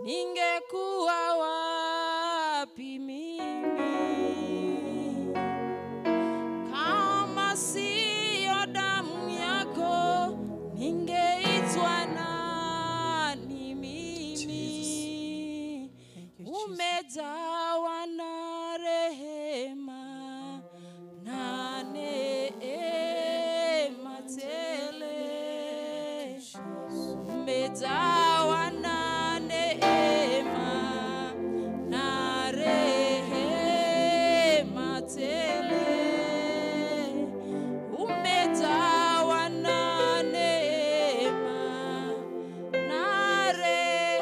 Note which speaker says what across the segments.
Speaker 1: ningekuwa wapi mimi? Kama siyo damu yako, ningeitwa nani mimi? Umejawa na rehema na neema tele, umejawa na neema na rehema tele, umejawa na neema na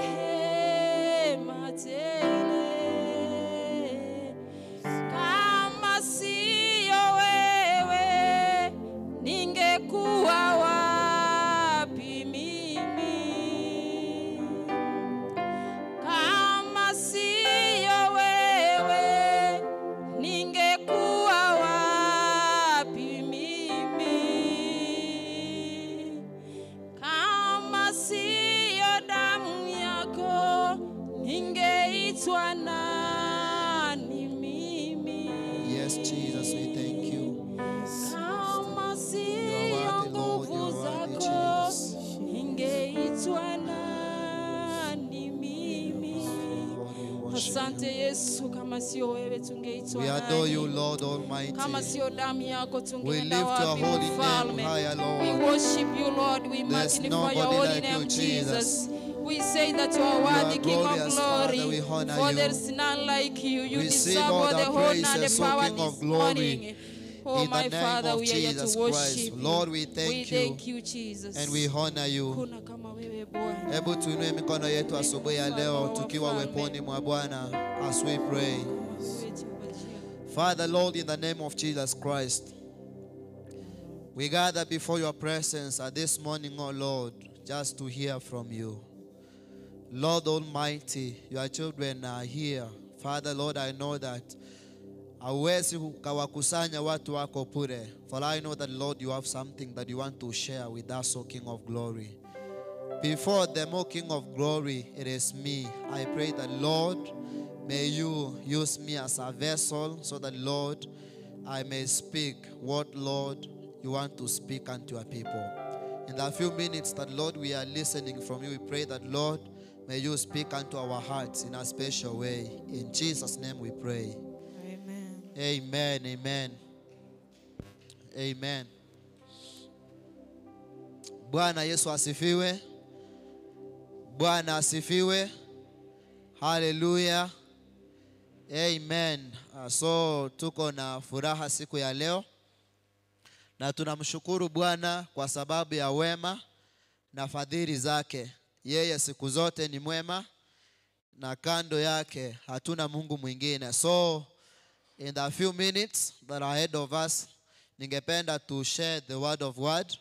Speaker 1: rehema tele. Kama siyo wewe, ningekuwa wapi mimi? Kama siyo wewe, ningekuwa wapi mimi? Kama siyo damu yako, ningeitwa nani mimi?
Speaker 2: Yes, Jesus, we thank you.
Speaker 1: Kama
Speaker 2: You are
Speaker 1: siyo
Speaker 2: worthy, Lord. You
Speaker 1: nguvu
Speaker 2: are worthy,
Speaker 1: zako,
Speaker 2: Jesus.
Speaker 1: ningeitwa nani mimi?
Speaker 2: Lord, we worship
Speaker 1: Asante
Speaker 2: you.
Speaker 1: Yesu, kama sio wewe tungeitwa
Speaker 2: We adore you,
Speaker 1: nani?
Speaker 2: Lord
Speaker 1: Kama
Speaker 2: Almighty.
Speaker 1: sio damu yako
Speaker 2: We
Speaker 1: tungeenda
Speaker 2: lift your
Speaker 1: wapi
Speaker 2: holy name
Speaker 1: mfalme?
Speaker 2: higher,
Speaker 1: We
Speaker 2: Lord.
Speaker 1: worship you, Lord. We
Speaker 2: There's
Speaker 1: magnify your
Speaker 2: nobody
Speaker 1: holy
Speaker 2: like you,
Speaker 1: name,
Speaker 2: Jesus.
Speaker 1: Jesus. We say that you are
Speaker 2: You are
Speaker 1: worthy, King of
Speaker 2: glorious, Father.
Speaker 1: glory.
Speaker 2: We honor
Speaker 1: For there
Speaker 2: you.
Speaker 1: is none like you. You
Speaker 2: Receive
Speaker 1: deserve
Speaker 2: all
Speaker 1: all
Speaker 2: the
Speaker 1: the honor and the
Speaker 2: praises, O
Speaker 1: power
Speaker 2: King of
Speaker 1: this
Speaker 2: glory.
Speaker 1: morning. Oh,
Speaker 2: In the
Speaker 1: my
Speaker 2: name
Speaker 1: Father,
Speaker 2: of
Speaker 1: we are here to
Speaker 2: Jesus
Speaker 1: worship
Speaker 2: Christ.
Speaker 1: you.
Speaker 2: Lord, we
Speaker 1: We
Speaker 2: thank you
Speaker 1: thank you, Jesus.
Speaker 2: and we honor you.
Speaker 1: Kuna kama wewe Bwana.
Speaker 2: Hebu tuinue mikono yetu asubuhi ya leo tukiwa weponi mwa Bwana as we pray.
Speaker 1: Wewe Jehova Jireh.
Speaker 2: Father, Lord, in the name of Jesus Christ, we gather before your presence at this morning, O Lord, just to hear from you. Lord Almighty, your children are here. Father, Lord, I know that hauwezi ukawakusanya watu wako bure. For I know that, Lord, you have something that you want to share with us, O King of Glory. Before them, O King of Glory, it is me. I pray that, Lord, may you use me as a vessel so that, Lord, I may speak what, Lord, you want to speak unto your people. In the few minutes that, Lord, we are listening from you, we pray that, Lord, may you speak unto our hearts in a special way. In Jesus' name we pray.
Speaker 1: Amen.
Speaker 2: Amen, amen. Amen. Bwana Yesu asifiwe. Bwana asifiwe. Haleluya. Amen. So tuko na furaha siku ya leo na tunamshukuru Bwana kwa sababu ya wema na fadhili zake. Yeye siku zote ni mwema na kando yake hatuna Mungu mwingine. So in the few minutes that are ahead of us, ningependa to share the word of God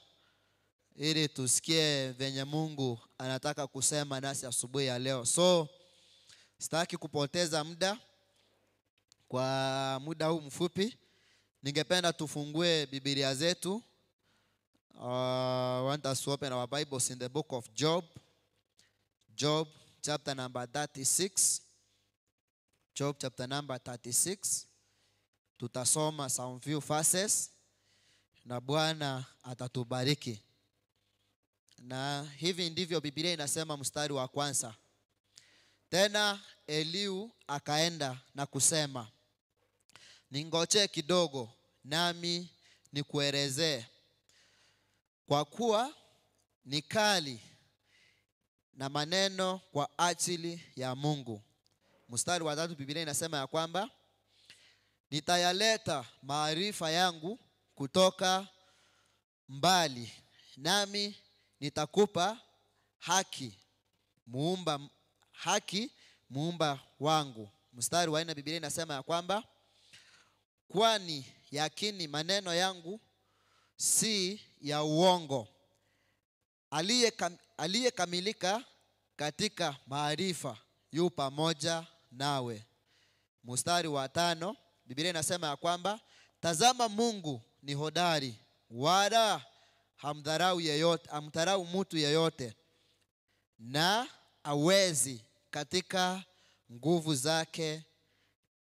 Speaker 2: ili tusikie venye Mungu anataka kusema nasi asubuhi ya leo. So sitaki kupoteza muda kwa muda huu mfupi. Ningependa tufungue Biblia zetu. Want us to open our Bibles in the book of Job. Job chapter number 36. Job chapter number 36. Tutasoma some few verses na Bwana atatubariki. Na hivi ndivyo Biblia inasema, mstari wa kwanza. Tena Eliu akaenda na kusema, ningoje kidogo nami nikuelezee, kwa kuwa ni kali na maneno kwa ajili ya Mungu. Mstari wa tatu Biblia inasema ya kwamba nitayaleta maarifa yangu kutoka mbali, nami nitakupa haki muumba wangu. Mstari wa 4 Biblia inasema ya kwamba kwani yakini maneno yangu si ya uongo, aliyekamilika katika maarifa yu pamoja nawe. Mstari wa 5 Biblia inasema ya kwamba tazama, Mungu ni hodari, wala hamdharau yeyote, hamdharau mtu yeyote, na hawezi katika nguvu zake,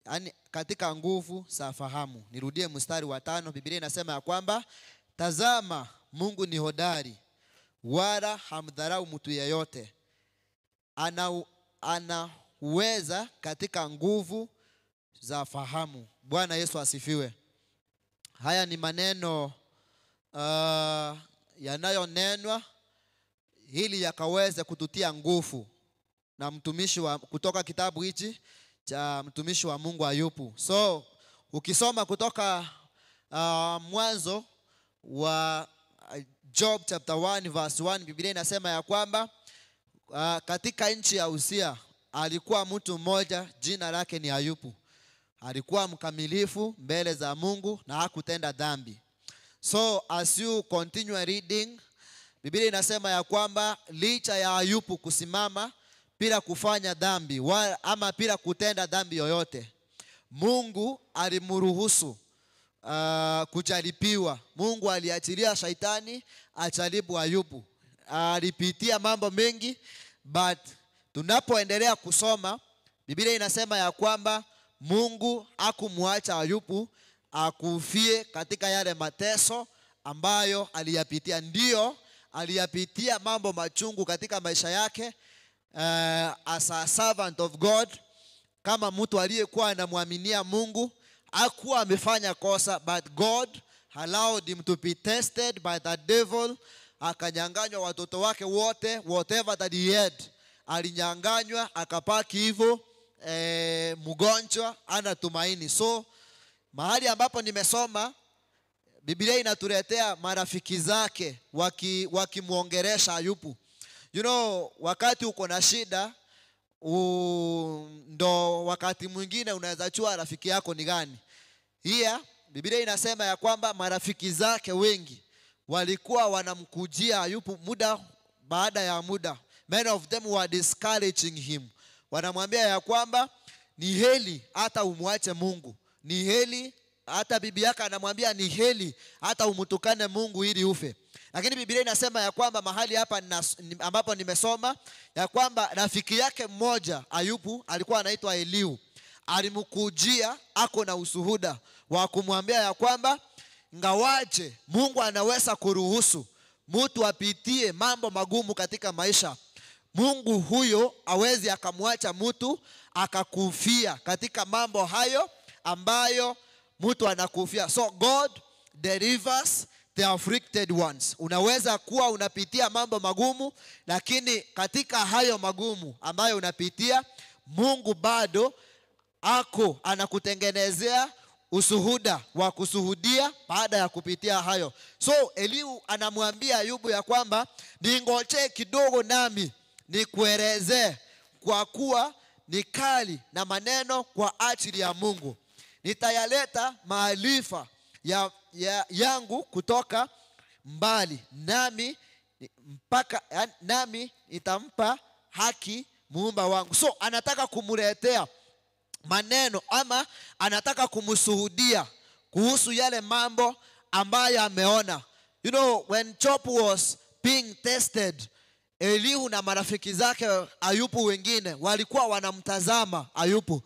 Speaker 2: yani katika nguvu za fahamu. Nirudie mstari wa 5. Biblia inasema ya kwamba tazama, Mungu ni hodari, wala hamdharau mtu yeyote. Anaweza katika nguvu za fahamu. Bwana Yesu asifiwe. Haya ni maneno yanayonenwa ili yakaweze kututia nguvu na mtumishi wa, kutoka kitabu hichi cha mtumishi wa Mungu Ayubu. So ukisoma kutoka mwanzo wa Job chapter 1 verse 1, Biblia inasema ya kwamba katika nchi ya Usia alikuwa mtu mmoja, jina lake ni Ayubu. Alikuwa mkamilifu mbele za Mungu na hakutenda dhambi. So as you continue reading, Biblia inasema ya kwamba licha ya Ayubu kusimama bila kufanya dhambi ama bila kutenda dhambi yoyote, Mungu alimruhusu kujaribiwa. Mungu aliachilia shaitani ajaribu Ayubu. Alipitia mambo mengi, but tunapoendelea kusoma, Biblia inasema ya kwamba Mungu hakumwacha Ayubu akufie katika yale mateso ambayo aliyapitia. Ndio aliyapitia mambo machungu katika maisha yake, as a servant of God, kama mtu aliyekuwa anamwaminia Mungu, hakuwa amefanya kosa, but God allowed him to be tested by the devil. Akanyang'anywa watoto wake wote, whatever that he had alinyang'anywa, akapaki hivyo mgonjwa, ana tumaini. So mahali ambapo nimesoma, Biblia inatuletea marafiki zake wakimuongeresha Ayubu. You know, wakati uko na shida, ndo wakati mwingine unaweza jua rafiki yako ni gani. Here Biblia inasema ya kwamba marafiki zake wengi walikuwa wanamkujia Ayubu muda baada ya muda. Many of them were discouraging him. Wanamwambia ya kwamba ni heri hata umwache Mungu. Ni heri hata bibi yake anamwambia ni heri hata umtukane Mungu ili ufe. Lakini Biblia inasema ya kwamba mahali hapa ambapo nimesoma ya kwamba rafiki yake mmoja Ayubu alikuwa anaitwa Eliu. Alimkujia ako na ushuhuda wa kumwambia ya kwamba ngawaje Mungu anaweza kuruhusu mtu apitie mambo magumu katika maisha, Mungu huyo hawezi akamwacha mtu akakufia katika mambo hayo ambayo mtu anakufia. So God delivers the afflicted ones. Unaweza kuwa unapitia mambo magumu, lakini katika hayo magumu ambayo unapitia, Mungu bado ako anakutengenezea ushuhuda wa kushuhudia baada ya kupitia hayo. So Eliu anamwambia Ayubu ya kwamba ningoje kidogo nami nikuelezee, kwa kuwa ni kali na maneno kwa ajili ya Mungu. Nitayaleta maarifa yangu kutoka mbali, nami mpaka nami nitampa haki muumba wangu. So anataka kumletea maneno ama anataka kumshuhudia kuhusu yale mambo ambayo ameona. You know, when Job was being tested, Elihu na marafiki zake Ayubu wengine walikuwa wanamtazama Ayubu.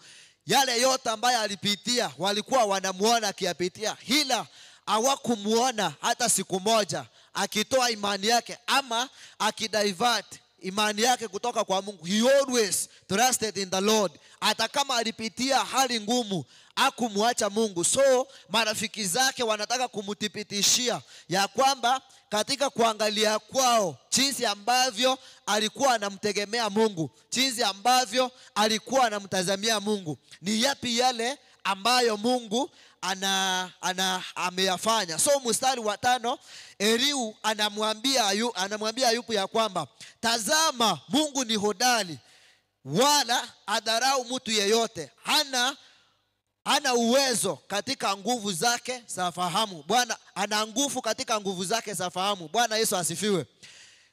Speaker 2: Yale yote ambayo alipitia walikuwa wanamuona akiyapitia, ila hawakumuona hata siku moja akitoa imani yake ama akidivert imani yake kutoka kwa Mungu. He always trusted in the Lord. Hata kama alipitia hali ngumu, hakumwacha Mungu. So marafiki zake wanataka kumthibitishia ya kwamba katika kuangalia kwao jinsi ambavyo alikuwa anamtegemea Mungu, jinsi ambavyo alikuwa anamtazamia Mungu, ni yapi yale ambayo Mungu ameyafanya. So mstari wa 5, Elihu anamwambia Ayubu ya kwamba tazama, Mungu ni hodari, wala adharau mtu yeyote. Hana uwezo katika nguvu zake za fahamu. Bwana ana nguvu katika nguvu zake za fahamu. Bwana Yesu asifiwe.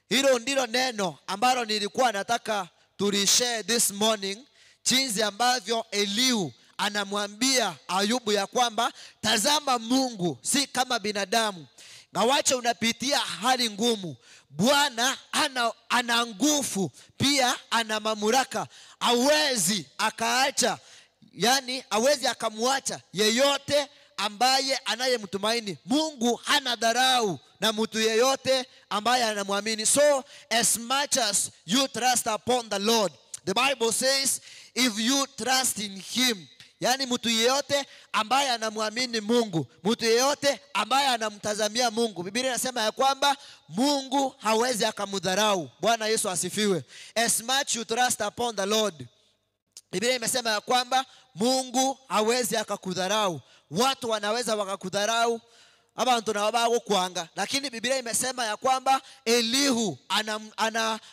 Speaker 2: Hilo ndilo neno ambalo nilikuwa nataka tulishare this morning, jinsi ambavyo Elihu anamwambia Ayubu ya kwamba tazama, Mungu si kama binadamu, Ngawache unapitia hali ngumu, Bwana ana nguvu, pia ana mamlaka. Hawezi akaacha, yani hawezi akamwacha yeyote ambaye anayemtumaini. Mungu hana dharau na mtu yeyote ambaye anamwamini. So as much as you trust upon the Lord, the Bible says if you trust in him, yani mtu yeyote ambaye anamwamini Mungu, mtu yeyote ambaye anamtazamia Mungu, Biblia inasema ya kwamba Mungu hawezi akamdharau. Bwana Yesu asifiwe. As much you trust upon the Lord, Biblia imesema ya kwamba Mungu hawezi akakudharau. Watu wanaweza wakakudharau, abantu nabo bagukwanga, lakini Biblia imesema ya kwamba Elihu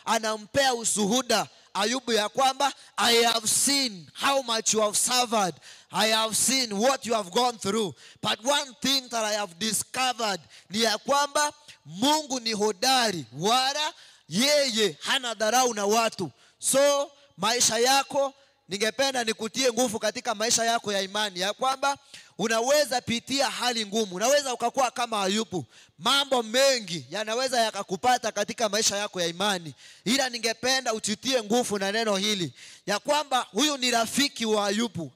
Speaker 2: anampea ushuhuda Ayubu ya kwamba I have seen how much you have suffered. I have seen what you have gone through. But one thing that I have discovered ni ya kwamba Mungu ni hodari, wala yeye hana dharau na watu. So maisha yako, ningependa nikutie nguvu katika maisha yako ya imani ya kwamba unaweza pitia hali ngumu, unaweza ukakuwa kama Ayubu. Mambo mengi yanaweza yakakupata katika maisha yako ya imani, ila ningependa ujitie nguvu na neno hili ya kwamba huyu ni rafiki wa Ayubu,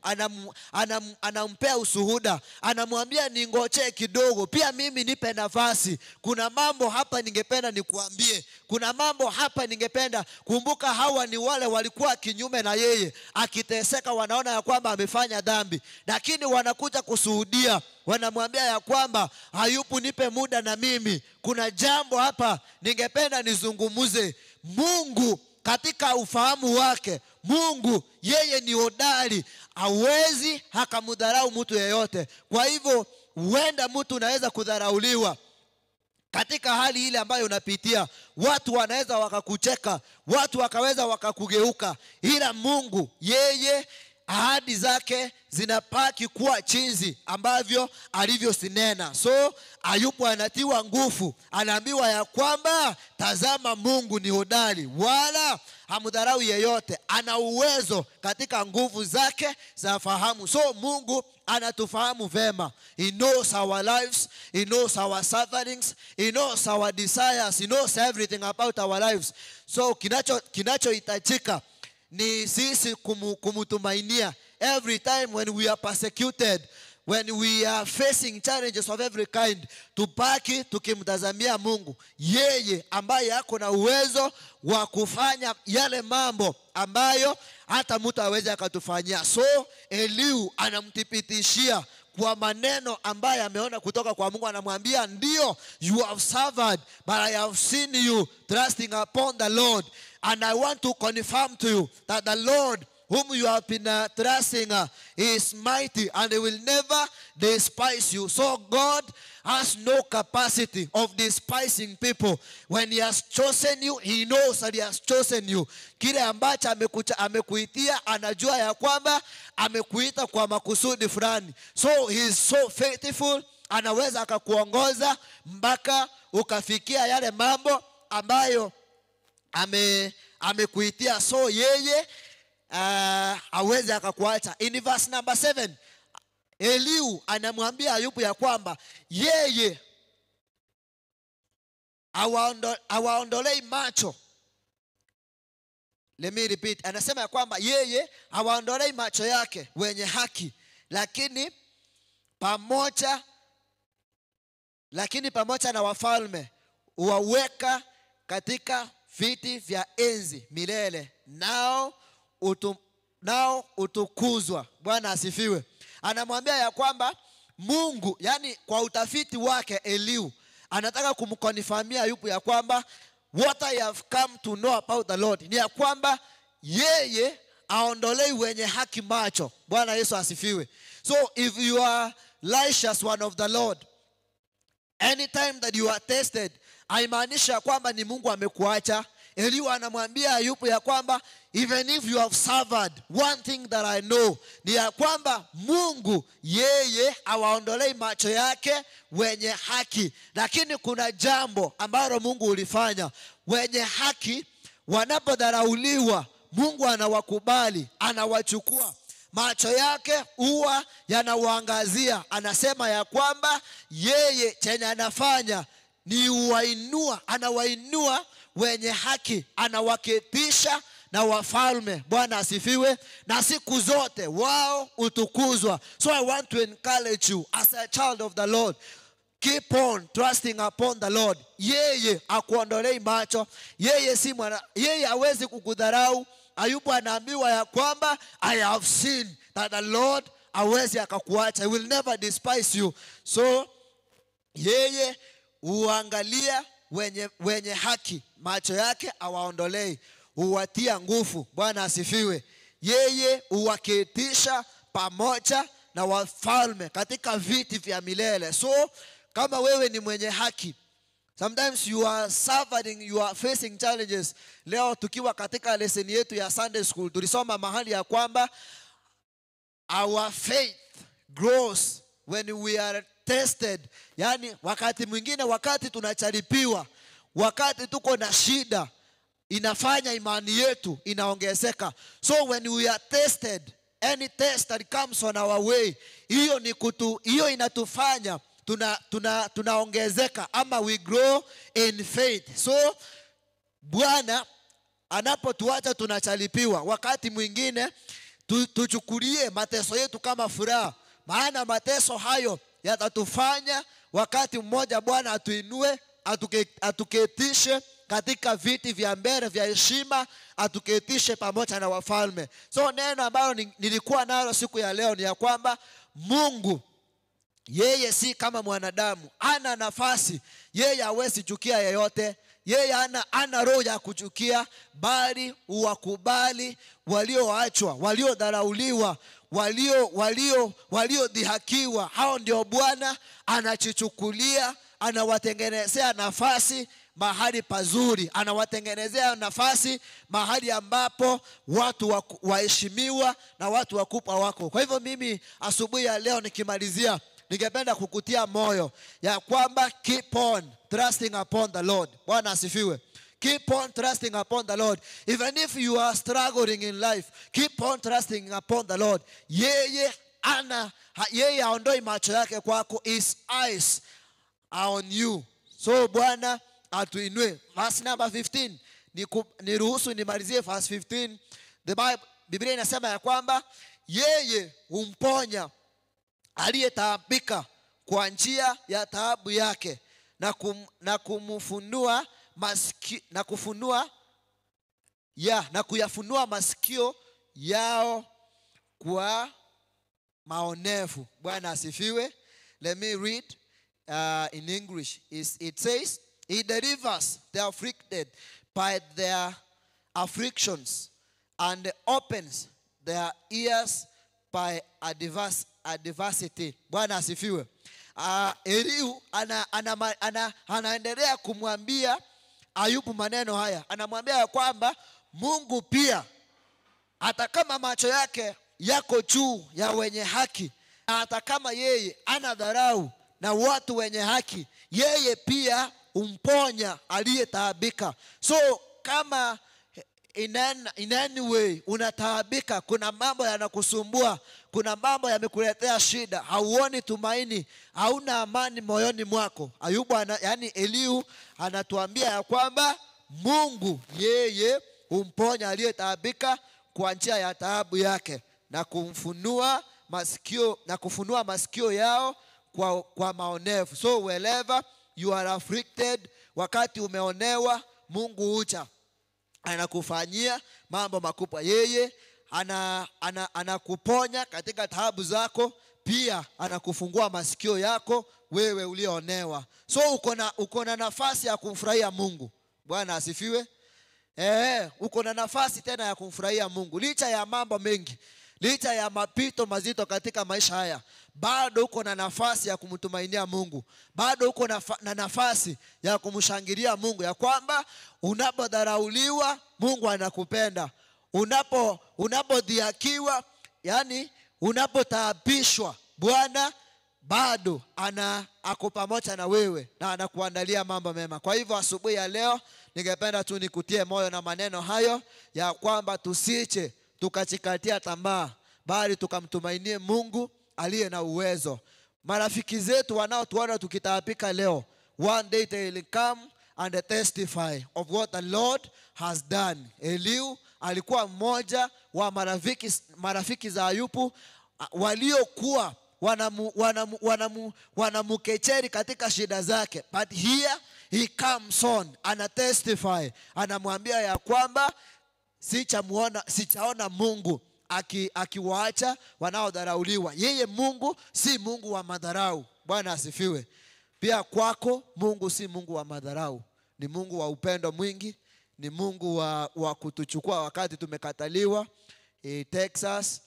Speaker 2: anampea ushuhuda, anamwambia ningoje kidogo, pia mimi nipe nafasi. Kuna mambo hapa ningependa nikuambie, kuna mambo hapa ningependa. Kumbuka hawa ni wale walikuwa kinyume na yeye, akiteseka wanaona ya kwamba amefanya dhambi, lakini wanakuja kushuhudia, wanamwambia ya kwamba Ayubu, nipe muda na mimi, kuna jambo hapa ningependa nizungumuze. Mungu katika ufahamu wake, Mungu yeye ni hodari, hawezi akamdharau mtu yeyote. Kwa hivyo huenda mtu unaweza kudharauliwa katika hali ile ambayo unapitia, watu wanaweza wakakucheka, watu wakaweza wakakugeuka, ila Mungu yeye ahadi zake zinapaki kuwa chinzi ambavyo alivyosinena. So Ayubu anatiwa nguvu, anaambiwa ya kwamba tazama, Mungu ni hodari, wala hamdharau yeyote, ana uwezo katika nguvu zake za fahamu. So Mungu anatufahamu vema. He knows our lives, he knows our sufferings, he knows our desires, he knows everything about our lives. So kinachohitajika ni sisi kumutumainia. Every time when we are persecuted, when we are facing challenges of every kind, tubaki tukimtazamia Mungu, yeye ambaye ako na uwezo wa kufanya yale mambo ambayo hata mtu hawezi akatufanyia. So Elihu anamthibitishia kwa maneno ambaye ameona kutoka kwa Mungu, anamwambia ndio, you have suffered, but I have seen you trusting upon the Lord, and I want to confirm to you that the Lord whom you have been trusting is mighty, and he will never despise you. So God has no capacity of despising people. When he has chosen you, he knows that he has chosen you. Kile ambacho amekuitia, anajua ya kwamba amekuita kwa makusudi fulani. So he is so faithful, anaweza akakuongoza mpaka ukafikia yale mambo ambayo amekuitia. So yeye aweze akakuacha. In verse number 7, Elihu anamwambia Ayubu ya kwamba yeye hawaondolei macho. Let me repeat. Anasema ya kwamba yeye hawaondolei macho yake wenye haki, lakini pamoja na wafalme huwaweka katika viti vya enzi milele, nao utukuzwa. Bwana asifiwe. Anamwambia ya kwamba Mungu, yani kwa utafiti wake Elihu anataka kumkonfirmia Ayubu ya kwamba what I have come to know about the Lord ni ya kwamba yeye aondolei wenye haki macho. Bwana Yesu asifiwe. So if you are righteous one of the Lord, anytime that you are tested, haimaanisha kwamba ni Mungu amekuacha. Elihu anamwambia Ayubu ya kwamba even if you have suffered, one thing that I know ni ya kwamba Mungu yeye hawaondolei macho yake wenye haki. Lakini kuna jambo ambalo Mungu ulifanya. Wenye haki wanapodharauliwa, Mungu anawakubali, anawachukua. Macho yake huwa yanawaangazia. Anasema ya kwamba yeye chenye anafanya ni uwainua, anawainua wenye haki, anawaketisha na wafalme. Bwana asifiwe. Na siku zote wao utukuzwa. So I want to encourage you as a child of the Lord, keep on trusting upon the Lord. Yeye akuondolei macho, yeye si mwana, yeye hawezi kukudharau. Ayubu anaambiwa ya kwamba I have seen that the Lord hawezi akakuacha. He will never despise you. So yeye huangalia wenye haki, macho yake awaondolei, huwatia nguvu. Bwana asifiwe. Yeye huwaketisha pamoja na wafalme katika viti vya milele. So kama wewe ni mwenye haki, sometimes you are suffering, you are facing challenges. Leo tukiwa katika lesson yetu ya Sunday school, tulisoma mahali ya kwamba our faith grows when we are tested. Yani wakati mwingine, wakati tunacharipiwa, wakati tuko na shida, inafanya imani yetu inaongezeka. So when we are tested, any test that comes on our way, hiyo ni kutu, hiyo inatufanya tunaongezeka ama we grow in faith. So Bwana anapotuacha tunachalipiwa, wakati mwingine tuchukulie mateso yetu kama furaha, maana mateso hayo yatatufanya wakati mmoja Bwana atuinue, atuketishe katika viti vya mbele vya heshima, atuketishe pamoja na wafalme. So neno ambalo nilikuwa nalo siku ya leo ni ya kwamba Mungu yeye si kama mwanadamu, ana nafasi, yeye hawezi chukia yeyote, yeye ana roho ya kuchukia, bali huwakubali walioachwa, waliodharauliwa, waliodhihakiwa. Hao ndio Bwana anachichukulia, anawatengenezea nafasi mahali pazuri, anawatengenezea nafasi mahali ambapo watu waheshimiwa na watu wakubwa wako. Kwa hivyo mimi asubuhi ya leo nikimalizia, ningependa kukutia moyo ya kwamba keep on trusting upon the Lord. Bwana asifiwe. Keep on trusting upon the Lord. Even if you are struggling in life, keep on trusting upon the Lord. Yeye haondoi macho yake kwako. His eyes are on you. So Bwana atuinue. Verse number 15. Niruhusu nimalizie verse 15. The Bible, Biblia inasema ya kwamba yeye humponya aliyetaabika kwa njia ya taabu yake, na kumfunua masikio, na kufunua ya na kuyafunua masikio yao kwa maonevu. Bwana asifiwe. Let me read in English. It says, he delivers the afflicted by their afflictions and opens their ears by adversity. Bwana asifiwe. Elihu anaendelea kumwambia Ayubu maneno haya. Anamwambia kwamba Mungu pia hata kama macho yake yako juu ya wenye haki, hata kama yeye anadharau na watu wenye haki, yeye pia umponya aliyetaabika. So kama in any way unataabika, kuna mambo yanakusumbua, kuna mambo yamekuletea shida, hauoni tumaini, hauna amani moyoni mwako, Ayubu yani Elihu anatuambia ya kwamba Mungu yeye humponya aliyetaabika kwa njia ya taabu yake, na kumfunua masikio, na kufunua masikio yao kwa maonevu. So wherever you are afflicted, wakati umeonewa, Mungu huja anakufanyia mambo makubwa. Yeye anakuponya katika taabu zako, pia anakufungua masikio yako wewe ulionewa. So uko na nafasi ya kumfurahia Mungu. Bwana asifiwe. Uko na nafasi tena ya kumfurahia Mungu licha ya mambo mengi, licha ya mapito mazito katika maisha haya, bado uko na nafasi ya kumtumainia Mungu, bado uko na nafasi ya kumshangilia Mungu, ya kwamba unapodharauliwa Mungu anakupenda, unapodhihakiwa, yani unapotaabishwa, Bwana bado ako pamoja na wewe na anakuandalia mambo mema. Kwa hivyo asubuhi ya leo ningependa tu nikutie moyo na maneno hayo ya kwamba tusiche tukachikatia tamaa, bali tukamtumainie Mungu aliye na uwezo. Marafiki zetu wanaotuona tukitaabika leo, One day they will come and testify of what the Lord has done. Eliu alikuwa mmoja wa marafiki za Ayubu waliokuwa wanamukecheri katika shida zake. But here he comes on, ana testify, anamwambia ya kwamba sichaona Mungu akiwaacha wanaodharauliwa. Yeye Mungu si Mungu wa madharau. Bwana asifiwe. Pia kwako Mungu si Mungu wa madharau. Ni Mungu wa upendo mwingi, ni Mungu wa kutuchukua wakati tumekataliwa. He takes us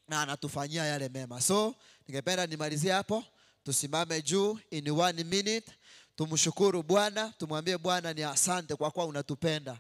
Speaker 2: na anatufanyia yale mema. So ningependa nimalizie hapo. Tusimame juu in 1 minute. Tumshukuru Bwana, tumwambie Bwana ni asante kwa kuwa unatupenda.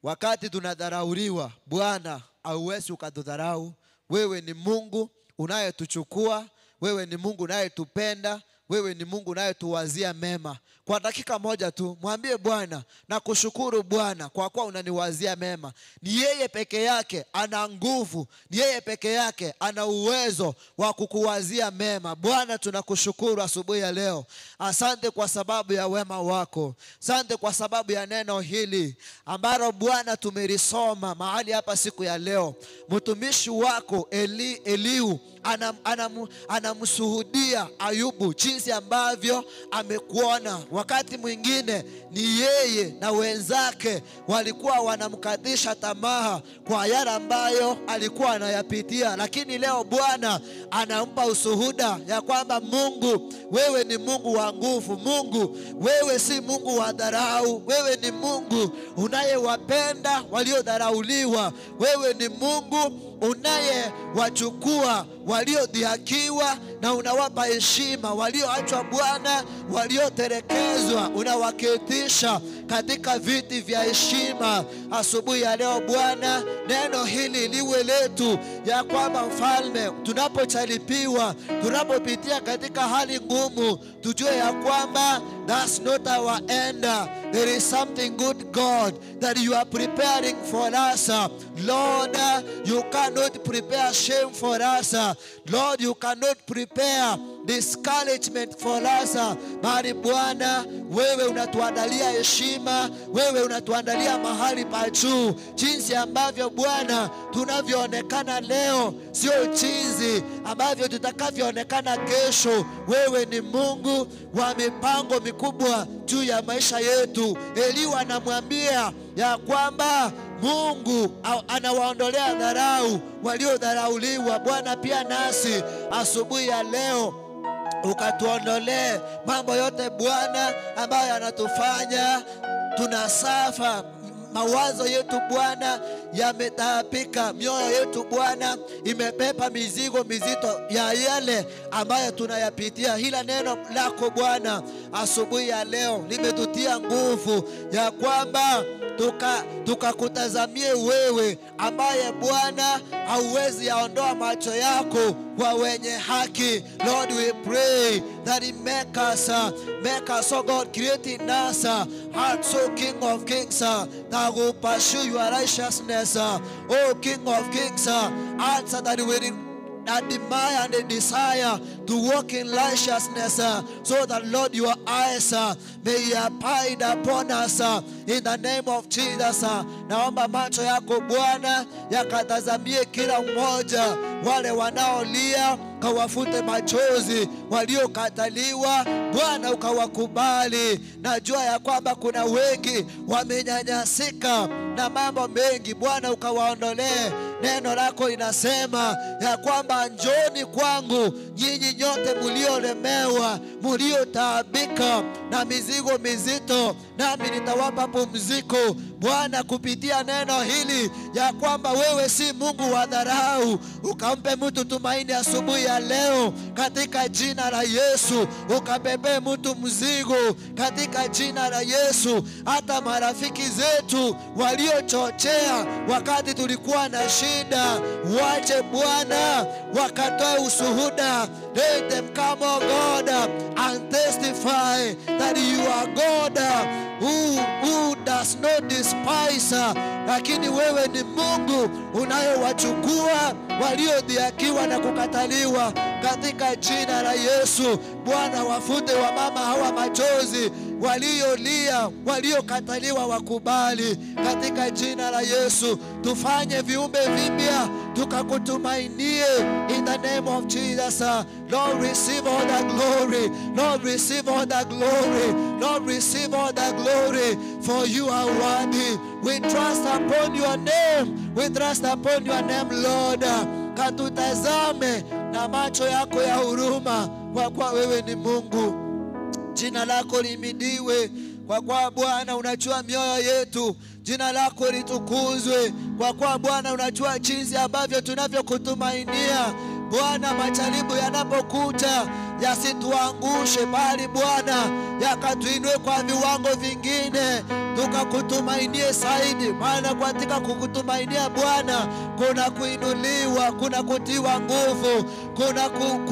Speaker 2: Wakati tunadharauliwa, Bwana hauwezi ukatudharau. Wewe ni Mungu unayetuchukua, wewe ni Mungu unayetupenda, wewe ni Mungu unayetuwazia mema. Kwa dakika moja tu mwambie Bwana, nakushukuru Bwana kwa kuwa unaniwazia mema. Ni yeye peke yake ana nguvu, ni yeye peke yake ana uwezo wa kukuwazia mema. Bwana tunakushukuru asubuhi ya leo. Asante kwa sababu ya wema wako. Asante kwa sababu ya neno hili ambalo Bwana tumelisoma mahali hapa siku ya leo. Mtumishi wako Eliu anamshuhudia Ayubu jinsi ambavyo amekuona. Wakati mwingine ni yeye na wenzake walikuwa wanamkatisha tamaa kwa yale ambayo alikuwa anayapitia, lakini leo Bwana anampa ushuhuda ya kwamba Mungu, wewe ni Mungu wa nguvu. Mungu, wewe si Mungu wa dharau. Wewe ni Mungu unayewapenda waliodharauliwa. Wewe ni Mungu unayewachukua waliodhihakiwa na unawapa heshima walioachwa, Bwana, waliotelekezwa unawaketisha katika viti vya heshima. Asubuhi ya leo Bwana, neno hili liwe letu, ya kwamba Mfalme, tunapochalipiwa, tunapopitia katika hali ngumu, tujue ya kwamba that's not our end. There is something good, God, that you are preparing for us. Lord, you cannot prepare shame for us. Lord, you cannot prepare discouragement for us. Bali Bwana, wewe unatuandalia heshima, wewe unatuandalia mahali pa juu. Jinsi ambavyo Bwana tunavyoonekana leo sio jinsi ambavyo tutakavyoonekana kesho. Wewe ni Mungu wa mipango mikubwa juu ya maisha yetu. Eliu anamwambia ya kwamba Mungu anawaondolea dharau waliodharauliwa. Bwana, pia nasi asubuhi ya leo ukatuondolee mambo yote Bwana ambayo yanatufanya tunasafa. Mawazo yetu Bwana yametaabika, mioyo yetu Bwana imepepa mizigo mizito ya yale ambayo tunayapitia. Hila neno lako Bwana asubuhi ya leo limetutia nguvu ya kwamba tukakutazamie wewe ambaye Bwana hauwezi yaondoa macho yako kwa wenye haki. Lord, we pray that he make us, oh God, create in us hearts, O King of Kings, that will pursue your righteousness, O King of Kings, hearts that will admire and desire to walk in righteousness, so that, Lord, your eyes may abide upon us, in the name of Jesus. Naomba macho yako Bwana yakatazamie kila mmoja, wale wanaolia kawafute machozi, waliokataliwa Bwana ukawakubali. Najua ya kwamba kuna wengi wamenyanyasika na mambo mengi, Bwana ukawaondolee. Neno lako inasema ya kwamba njoni kwangu nyinyi nyote mliolemewa, mliotaabika na mizigo mizito, nami nitawapa pumziko. Bwana, kupitia neno hili ya kwamba wewe si Mungu wa dharau, ukampe mtu tumaini asubuhi ya leo katika jina la Yesu. Ukabebe mtu mzigo katika jina la Yesu. Hata marafiki zetu waliochochea wakati tulikuwa na shida, wache Bwana wakatoe ushuhuda. Let them come, oh God, and testify that you are God who does not despise, lakini wewe ni Mungu unayewachukua waliodhihakiwa na kukataliwa katika Katika jina la Yesu, Bwana, wafute wa mama hawa machozi, waliolia, waliokataliwa wakubali. Katika jina la Yesu, tufanye viumbe vipya, tukakutumainie. In the name of Jesus, Lord, receive all the glory. Lord, receive all the glory. Lord, receive all the glory, for you are worthy. We trust upon your name. We trust upon your name, Lord. Katutazame na macho yako ya huruma, kwa kuwa wewe ni Mungu. Jina lako limidiwe, kwa kuwa Bwana unajua mioyo yetu. Jina lako litukuzwe, kwa kuwa Bwana unajua jinsi ambavyo tunavyokutumainia. Bwana, majaribu yanapokuja yasituangushe, bali Bwana yakatuinue kwa viwango vingine, tukakutumainie zaidi. Maana katika kukutumainia Bwana kuna kuinuliwa, kuna kutiwa nguvu,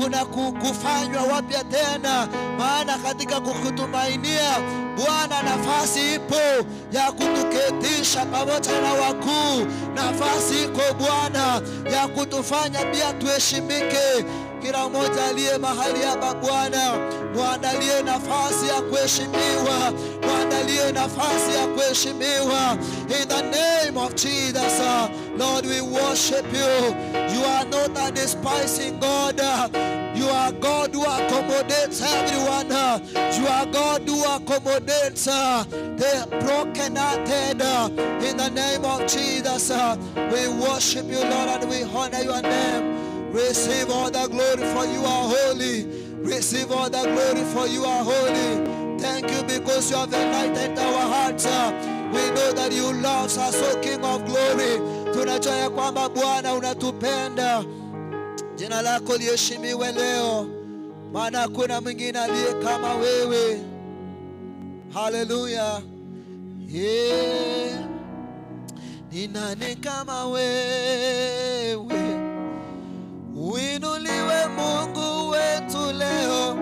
Speaker 2: kuna kufanywa wapya tena. Maana katika kukutumainia Bwana nafasi ipo ya kutuketisha pamoja na wakuu. Nafasi iko Bwana ya kutufanya pia tuheshimike. Kila mmoja aliye mahali hapa Bwana, muandalie nafasi ya kuheshimiwa, muandalie nafasi ya kuheshimiwa. In the name of Jesus, Lord, we worship you. You are not a despising God. You are God who accommodates everyone. You are God who accommodates the brokenhearted. In the name of Jesus, we worship you, Lord, and we honor your name. Receive all the glory, for you are holy. Receive all the glory, for you are holy. Thank you because you have enlightened our hearts. We know that you love us, O King of glory. Tunajua ya kwamba Bwana unatupenda. Jina lako liheshimiwe leo, maana hakuna mwingine aliye kama wewe. Hallelujah. Yeah. Ni nani kama wewe? Uinuliwe Mungu wetu leo.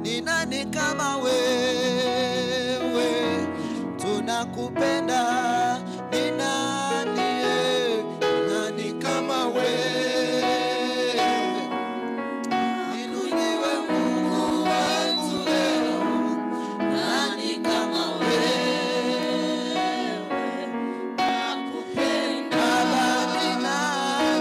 Speaker 2: Ni nani kama wewe? Tunakupenda. Ni nani? Nani kama wewe? Inuliwe Mungu wetu leo. Nani kama wewe? Nakupenda. Baba, ni nani?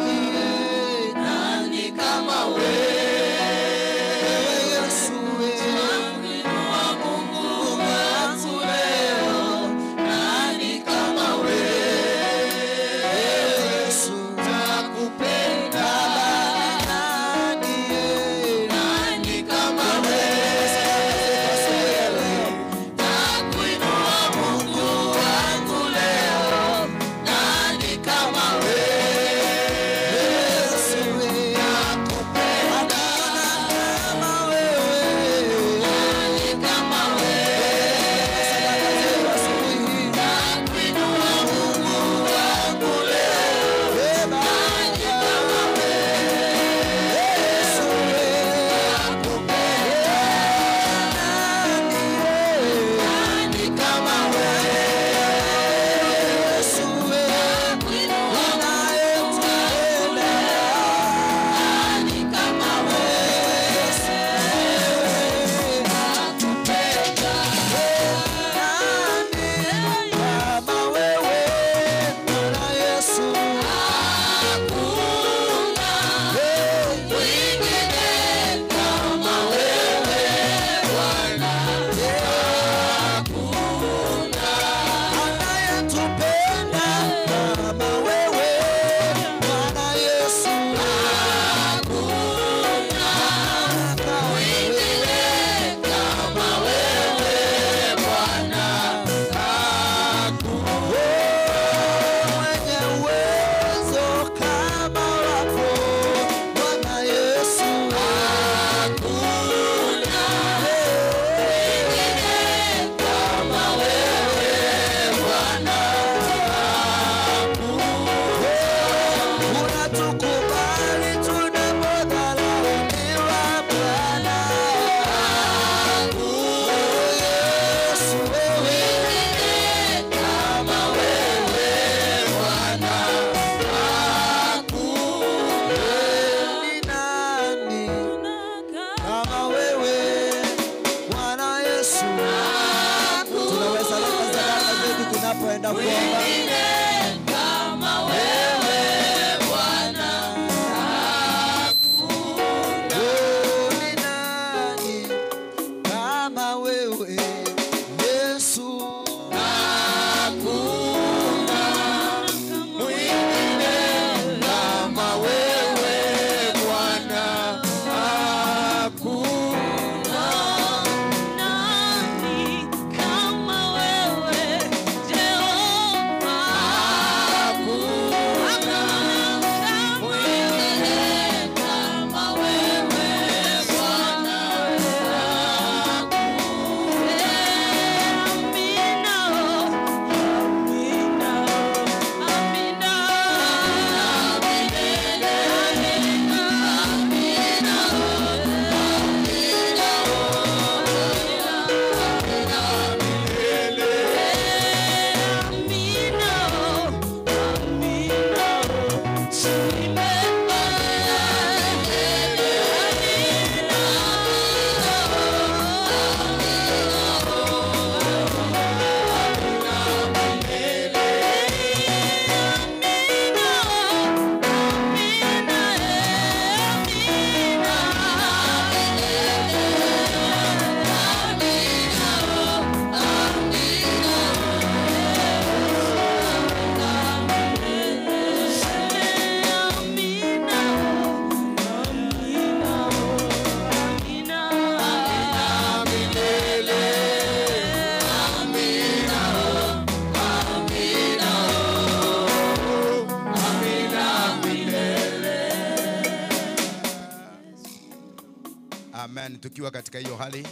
Speaker 3: Amen. Tukiwa katika hiyo hali,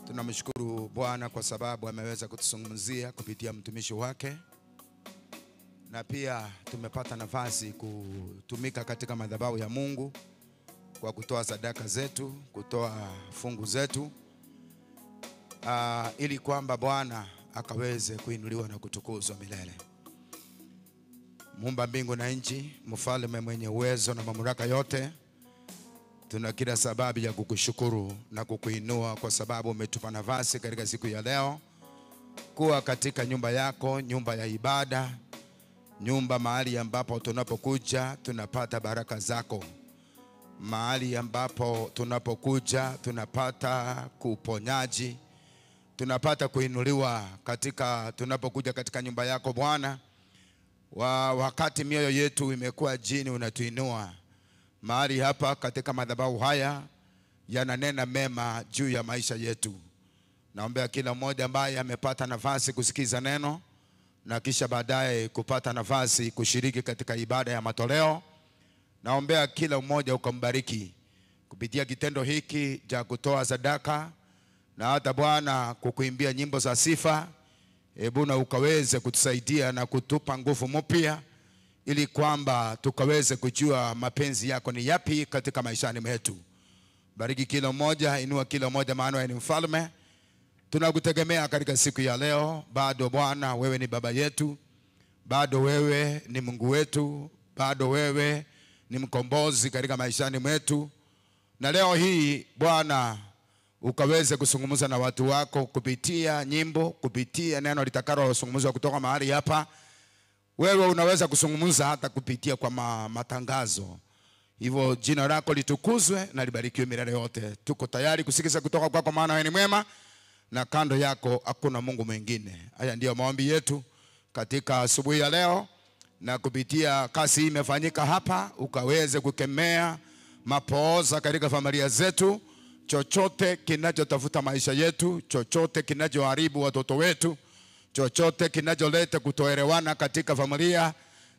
Speaker 3: tunamshukuru Bwana kwa sababu ameweza kutuzungumzia kupitia mtumishi wake, na pia tumepata nafasi kutumika katika madhabahu ya Mungu kwa kutoa sadaka zetu, kutoa fungu zetu, ili kwamba Bwana akaweze kuinuliwa na kutukuzwa milele. Muumba mbingu na nchi, mfalme mwenye uwezo na mamlaka yote, tuna kila sababu ya kukushukuru na kukuinua kwa sababu umetupa nafasi katika siku ya leo kuwa katika nyumba yako, nyumba ya ibada, nyumba mahali ambapo tunapokuja tunapata baraka zako, mahali ambapo tunapokuja tunapata kuponyaji, tunapata kuinuliwa katika tunapokuja katika nyumba yako Bwana. Wakati mioyo yetu imekuwa jini, unatuinua. Mahali hapa katika madhabahu haya yananena mema juu ya maisha yetu. Naombea kila mmoja ambaye amepata nafasi kusikiza neno na kisha baadaye kupata nafasi kushiriki katika ibada ya matoleo. Naombea kila mmoja ukambariki kupitia kitendo hiki cha kutoa sadaka na hata Bwana kukuimbia nyimbo za sifa. Ebu na ukaweze kutusaidia na kutupa nguvu mpya ili kwamba tukaweze kujua mapenzi yako ni yapi katika maishani mwetu. Bariki kila mmoja, inua kila mmoja, maana wewe ni mfalme. Tunakutegemea katika siku ya leo. Bado Bwana wewe ni baba yetu, bado wewe ni Mungu wetu, bado wewe ni mkombozi katika maishani mwetu. Na leo hii Bwana ukaweze kuzungumza na watu wako kupitia nyimbo, kupitia neno litakalozungumzwa kutoka mahali hapa. Wewe unaweza kuzungumza hata kupitia kwa matangazo. Hivyo jina lako litukuzwe na libarikiwe milele yote. Tuko tayari kusikiza kutoka kwako, maana wewe ni mwema na kando yako hakuna Mungu mwingine. Haya ndiyo maombi yetu katika asubuhi ya leo, na kupitia kasi hii imefanyika hapa, ukaweze kukemea mapooza katika familia zetu, chochote kinachotafuta maisha yetu, chochote kinachoharibu watoto wetu, chochote kinacholeta kutoelewana katika familia.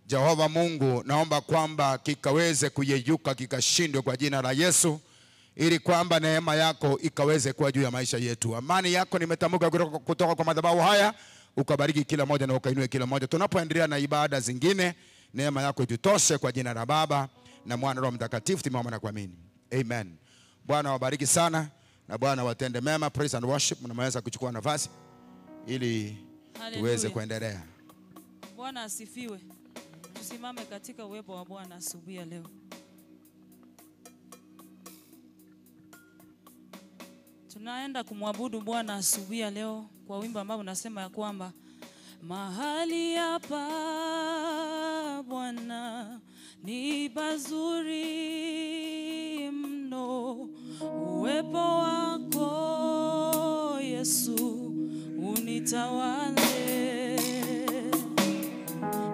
Speaker 3: Jehova Mungu, naomba kwamba kikaweze kuyeyuka, kikashindwe kwa jina la Yesu, ili kwamba neema yako ikaweze kuwa juu ya maisha yetu. Amani yako nimetamka kutoka kwa madhabahu haya, ukabariki kila moja na ukainue kila moja. Tunapoendelea na ibada zingine, neema yako itutoshe kwa jina la Baba na Mwana Roho Mtakatifu, tumeomba na kuamini. Amen. Bwana wabariki sana na Bwana watende mema. Praise and worship, mnaweza kuchukua nafasi ili tuweze kuendelea.
Speaker 1: Bwana asifiwe. Tusimame katika uwepo wa Bwana asubuhi ya leo. Tunaenda kumwabudu Bwana asubuhi ya leo kwa wimbo ambao unasema ya kwamba mahali hapa Bwana ni pazuri mno, uwepo wako Yesu unitawale.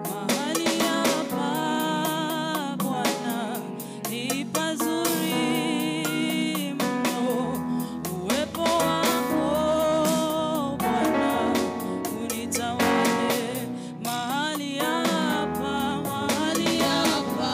Speaker 1: Mahali hapa Bwana ni pazuri mno, uwepo wako Bwana unitawale. Mahali hapa, mahali hapa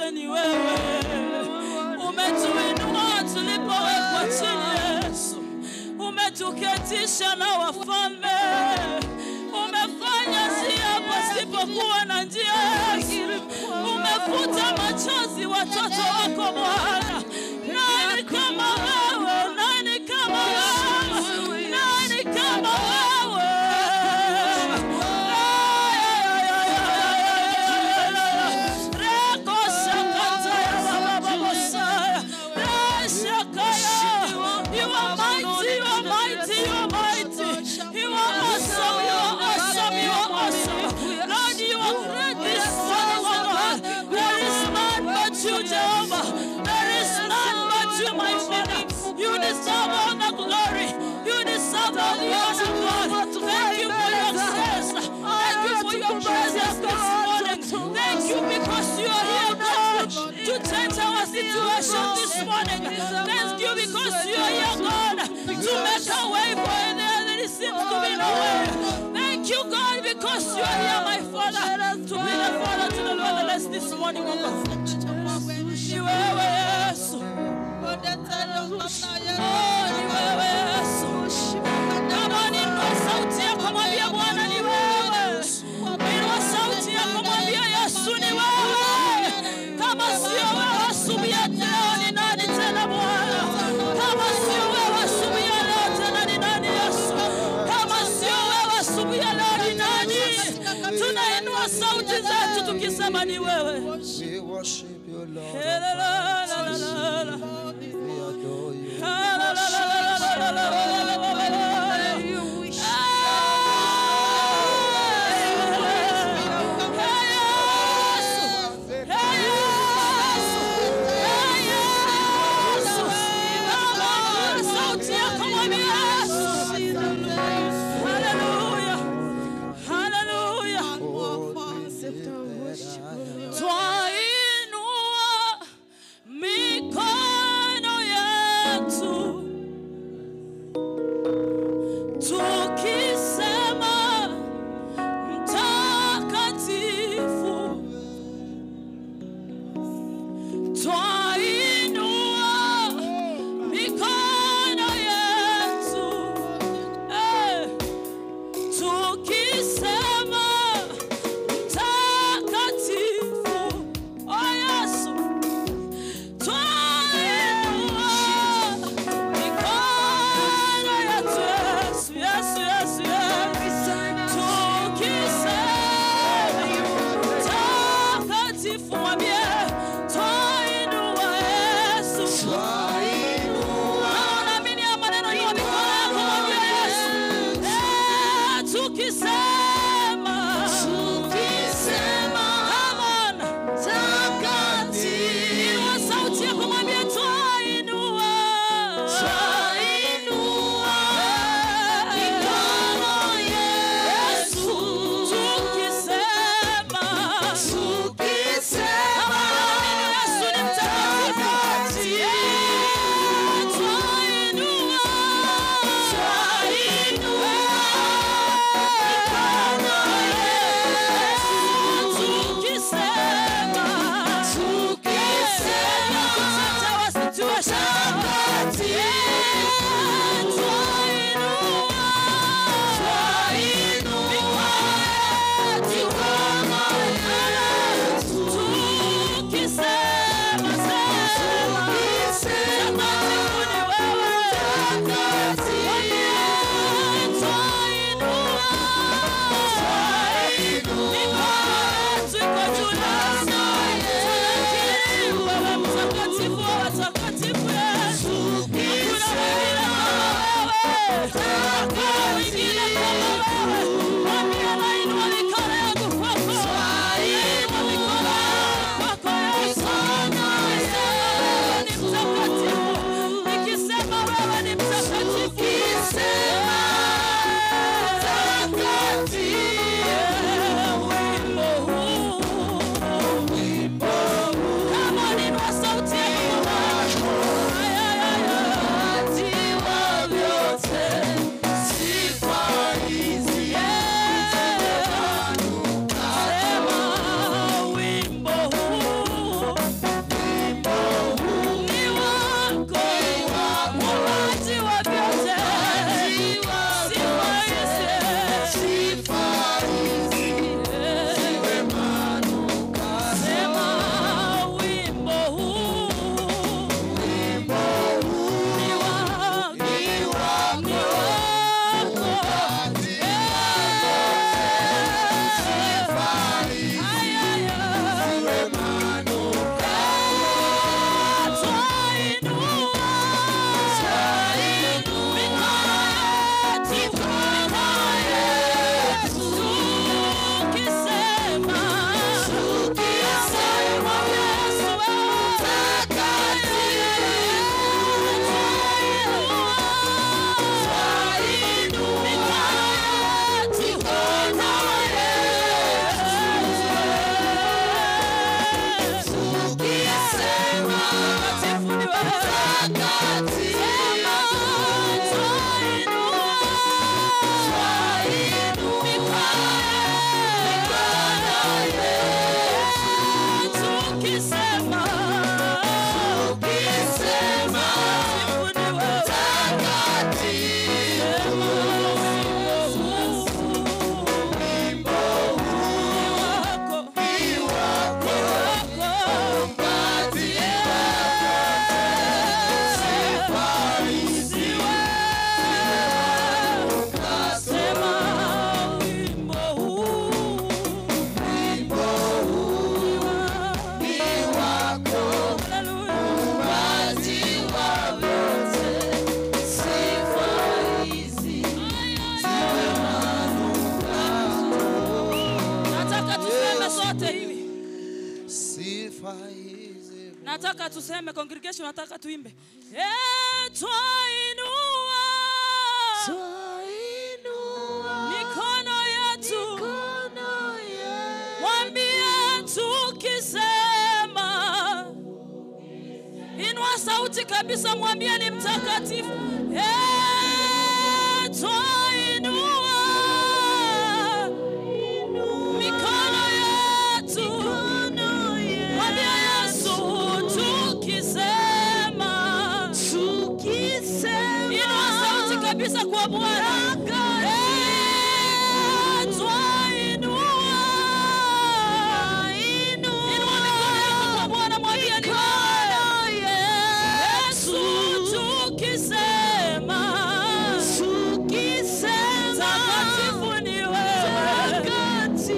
Speaker 1: yote ni wewe. Umetuinua tulipowekwa chini Yesu, umetuketisha na wafalme, umefanya njia pasipokuwa na njia Yesu, umefuta machozi watoto wako Bwana. Nani kama wewe? Nani kama wewe? Nani kama wewe? You are mighty, you are mighty, you are mighty. You are awesome, you are awesome, you are awesome. Lord, you are great this morning, oh God. There is none but you, Jehovah. There is none but you, my Father. You deserve all the glory. You deserve all the honor, God. Thank you for your grace. Thank you for your presence this morning. Thank you because you are here, God, to change our situation this morning. Thank you because you are here, God, to make a way for there seems to be no way. Thank you, God, because you are here, my Father, to be the Father to the fatherless this morning, oh God. Ni wewe Yesu. Oh, ni wewe Yesu. Kama ni sauti yako mwambie Bwana ni wewe. Inua sauti yako mwambie Yesu ni wewe. Kama sio wewe asubuhi ya leo ni nani tena Bwana? Kama sio wewe asubuhi ya leo tena ni nani Yesu? Kama sio wewe asubuhi ya leo ni nani? Tunainua sauti zetu tukisema ni wewe.
Speaker 2: We worship you, Lord.
Speaker 1: La la la la la.
Speaker 2: We adore you.
Speaker 1: La la la la la la la. Hallelujah. Hallelujah. Twainua mikono yetu tukisema mtakatifu. Twainua mikono yetu tukisema mtakatifu. Oh Yesu, twainua mikono yetu Yesu, Yesu, Yesu, Yesu, tukisema mtakatifu. Mwambie twainua Yesu. Kama unaamini haya maneno, inua mikono yako, mwambie Yesu. Tukisema, come on. Inua sauti yako, mwambie twainua. Yesu, tukisema. Come on,
Speaker 2: Sifa hizi.
Speaker 1: Nataka tuseme congregation, nataka tuimbe. Twainua, twainua mikono yetu, mikono yetu. Mwambie tukisema. Inua sauti kabisa, mwambie ni mtakatifu. Twainua mikono yetu, mwambie Yesu tukisema, tukisema. Inua sauti kabisa kwa Bwana. Twainua, inua mikono yako kwa Bwana, mwambie ni Yesu tukisema, tukisema. Takatifu ni wewe, takatifu.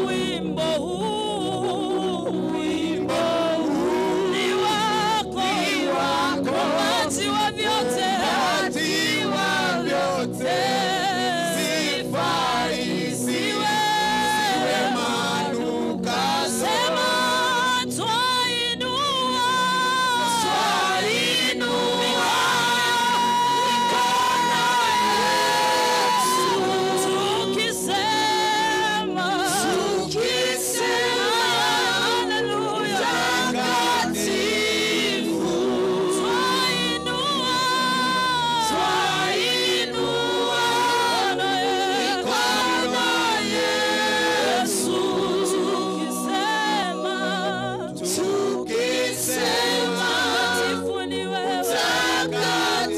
Speaker 1: Wimbo huu, wimbo huu ni wako, ni wako. Muumbaji wa vyote,
Speaker 3: Muumbaji wa vyote. Sifa isiwe manukato.
Speaker 1: Sema twainua,
Speaker 3: Twainua mikono yetu,
Speaker 1: tukisema,
Speaker 3: tukisema.
Speaker 1: Haleluya.
Speaker 3: Takatifu.
Speaker 1: Twainua,
Speaker 3: Twainua mikono yetu,
Speaker 1: tukisema,
Speaker 3: tukisema.
Speaker 1: Takatifu ni wewe,
Speaker 3: Takatifu.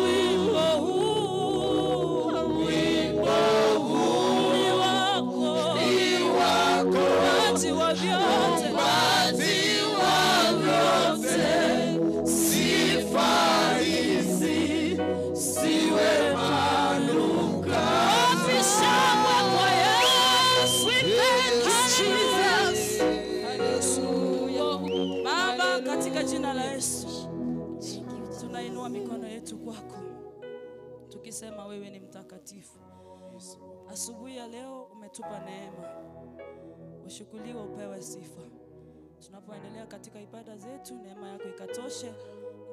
Speaker 1: Wimbo huu,
Speaker 3: Wimbo huu
Speaker 1: ni wako,
Speaker 3: ni wako,
Speaker 1: Muumbaji wa vyote,
Speaker 3: Muumbaji wa vyote. Sifa hizi siwe manukato.
Speaker 1: Wapi shangwe kwa Yesu? We thank you, Jesus. Baba, katika jina la Yesu tunainua mikono yetu kwako tukisema wewe ni mtakatifu. Asubuhi ya leo umetupa neema, ushukuliwe, upewe sifa. Tunapoendelea katika ibada zetu, neema yako ikatoshe.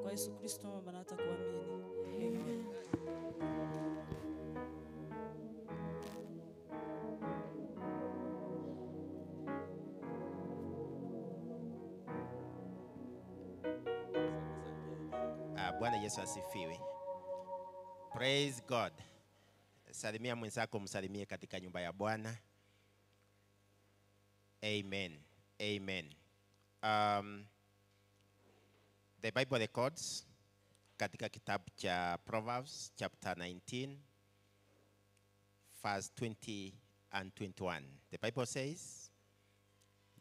Speaker 1: Kwa Yesu Kristo Baba na hata kuamini. Amen.
Speaker 4: Bwana Yesu asifiwe. Praise God. Salimia mwenzako, msalimie katika nyumba ya Bwana. Amen. Amen. The Bible records katika kitabu cha Proverbs chapter 19 verse 20 and 21. The Bible says,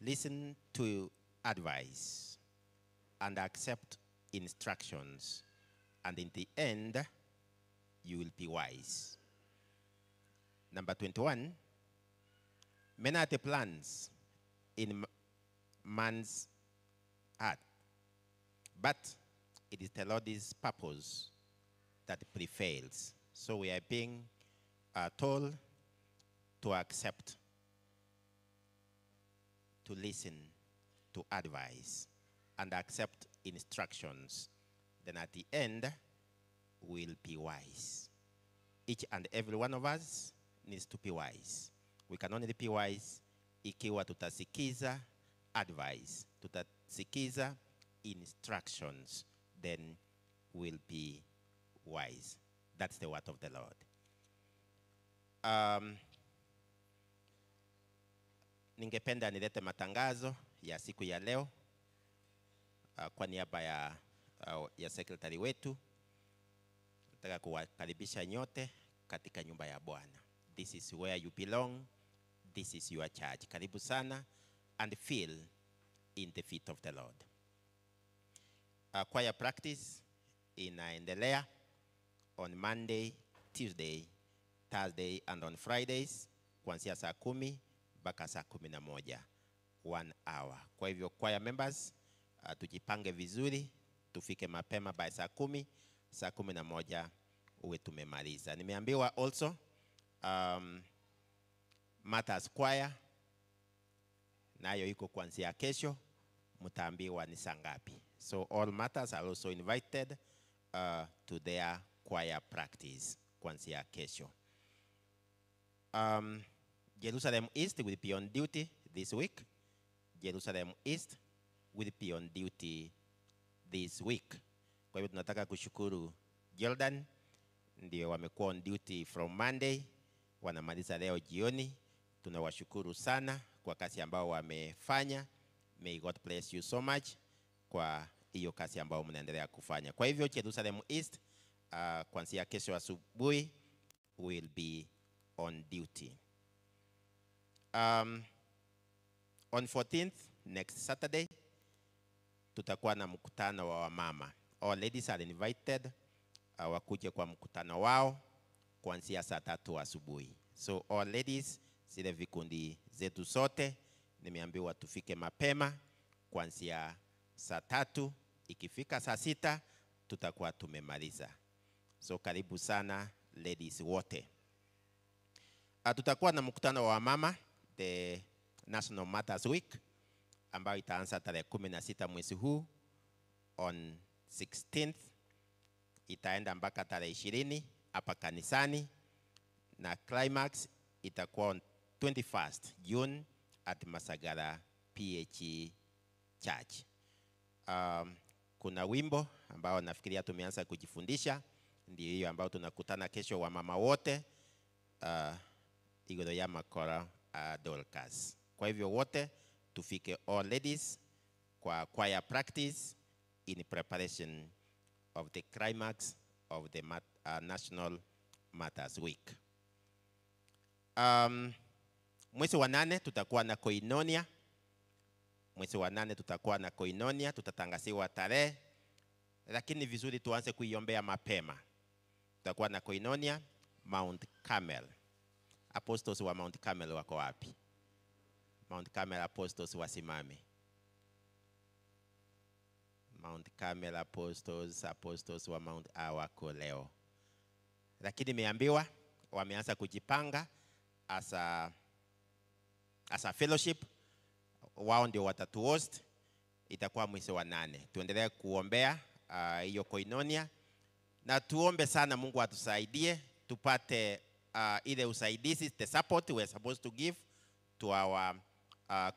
Speaker 4: listen to advice and accept instructions, and in the end you will be wise. Number 21, many are the plans in man's heart, but it is the Lord's purpose that prevails. So we are being told to accept, to listen to advice, and accept instructions. Then at the end, we'll be wise. Each and every one of us needs to be wise. We can only be wise ikiwa tutasikiza advice, tutasikiza instructions, then we'll be wise. That's the word of the Lord. Ningependa nilete matangazo ya siku ya leo kwa niaba ya secretary wetu. Nataka kuwakaribisha nyote katika nyumba ya Bwana. This is where you belong. This is your church. Karibu sana and feel in the feet of the Lord. Choir practice inaendelea on Monday, Tuesday, Thursday and on Fridays kuanzia saa 10 mpaka saa 11, 1 hour. Kwa hivyo choir members, tujipange vizuri, tufike mapema by saa 10, saa 11 uwe tumemaliza. Nimeambiwa also Martha's Choir Nayo iko kuanzia kesho, mtaambiwa ni saa ngapi. So all Martyrs are also invited to their choir practice kuanzia kesho. Jerusalem East will be on duty this week. Jerusalem East will be on duty this week. Kwa hivyo tunataka kushukuru Jordan, ndio wamekuwa on duty from Monday, wanamaliza leo jioni. Tunawashukuru sana kwa kazi ambao wamefanya. May God bless you so much kwa hiyo kazi ambao mnaendelea kufanya. Kwa hivyo Jerusalem East kuanzia kesho asubuhi will be on duty. On 14th, next Saturday, tutakuwa na mkutano wa wamama. All ladies are invited wakuje kwa mkutano wao kuanzia saa 3 asubuhi. So all ladies, zile vikundi zetu zote, nimeambiwa tufike mapema kuanzia saa 3. Ikifika saa 6 tutakuwa tumemaliza. So karibu sana ladies wote. Tutakuwa na mkutano wa wamama, the National Martyrs Week, ambayo itaanza tarehe 16 mwezi huu on 16th, itaenda mpaka tarehe 20 hapa kanisani, na climax itakuwa on 21st June at Masagara PHE Church. Kuna wimbo ambao nafikiria tumeanza kujifundisha, ndio hiyo ambao tunakutana kesho wa mama wote, igoro ya makora Dorcas. Kwa hivyo wote tufike, all ladies, kwa choir practice in preparation of the climax of the National Martyrs Week. Mwezi wa 8 tutakuwa na Koinonia. Mwezi wa 8 tutakuwa na Koinonia, tutatangaziwa tarehe, lakini vizuri tuanze kuiombea mapema. Tutakuwa na Koinonia Mount Carmel. Apostles wa Mount Carmel wako wapi? Mount Carmel apostles wasimame. Mount Carmel apostles, apostles wa Mount wako leo. Lakini nimeambiwa wameanza kujipanga as a fellowship. Wao ndio watatu host. Itakuwa mwezi wa 8. Tuendelee kuombea hiyo Koinonia, na tuombe sana Mungu atusaidie tupate ile usaidizi, the support we are supposed to give to our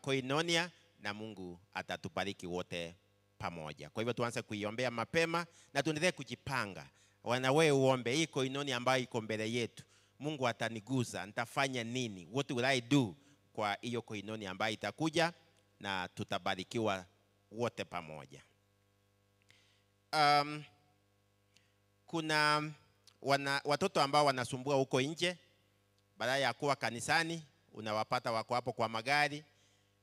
Speaker 4: Koinonia, na Mungu atatubariki wote pamoja. Kwa hivyo tuanze kuiombea mapema na tuendelee kujipanga. Wana wewe uombe hii Koinonia ambayo iko mbele yetu. Mungu ataniguza, nitafanya nini? What will I do kwa hiyo Koinonia ambayo itakuja, na tutabarikiwa wote pamoja. Kuna watoto ambao wanasumbua huko nje, badala ya kuwa kanisani unawapata wako hapo kwa magari.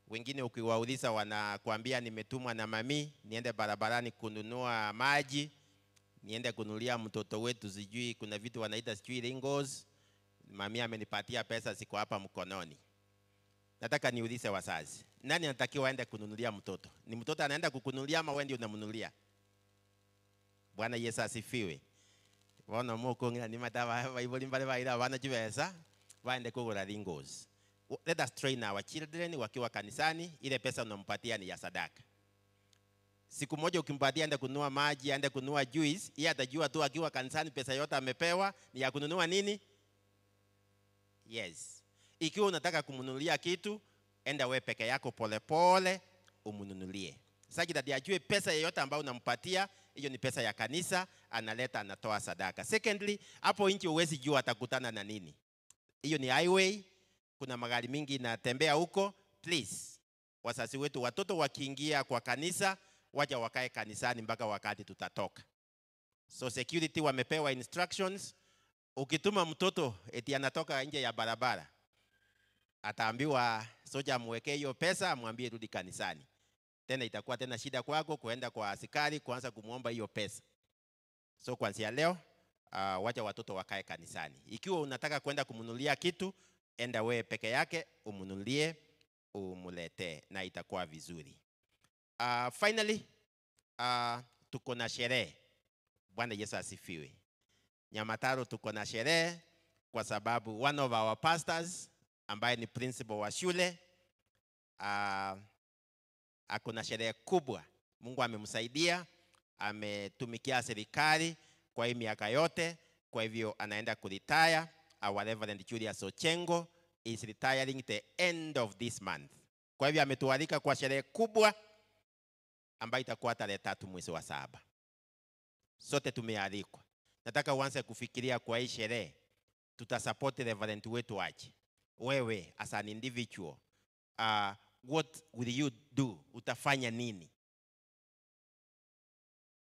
Speaker 4: Wengine ukiwauliza wanakuambia nimetumwa na mami niende barabarani kununua maji, niende kununulia mtoto wetu sijui kuna vitu wanaita sijui ringos, mami amenipatia pesa ziko hapa mkononi. Nataka niulize wazazi, nani anatakiwa aende kununulia mtoto? Ni mtoto anaenda kukununulia ama wewe ndio unamnunulia? Bwana Yesu asifiwe. Wana moko ngira ni mataba baibuli mbale baira wana jibesa waende kugura ringos. Let us train our children wakiwa kanisani, ile pesa unampatia ni ya sadaka. Siku moja ukimpatia aende kununua maji, aende kununua juice, yeye atajua tu akiwa kanisani pesa yote amepewa ni ya kununua nini? Yes. Ikiwa unataka kumnunulia kitu, enda wewe peke yako polepole umnunulie. Sasa ajue pesa yoyote ambayo unampatia, hiyo ni pesa ya kanisa, analeta anatoa sadaka. Secondly, hapo nje huwezi jua atakutana na nini. Hiyo ni highway, kuna magari mingi inatembea huko. Please, wazazi wetu, watoto wakiingia kwa kanisa, wacha wakae kanisani mpaka wakati tutatoka. So security wamepewa instructions. Ukituma mtoto eti anatoka nje ya barabara, ataambiwa soja amwekee hiyo pesa, amwambie rudi kanisani. Tena itakuwa tena shida kwako kuenda kwa askari kuanza kumuomba hiyo pesa. So kuanzia leo, wacha watoto wakae kanisani. Ikiwa unataka kwenda kumnunulia kitu, enda wewe peke yake umnunulie, umuletee, na itakuwa vizuri. Finally, tuko na sherehe. Bwana Yesu asifiwe. Nyamataro tuko na sherehe kwa sababu one of our pastors ambaye ni principal wa shule Ako na sherehe kubwa. Mungu amemsaidia, ametumikia serikali kwa hii miaka yote, kwa hivyo anaenda kuretire. Our Reverend Julius Ochengo is retiring the end of this month. Kwa hivyo ametualika kwa sherehe kubwa ambayo itakuwa tarehe 3 mwezi wa 7. Sote tumealikwa. Nataka uanze kufikiria kwa hii sherehe tutasupport Reverend wetu aje. Wewe as an individual, what will you do? Utafanya nini?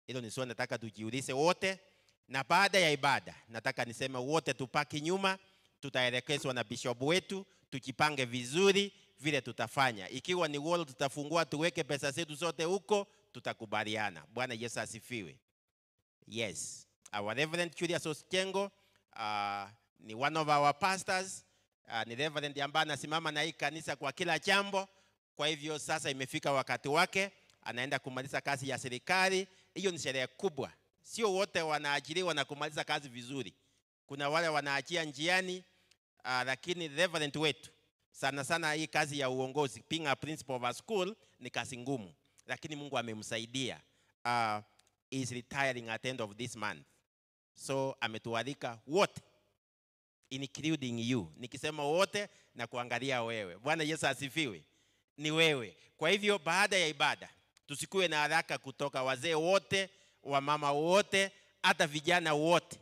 Speaker 4: Hilo ni swali nataka tujiulize wote. Na baada ya ibada nataka niseme wote tupaki nyuma, tutaelekezwa na bishop wetu, tujipange vizuri vile tutafanya. Ikiwa ni wall tutafungua, tuweke pesa zetu zote huko, tutakubaliana. Bwana Yesu asifiwe. Yes, our Reverend Julius Ochengo ni one of our pastors. Ni Reverend ambaye anasimama na hii kanisa kwa kila jambo. Kwa hivyo sasa imefika wakati wake, anaenda kumaliza kazi ya serikali. Hiyo ni sherehe kubwa. Sio wote wanaajiriwa na kumaliza kazi vizuri. Kuna wale wanaachia njiani, lakini Reverend wetu sana sana hii kazi ya uongozi, being a principal of a school ni kazi ngumu, lakini Mungu amemsaidia. Is retiring at the end of this month. So ametualika wote, including you. Nikisema wote na kuangalia wewe. Bwana Yesu asifiwe. Ni wewe. Kwa hivyo baada ya ibada tusikue na haraka kutoka, wazee wote, wamama wote, hata vijana wote.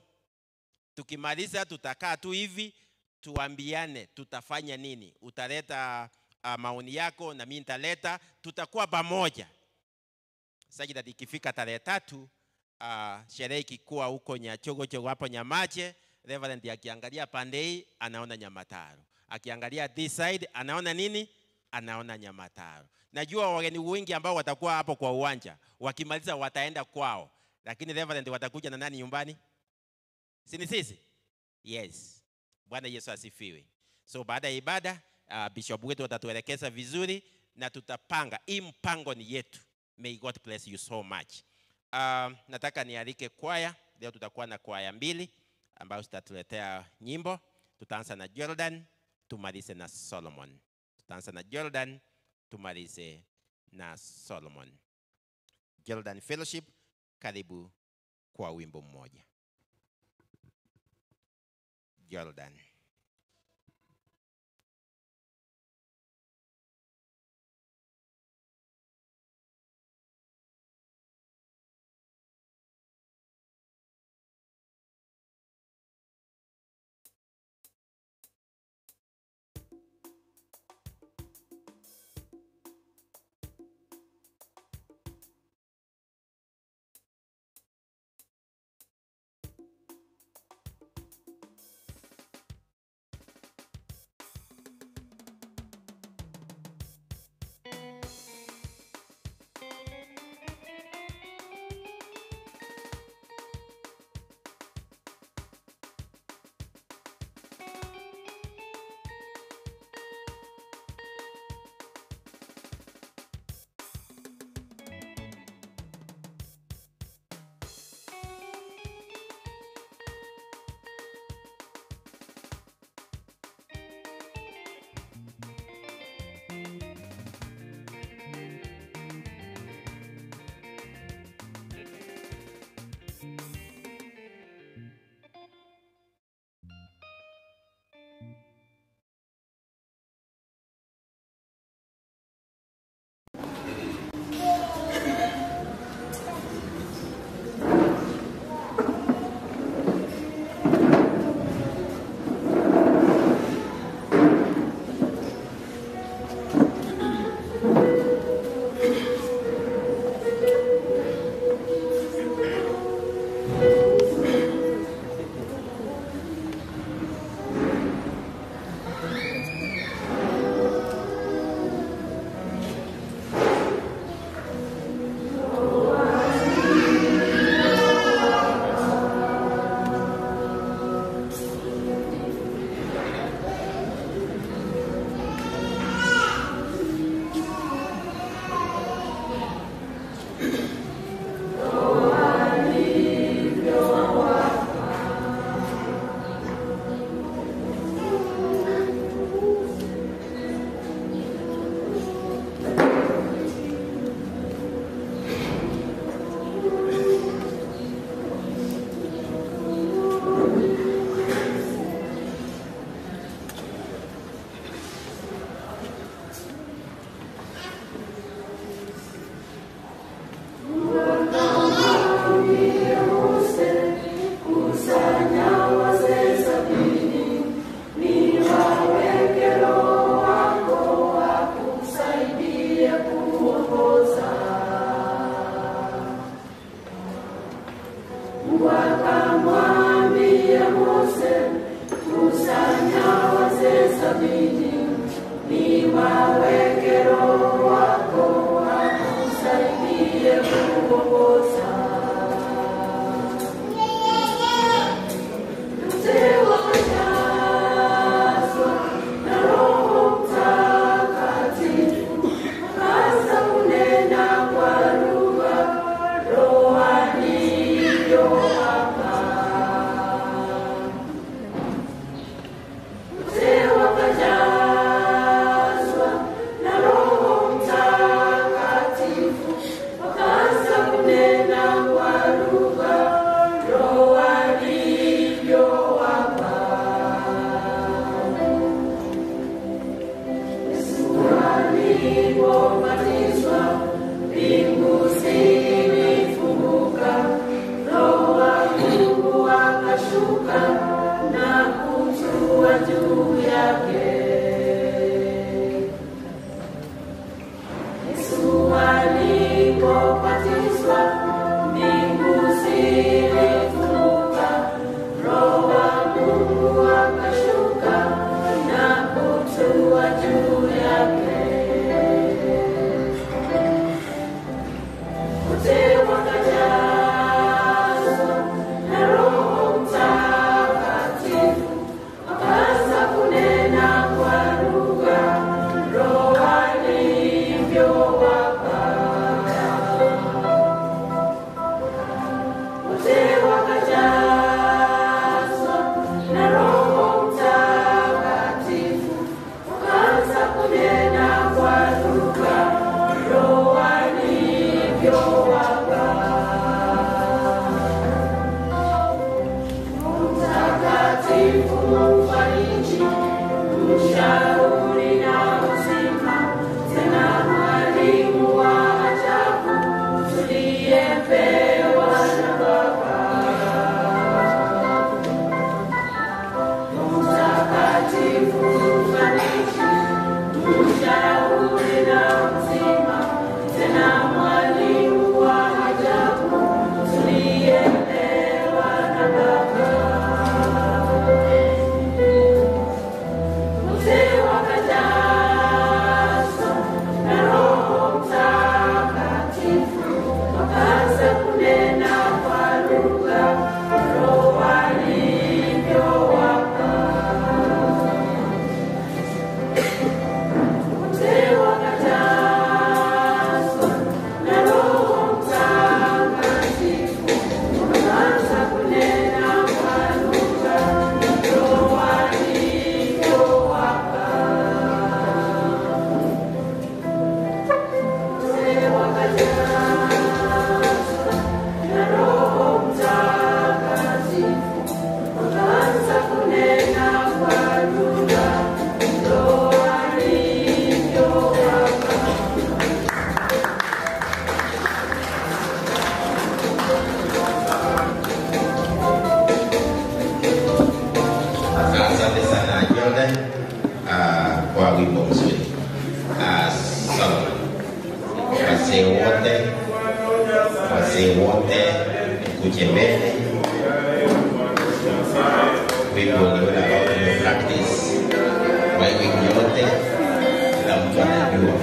Speaker 4: Tukimaliza tutakaa tu hivi tuambiane tutafanya nini. Utaleta maoni yako na mimi nitaleta, tutakuwa pamoja. Sasa ikifika tarehe 3, sherehe ikikuwa huko Nyachogochogo hapo Nyamache, Reverend akiangalia pande hii anaona Nyamataro, akiangalia this side anaona nini? Anaona Nyamataro. Najua wageni wengi ambao watakuwa hapo kwa uwanja, wakimaliza wataenda kwao, lakini Reverend watakuja na nani nyumbani? Si ni sisi? Yes. Bwana Yesu asifiwe. So baada ya ibada, bishop wetu atatuelekeza vizuri na tutapanga. Hii mpango ni yetu. May God bless you so much. Nataka nialike kwaya. Leo tutakuwa na kwaya 2 ambayo zitatuletea nyimbo. Tutaanza na Jordan, tumalize na Solomon. Tutaanza na Jordan, tumalize na Solomon. Jordan Fellowship, karibu kwa wimbo mmoja. Jordan. Asante sana Jordan kwa wimbo mzuri. Solomon, wazee wote mkuje mbele. Wimbo ni ule ambao tume practice kwa hii wiki yote, kila mtu anajua.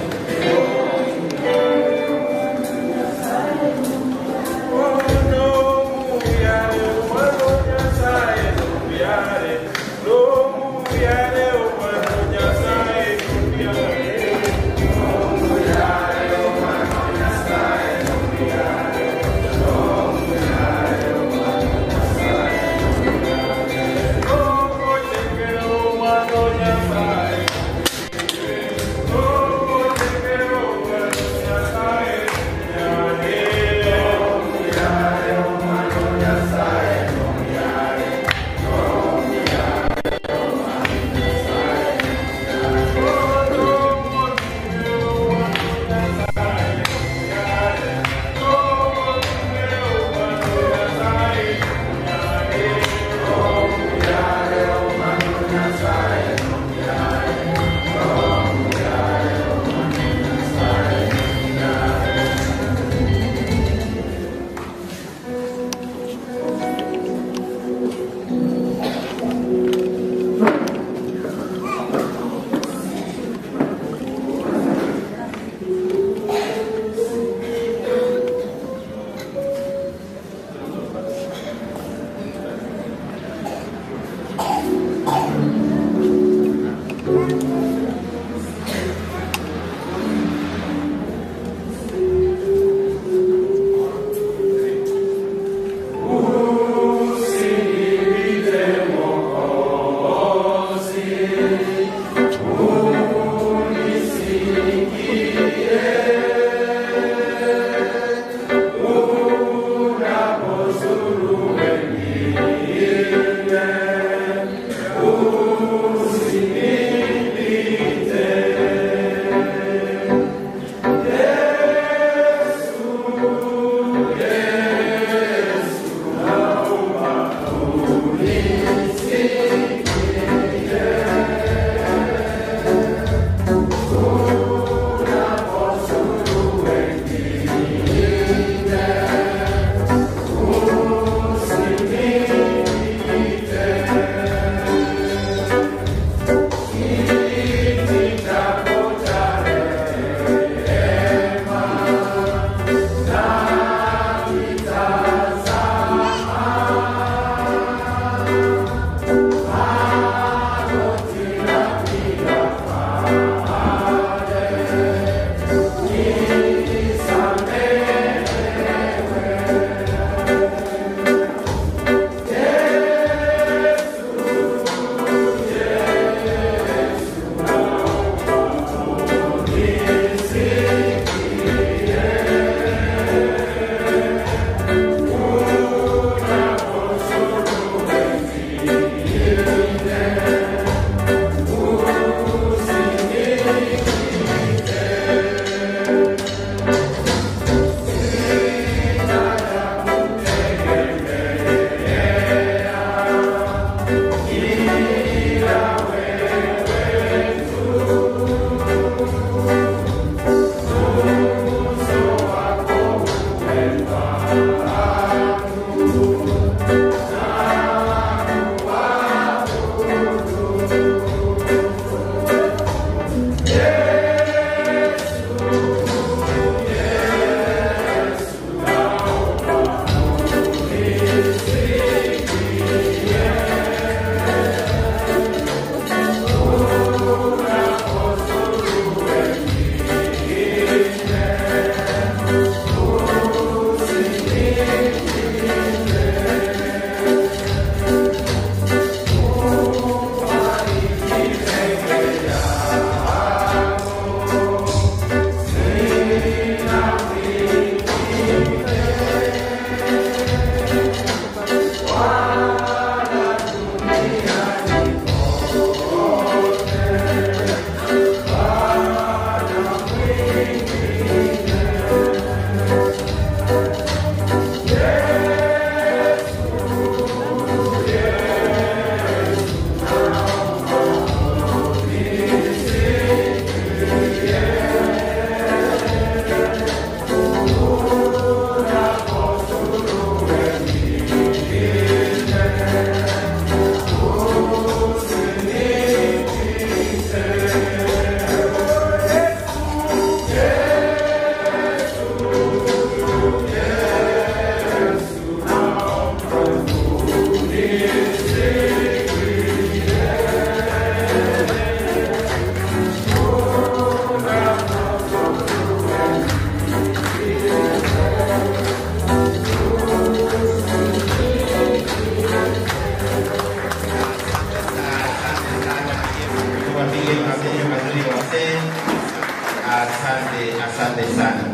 Speaker 4: Asante, asante sana.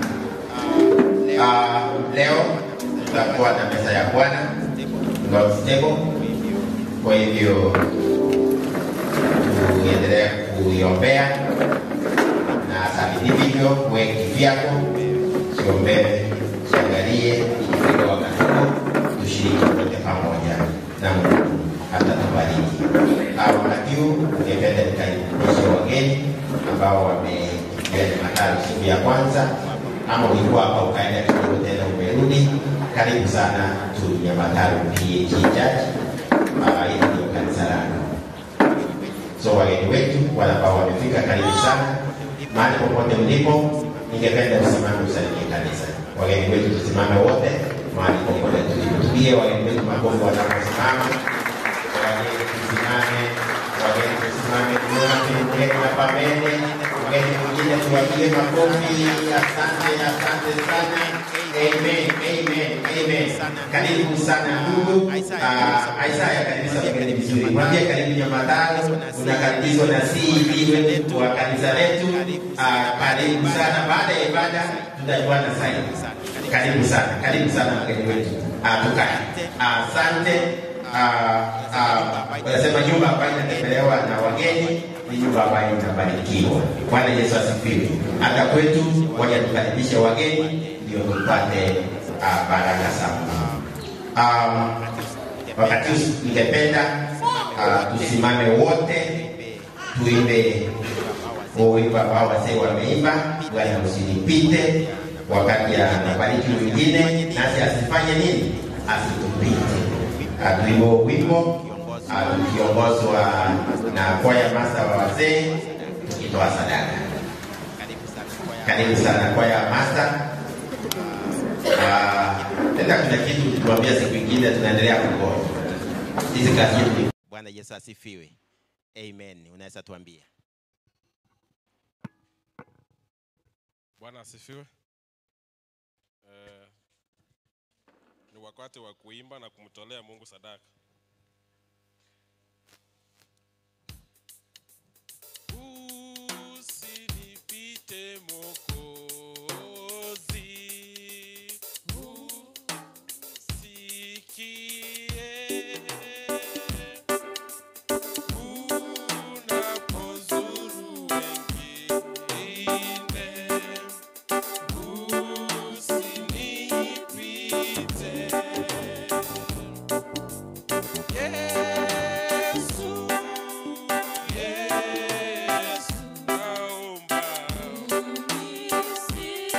Speaker 4: Leo tutakuwa na meza ya Bwana, Lord's table. Kwa hivyo tuendelee kuiombea na sabidi hivyo, wewe kivyako siombee, siangalie, ikifika wakati huo tushiriki wote pamoja na Mungu atatubariki. Wakati huu ningependa nikaribishe wageni ambao wamekuja Jumatano siku ya kwanza, ama ulikuwa hapa ukaenda kidogo tena umerudi. Karibu sana tu Nyamataro PAG Church. Hili ndio kanisa langu. So wageni wetu wale ambao wamefika, karibu sana. Mahali popote mlipo, ningependa usimame usalimie kanisa. Wageni wetu tusimame wote mahali popote tulipo. Tupige wageni wetu makofi wanaposimama. Wageni tusimame, wageni tusimame, mgeni hapa mbele, mgeni mwingine tuwapigie makofi. Asante, asante sana. Amen, amen, amen. Karibu sana ndugu. Isaya, karibisha wageni vizuri. Mwambie karibu Nyamataro, unakaribishwa na CED wetu wa kanisa letu. Karibu sana. Baada ya ibada tutajuana zaidi. Karibu sana, karibu sana mgeni wetu. Tukae. Asante. Wanasema nyumba ambayo inatembelewa na wageni ni nyumba ambayo inabarikiwa. Bwana Yesu asifiwe. Hata kwetu waje tukaribishe wageni ndio tupate baraka za Mungu. Wakati ningependa tusimame wote tuimbe wimbo ambao wazee wameimba, Bwana usinipite. Wakati anabariki mwingine nasi asifanye nini? Asitupite. Tuimbe wimbo tukiongozwa na kwaya master wa wazee tukitoa sadaka. Karibu sana kwaya master. Tena kuna kitu tutuambia siku nyingine, tunaendelea kungoja. Hizi kazi yetu.
Speaker 5: Bwana Yesu asifiwe. Amen. Unaweza tuambia.
Speaker 6: Bwana asifiwe. Ni wakati wa kuimba na kumtolea Mungu sadaka. Usinipite Mwokozi, usikie unapozuru wengine, usinipite. Yesu, Yesu, naomba unisikie.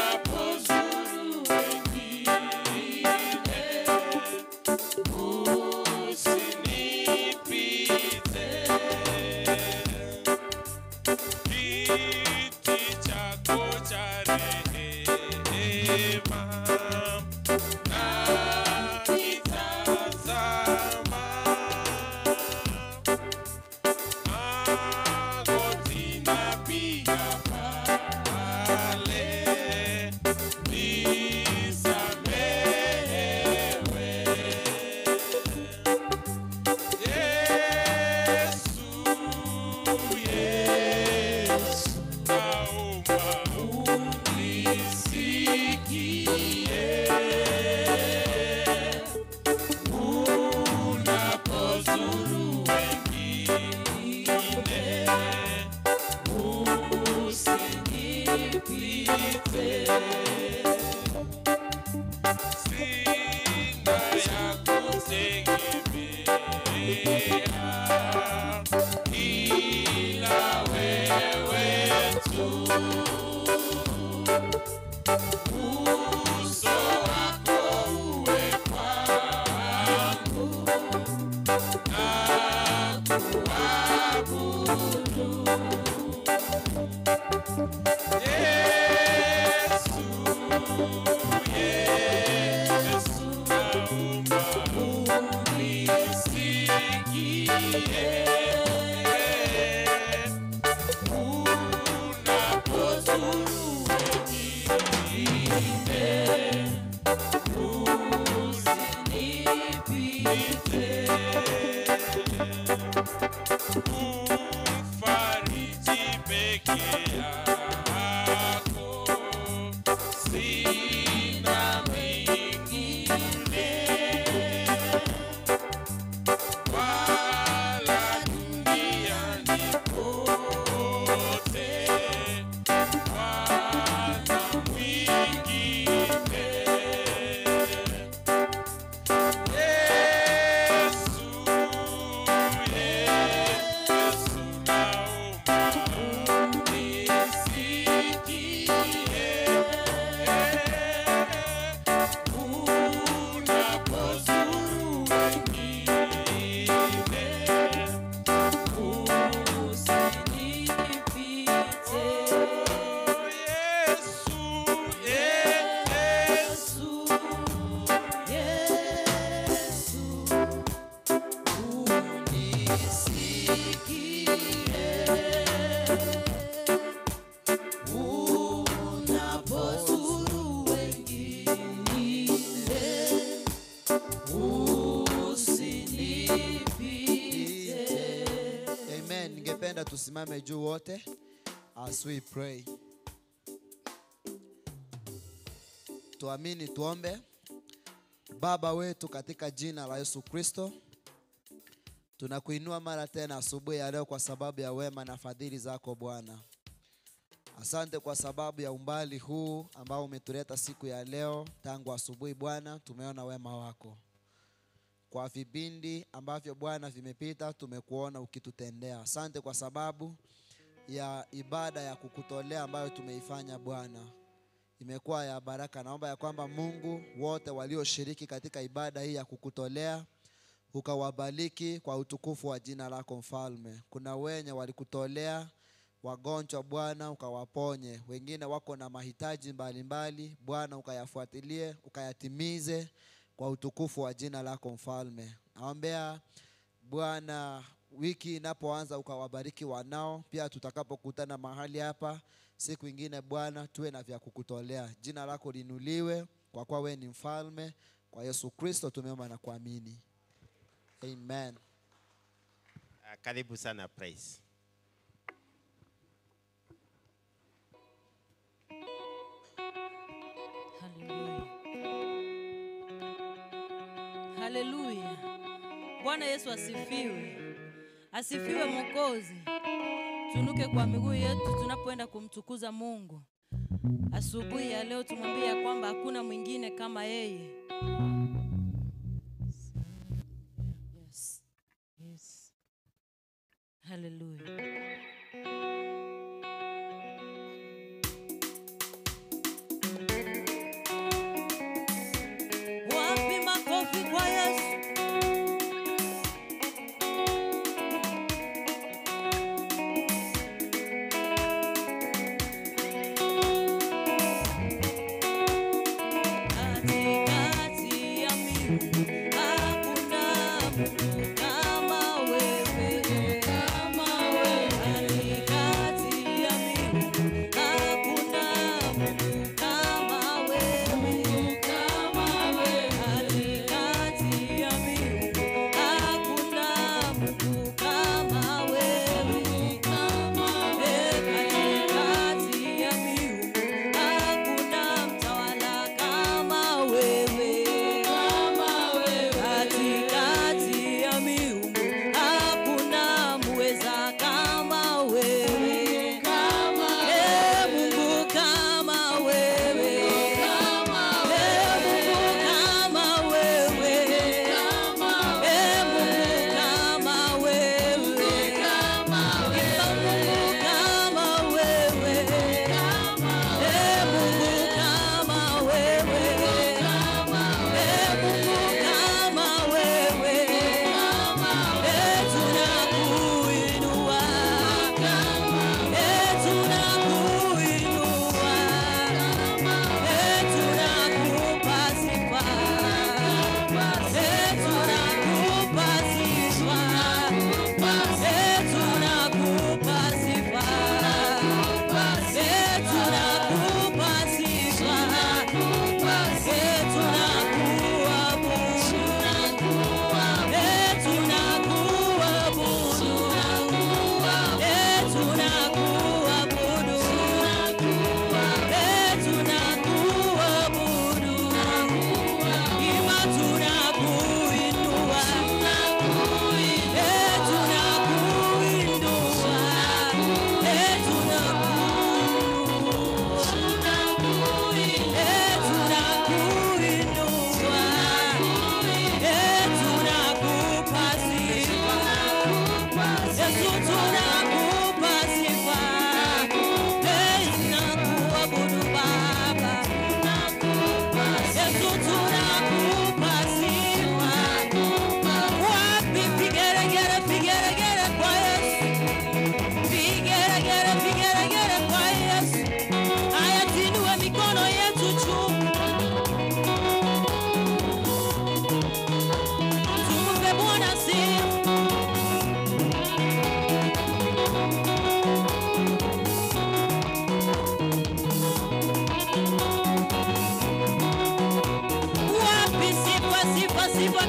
Speaker 6: Unapozuru wengine, usinipite. Kiti chako cha rehema nakitazama, magoti napiga pale, nisamehewe. Yesu, Yesu, naomba unisikie. Unapozuru wengine, usinipite. Sina ya kutegemea ila wewe tu. Uso wako uwe kwangu na kuabudu. Yesu, Yesu, naomba unisikie. Unapozuru wengine, usinipite.
Speaker 1: Usikie unapozuru wengine, usinipite.
Speaker 2: Amen. Ningependa tusimame juu wote as we pray. Tuamini, tuombe. Baba wetu, katika jina la Yesu Kristo, tunakuinua mara tena asubuhi ya leo kwa sababu ya wema na fadhili zako Bwana. Asante kwa sababu ya umbali huu ambao umetuleta siku ya leo. Tangu asubuhi Bwana, tumeona wema wako. Kwa vipindi ambavyo Bwana vimepita, tumekuona ukitutendea. Asante kwa sababu ya ibada ya kukutolea ambayo tumeifanya Bwana, imekuwa ya baraka. Naomba ya kwamba Mungu, wote walioshiriki katika ibada hii ya kukutolea ukawabariki kwa utukufu wa jina lako Mfalme. Kuna wenye walikutolea wagonjwa Bwana, ukawaponye. Wengine wako na mahitaji mbalimbali Bwana, ukayafuatilie, ukayatimize kwa utukufu wa jina lako Mfalme. Naombea Bwana, wiki inapoanza ukawabariki wanao, pia tutakapokutana mahali hapa siku ingine Bwana, tuwe na vya kukutolea. Jina lako linuliwe kwa kuwa wewe ni mfalme. Kwa Yesu Kristo tumeomba na kuamini. Amen.
Speaker 4: Karibu sana Praise.
Speaker 1: Haleluya. Haleluya. Bwana Yesu asifiwe. Asifiwe Mwokozi. Tunuke kwa miguu yetu tunapoenda kumtukuza Mungu. Asubuhi ya leo tumwambie ya kwamba hakuna mwingine kama yeye. Yes. Yes. Haleluya. Wapi makofi kwa Yesu? Katikati ya miungu hakuna Mungu kama wewe, kama wewe.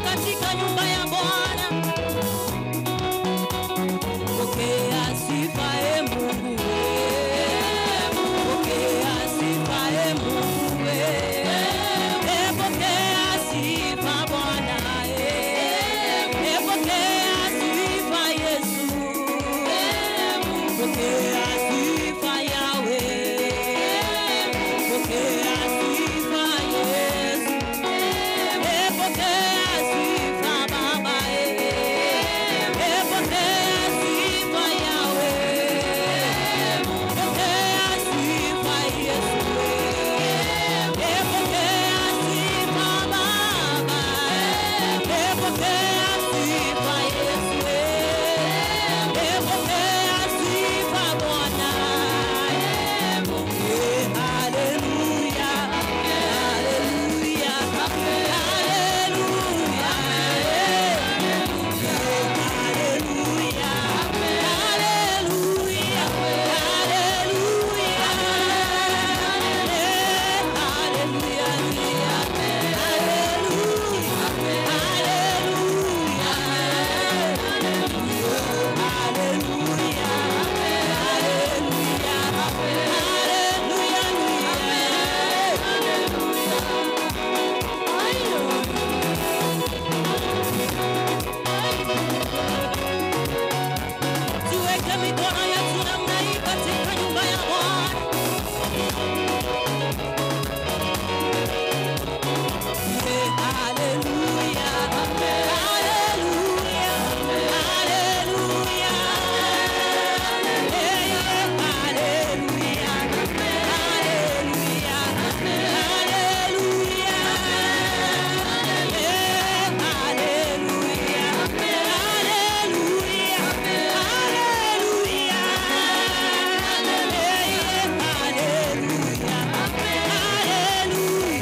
Speaker 1: katika nyumba ya Bwana. Pokea sifa e Mungu, pokea sifa e Mungu, pokea sifa Bwana, pokea sifa Yesu, pokea sifa Yahweh, pokea sifa Yesu, pokea sifa Baba, pokea sifa Yahweh, pokea sifa Yesu, pokea sifa Baba, pokea sifa Yesu, pokea sifa Bwana. Haleluya, haleluya, haleluya, haleluya, haleluya, Tuweke mikono yetu namna hii katika nyumba ya Bwana. Haleluya, haleluya, haleluya, haleluya, haleluya, haleluya, haleluya, haleluya, haleluya, haleluya,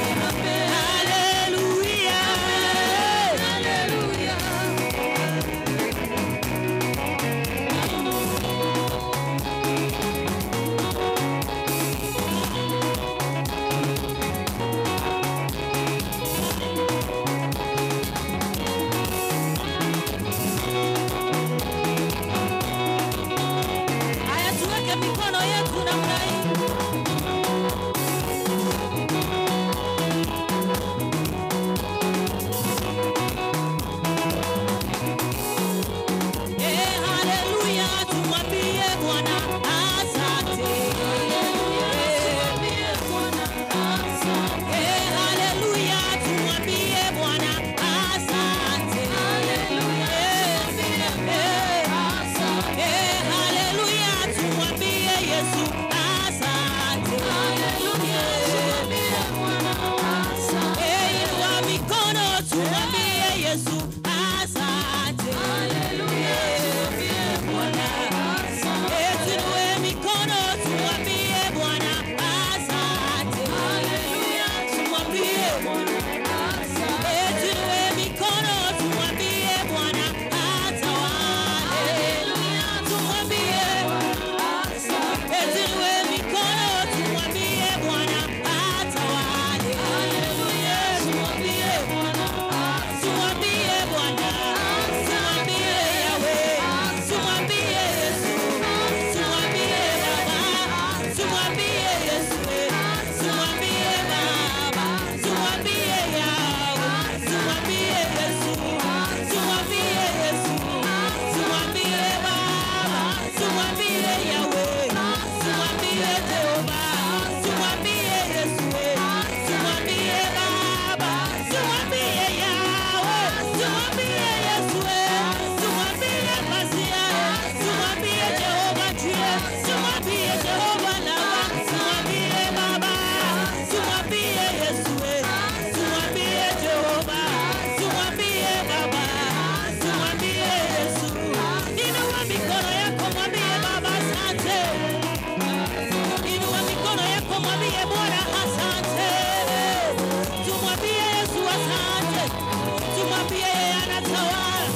Speaker 1: haleluya, haleluya. Haya, tuweke mikono yetu namna hii. Haleluya, tumwambie Bwana asante. Haleluya, tumwambie Bwana asante. Haleluya, tumwambie Yesu asante. Inua mikono tumwambie Yesu asante. Tuinue mikono tumwambie Bwana asante. Tumwambie tuinue mikono tumwambie Bwana atawale. Tumwambie tuinue mikono tumwambie Bwana atawale. Tumwambie tumwambie Bwana, tumwambie Yahweh, tumwambie Yesu, tumwambie Baba, tumwambie Yesu, tumwambie Baba, tumwambie Yahweh, tumwambie Yesu, tumwambie Yesu, tumwambie Baba, tumwambie Yahweh, tumwambie Jehova, tumwambie Yesu, tumwambie Baba, tumwambie Yahweh, tumwambie Yesu, tumwambie Masia, tumwambie Jehova Jireh, tumwambie Jehova Lava, tumwambie Baba, tumwambie Yesu, tumwambie Jehova, tumwambie Baba, tumwambie Yesu. Inua mikono yako mwambie Baba asante. Inua mikono yako mwambie Bwana asante. Tumwambie Yesu asante. Tumwambie yeye anatawala.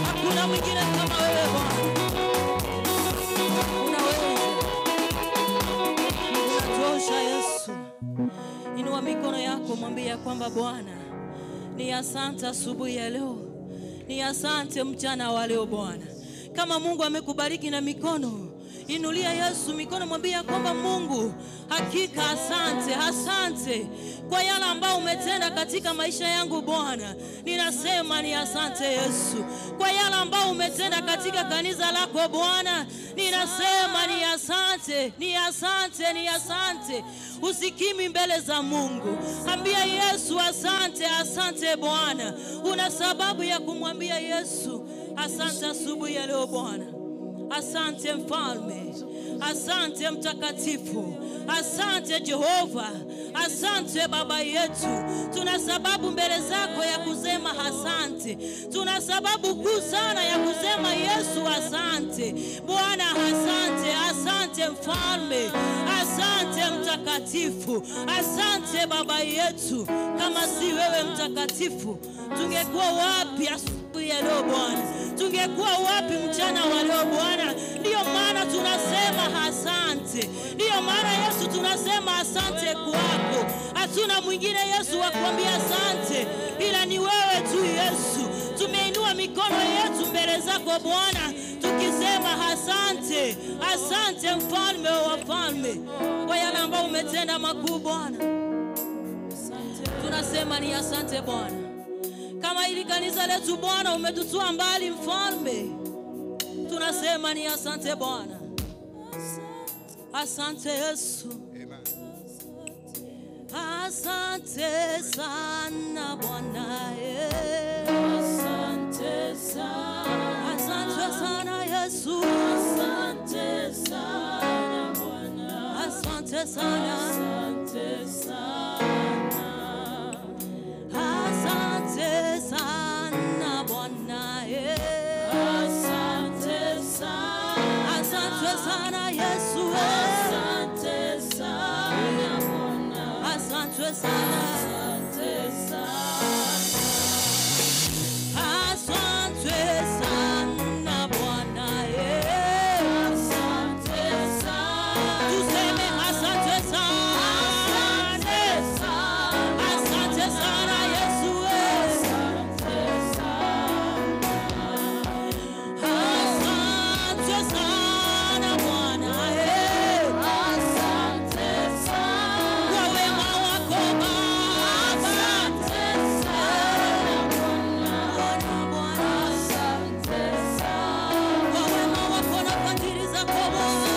Speaker 1: Hakuna mwingine kama wewe Bwana. Unaweza. Unatosha Yesu. Inua mikono yako mwambie ya kwamba Bwana, Ni asante asubuhi ya leo, ni asante mchana wa leo Bwana. Kama Mungu amekubariki na mikono, inulia Yesu mikono, mwambie kwamba Mungu hakika asante, asante kwa yale ambayo umetenda katika maisha yangu Bwana. Ninasema ni asante Yesu kwa yale ambayo umetenda katika kanisa lako Bwana. Ninasema ni asante, ni asante, ni asante. Usikimi mbele za Mungu, ambia Yesu asante, asante Bwana. Una sababu ya kumwambia Yesu asante asubuhi ya leo Bwana. Asante Mfalme, asante Mtakatifu, asante Jehova, asante Baba yetu. Tuna sababu mbele zako ya kusema asante. Tuna sababu kuu sana ya kusema Yesu asante Bwana, asante, asante Mfalme, asante Mtakatifu, asante Baba yetu. Kama si wewe Mtakatifu, tungekuwa wapi asubuhi ya leo Bwana? Tungekuwa wapi mchana wa leo Bwana? Ndiyo maana tunasema asante. Ndiyo maana Yesu tunasema asante kwako. Hatuna mwingine Yesu wa kuambia asante ila ni wewe tu Yesu. Tumeinua mikono yetu mbele zako Bwana tukisema asante, asante Mfalme wa wafalme kwa yale ambayo umetenda makuu Bwana. Tunasema ni asante Bwana. Kama ili kanisa letu Bwana umetutoa mbali Mfalme, tunasema ni asante Bwana. Asante Yesu.
Speaker 3: Amen.
Speaker 1: Asante sana Bwana. Asante sana. Asante sana Yesu. Asante sana Bwana. Asante sana. Asante sana. Asante sana Bwana. Asante sana. Asante sana Yesu. Asante sana Bwana. Asante sana. Asante sana. Asante sana Bwana. Asante sana. Tuseme asante sana. Asante sana. Asante sana Yesu. Asante sana. Asante sana Bwana. Asante sana kwa wema wako Baba. Asante sana Bwana. Bwana, asante sana kwa wema wako na fadhili zako Bwana.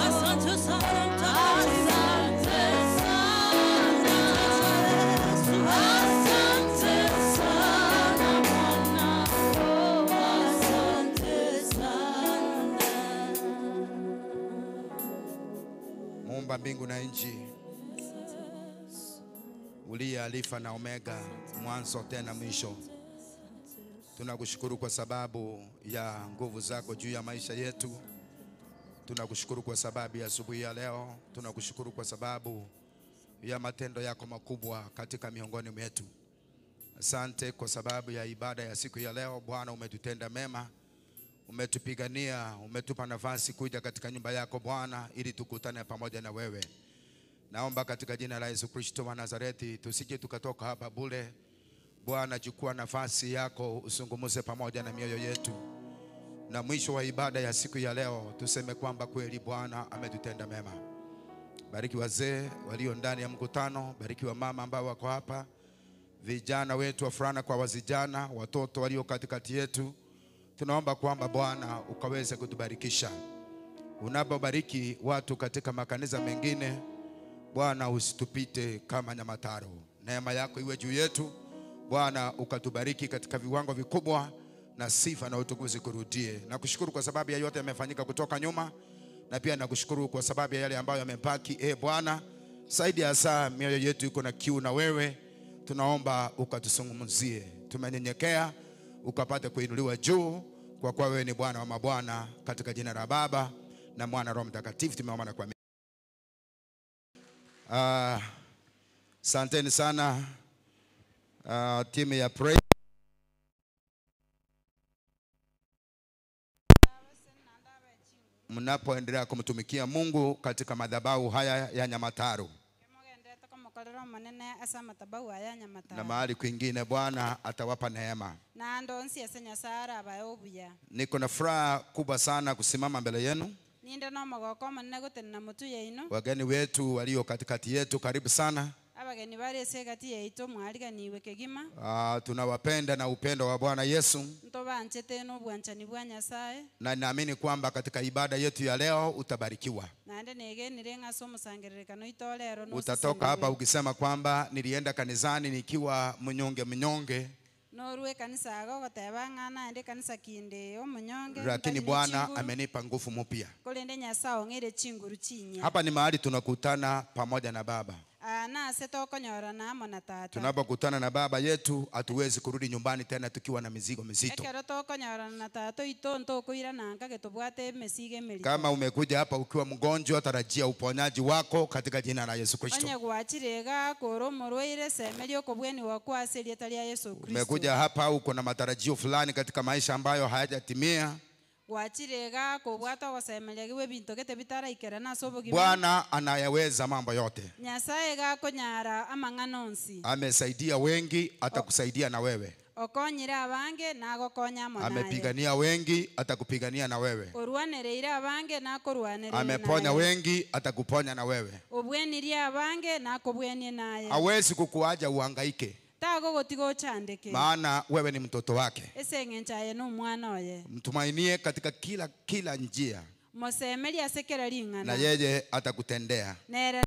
Speaker 1: Asante sana Mtakatifu. Asante sana Yesu. Asante sana Bwana. Asante sana.
Speaker 3: Muumba mbingu na nchi, uliye Alifa na Omega, mwanzo tena mwisho, tunakushukuru kwa sababu ya nguvu zako juu ya maisha yetu. Tunakushukuru kwa sababu ya asubuhi ya leo. Tunakushukuru kwa sababu ya matendo yako makubwa katika miongoni mwetu. Asante kwa sababu ya ibada ya siku ya leo. Bwana, umetutenda mema, umetupigania, umetupa nafasi kuja katika nyumba yako Bwana, ili tukutane pamoja na wewe. Naomba katika jina la Yesu Kristo wa Nazareti, tusije tukatoka hapa bure. Bwana, chukua nafasi yako, usungumuze pamoja na mioyo yetu, na mwisho wa ibada ya siku ya leo tuseme kwamba kweli Bwana ametutenda mema. Bariki wazee walio ndani ya mkutano, bariki wa mama ambao wako hapa, vijana wetu wavulana kwa wasichana, watoto walio katikati yetu. Tunaomba kwamba Bwana ukaweze kutubarikisha. Unapobariki watu katika makanisa mengine, Bwana usitupite kama Nyamataro. Neema yako iwe juu yetu Bwana, ukatubariki katika viwango vikubwa, na sifa na utukufu kurudie. Nakushukuru kwa sababu ya yote yamefanyika kutoka nyuma, na pia nakushukuru kwa sababu ya yale ambayo yamebaki. Bwana, zaidi ya saa mioyo yetu iko na kiu na wewe. Tunaomba ukatusungumzie. Tumenyenyekea ukapate kuinuliwa juu, kwa kuwa wewe ni Bwana wa mabwana. Katika jina la Baba na Mwana Roho Mtakatifu tumeomba na kuamini. Asanteni sana timu ya praise. Mnapoendelea kumtumikia Mungu katika madhabahu haya ya Nyamataro.
Speaker 7: Agokorera manene asa matabau aya nyamata.
Speaker 3: Na mahali kwingine Bwana atawapa neema.
Speaker 7: Na ndonsi ase Nyasaye abayobuya.
Speaker 3: Niko na furaha kubwa sana kusimama mbele yenu.
Speaker 7: Ninde no mogoko manene gutena mutu yeinu.
Speaker 3: Wageni wetu walio katikati yetu, karibu sana.
Speaker 7: Abageni bari ase gati yeito mwariganiwe kegima.
Speaker 3: Tunawapenda na upendo wa Bwana Yesu.
Speaker 7: Ntobanchete no bwanchani bwa Nyasaye.
Speaker 3: Na naamini kwamba katika ibada yetu ya leo utabarikiwa.
Speaker 7: Naende negenire ngaso musangererekano itorero no.
Speaker 3: Utatoka hapa ukisema kwamba nilienda kanisani nikiwa mnyonge mnyonge.
Speaker 7: Norwe kanisa agogoteba ng'ana ende kanisa kinde omunyonge.
Speaker 3: Lakini Bwana amenipa nguvu mpya.
Speaker 7: Kolende Nyasaye ong'ere chinguru chinya.
Speaker 3: Hapa ni mahali tunakutana pamoja na Baba.
Speaker 7: Na setokonyora na amo na tata.
Speaker 3: Tunapokutana na Baba yetu hatuwezi kurudi nyumbani tena tukiwa na mizigo mizito.
Speaker 7: Ekero tokonyora na tata itonto koira nanga getobwate mesige merito.
Speaker 3: Kama umekuja hapa ukiwa mgonjwa, tarajia uponyaji wako katika jina la Yesu Kristo.
Speaker 7: Onye gwachirega koro morwaire semerio kobweni wakwa ase rieta ria Yesu Kristo.
Speaker 3: Umekuja hapa uko na matarajio fulani katika maisha ambayo hayajatimia.
Speaker 7: Gwachirega kobwata gosemeria giwe binto gete bitaraikera na sobo.
Speaker 3: Bwana anayaweza mambo yote.
Speaker 7: Nyasaye gakonyara amang'ana onsi.
Speaker 3: Amesaidia wengi, atakusaidia na wewe.
Speaker 7: Okonyira abange nagokonya monaye.
Speaker 3: Amepigania wengi, atakupigania na wewe.
Speaker 7: Orwanereire abange nakorwanereire.
Speaker 3: Ameponya wengi, atakuponya na wewe.
Speaker 7: Obwenirie abange nakobwenie naye.
Speaker 3: Hawezi kukuacha uhangaike.
Speaker 7: Tago gotigo chandeke.
Speaker 3: Maana wewe ni mtoto wake.
Speaker 7: Ese ngenchaye no mwana oye.
Speaker 3: Mtumainie katika kila njia.
Speaker 7: Mosemeri asekera ring'ana.
Speaker 3: Na yeye atakutendea.
Speaker 7: Nere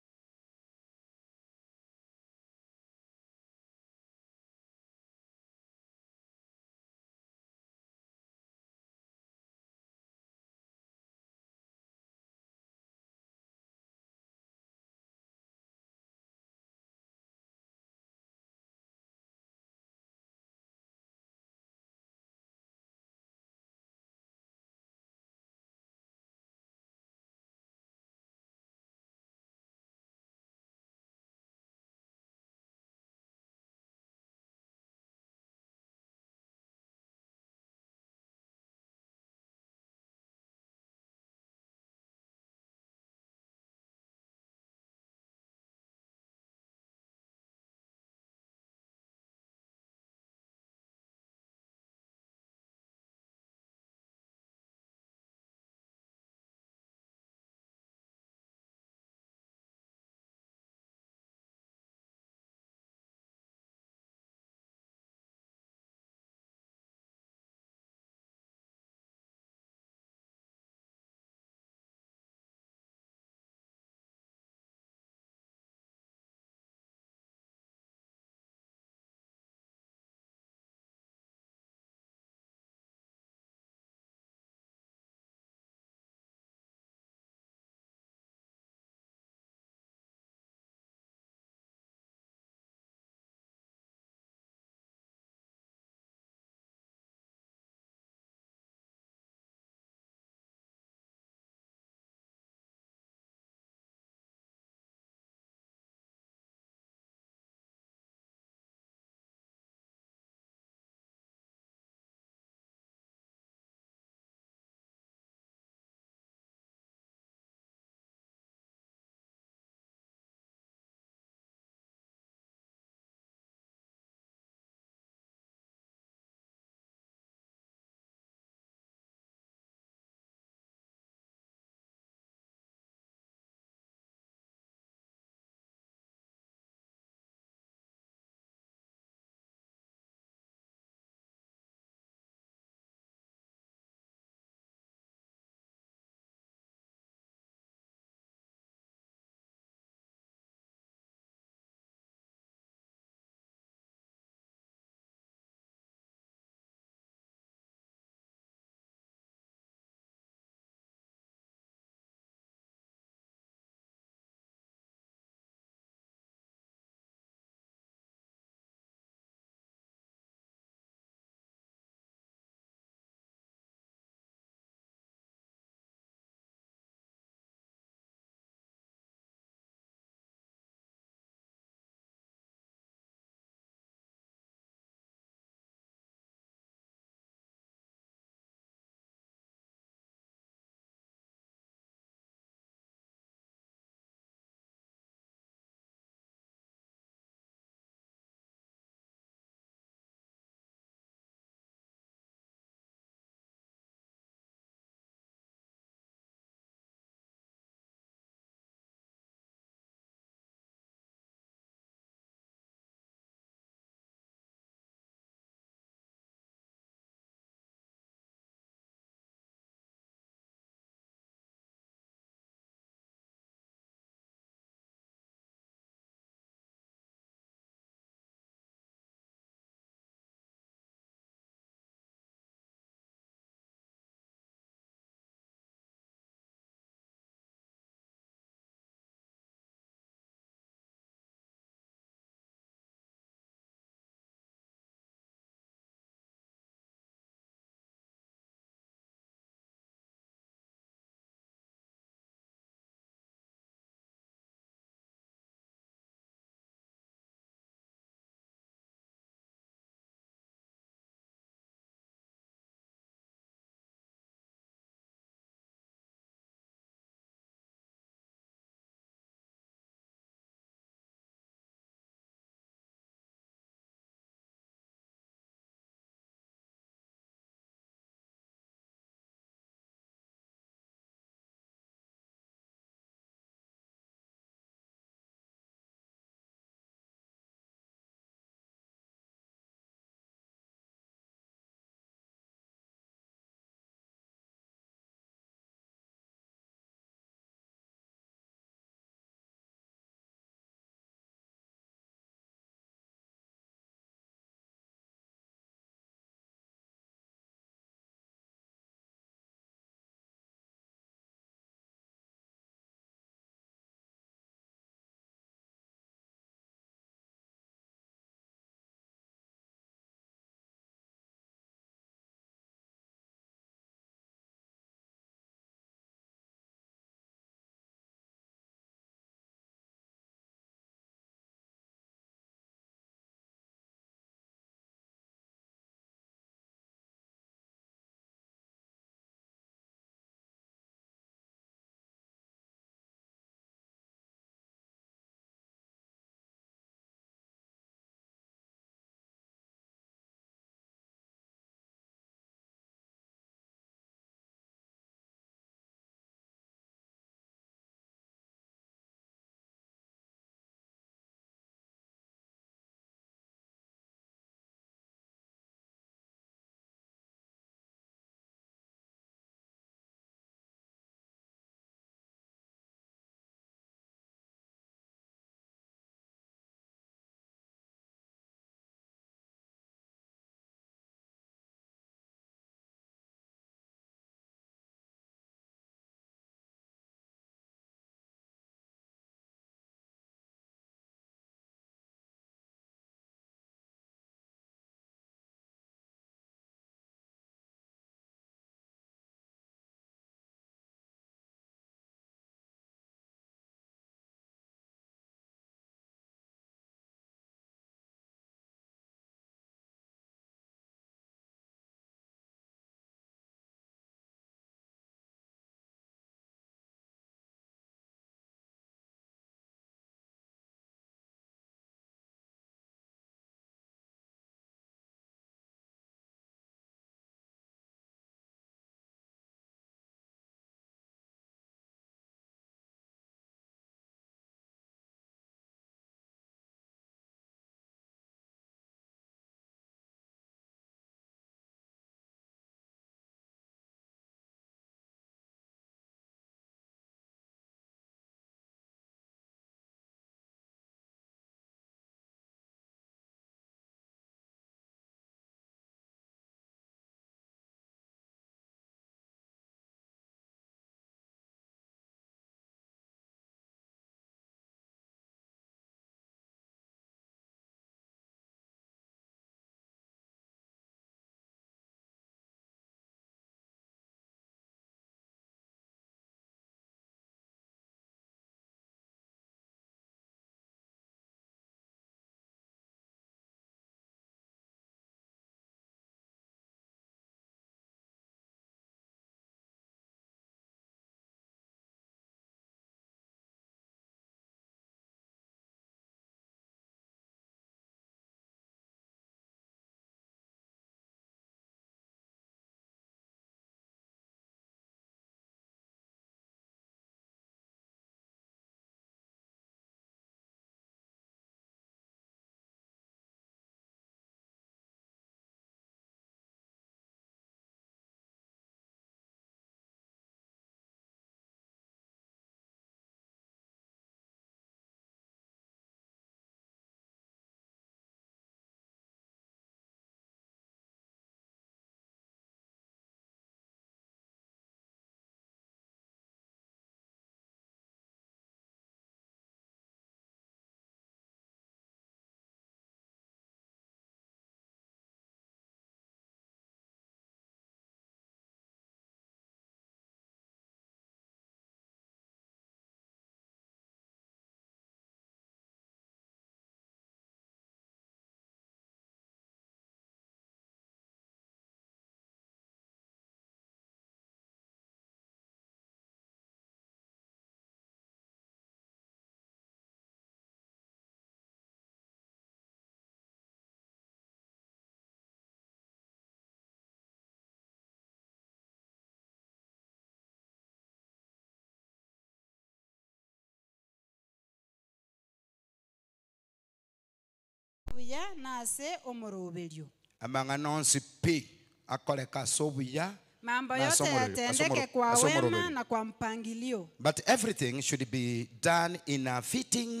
Speaker 7: obuya nase omoroberio.
Speaker 3: Amang'ana pi akoleka sobuya.
Speaker 7: Mambo yote yatendeke kwa wema na kwa mpangilio.
Speaker 3: But everything should be done in a fitting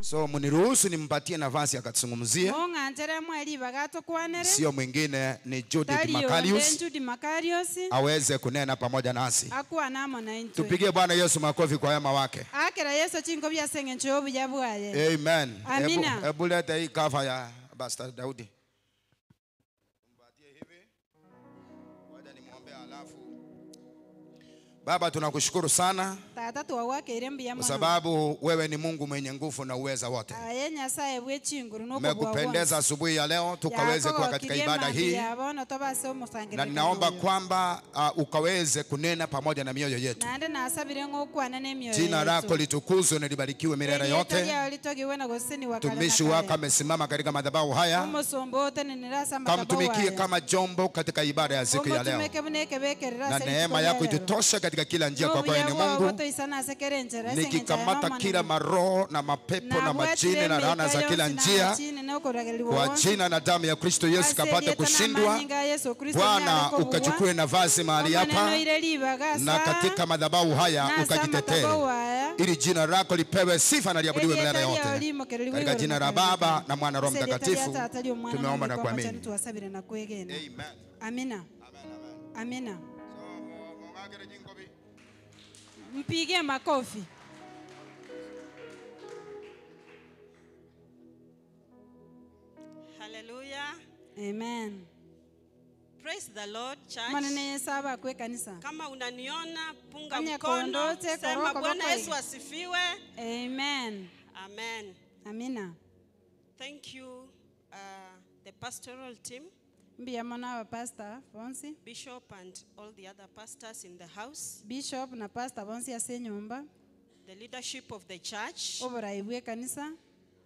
Speaker 3: So mniruhusu nimpatie nafasi akatuzungumzie. Sio mwingine ni Judith Makarios. Aweze kunena pamoja nasi. Tupigie Bwana Yesu makofi kwa wema wake. Amen. Hebu leta hii cover ya Pastor Daudi. Mpatie hivi. Ngoja nimuombe alafu. Baba, tunakushukuru sana kwa sababu wewe ni Mungu mwenye nguvu na uweza wote. Umekupendeza asubuhi ya leo tukaweze kuwa katika ibada hii, na ninaomba kwamba ukaweze kunena pamoja na mioyo yetu. Jina lako litukuzwe na libarikiwe milele yote. Mtumishi wako amesimama katika madhabahu haya, kamtumikie kama jombo katika ibada ya siku ya leo, na neema yako itutoshe katika kila njia, kwa kweli ni Mungu. Nikikamata kila maroho na mapepo na majini na laana za kila njia, kwa jina na damu ya Kristo Yesu kapate kushindwa. Bwana, ukachukue nafasi mahali hapa na katika madhabahu haya ukajitetee, ili jina lako lipewe sifa na liabudiwe milele yote. Katika jina la Baba na Mwana Roho Mtakatifu tumeomba na kuamini. Amen.
Speaker 7: Amina. Amina. Mpige makofi.
Speaker 8: Hallelujah.
Speaker 7: Amen.
Speaker 8: Praise the Lord, church. Kama unaniona punga mkono, sema Bwana Yesu asifiwe.
Speaker 7: Amen.
Speaker 8: Amen.
Speaker 7: Amina.
Speaker 8: Thank you, the pastoral team.
Speaker 7: Mbiyamona wa pastor Bonsi,
Speaker 8: Bishop and all the other pastors in the house.
Speaker 7: Bishop na pastor Bonsi ase nyumba.
Speaker 8: The leadership of the church.
Speaker 7: Oborai bwe kanisa.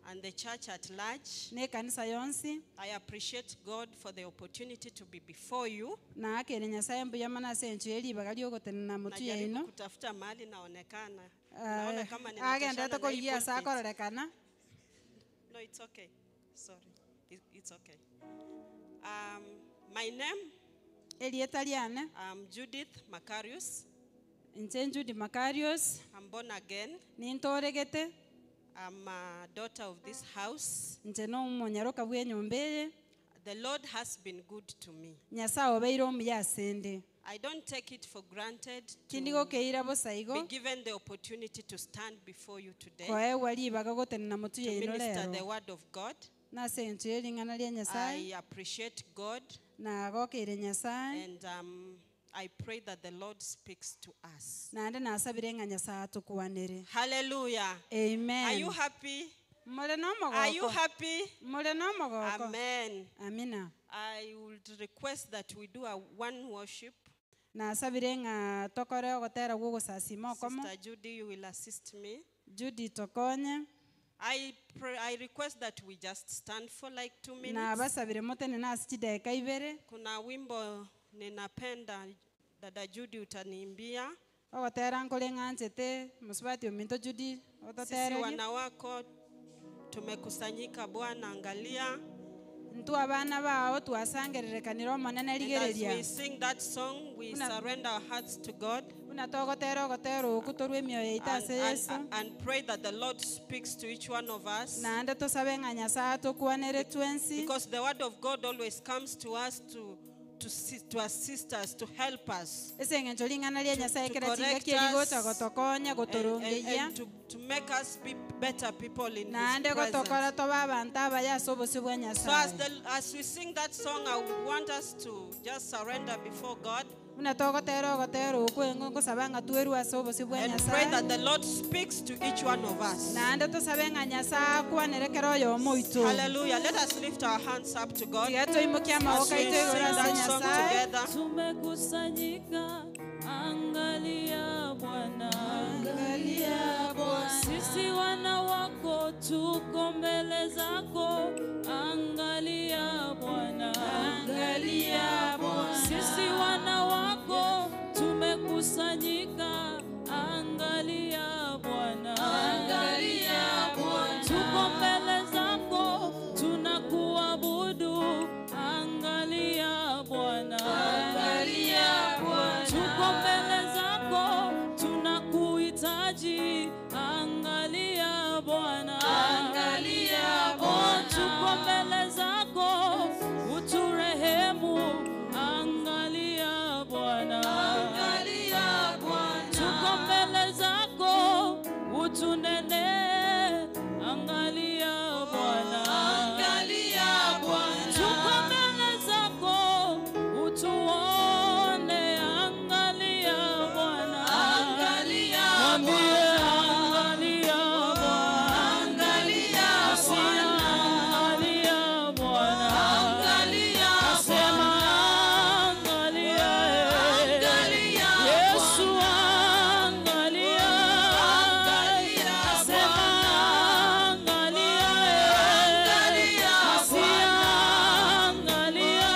Speaker 8: And the church at large.
Speaker 7: Ne kanisa yonsi.
Speaker 8: I appreciate God for the opportunity to be before you.
Speaker 7: Na akere Nyasaye mbiyamona ase encheri bagali ogotenena mutu yaino.
Speaker 8: Kutafuta mahali naonekana. Naona kama ninatoshana.
Speaker 7: Agenda tokolia sakororekana.
Speaker 8: No, it's okay. Sorry. It's okay. My name, I'm Judith Makarios.
Speaker 7: Judy Makarios.
Speaker 8: I'm born again. I'm a daughter of this house. The Lord has been good to me. I don't take it for granted to be given the opportunity to stand before you today to minister the word of God. I appreciate God, and I pray that the Lord speaks to us. Hallelujah.
Speaker 7: Amen.
Speaker 8: Are you happy? Are you happy? Amen.
Speaker 7: Amina.
Speaker 8: I would request that we do a one worship. Sister Judy, you will assist me.
Speaker 7: Judy tokonye.
Speaker 8: I pray, I request that we just stand for like 2 minutes. Kuna wimbo ninapenda. Dada Judy utaniimbia.
Speaker 7: Ogotera nkore ng'anchete musubati ominto Judy
Speaker 8: Sisi wana wako tumekusanyika Bwana, angalia.
Speaker 7: Ntu abana bao twasangererekanira omonene rigereria.
Speaker 8: As we sing that song, we surrender our hearts to God. And pray that the Lord speaks to each one of us. Because the word of God always comes to us to assist us, to help us, to correct us, and to make us be better people in His presence. So as we sing that song, I would want us to just surrender before God and pray that the Lord speaks to each one of us. Hallelujah. Let us lift our hands up to God as we sing that song together.
Speaker 1: Tumekusanyika, angalia Bwana, angalia Bwana. Sisi wana wako tuko mbele zako, angalia Bwana, angalia Bwana. Sisi wana wako tumekusanyika, angalia Bwana, angalia Bwana. Tuko mbele zako tunakuabudu, angalia Bwana, angalia Bwana. Tuko mbele zako tunakuhitaji, angalia Bwana, angalia Bwana. Tuko mbele zako uturehemu, angalia Bwana, angalia Bwana. Tuko mbele zako utunene, angalia Bwana, angalia Bwana. Tuko mbele zako utuone, angalia Bwana, angalia Bwana. Angalia Bwana, angalia Bwana, angalia Bwana, angalia Sema angalia, angalia Yesu, angalia, angalia sema angalia, angalia angalia,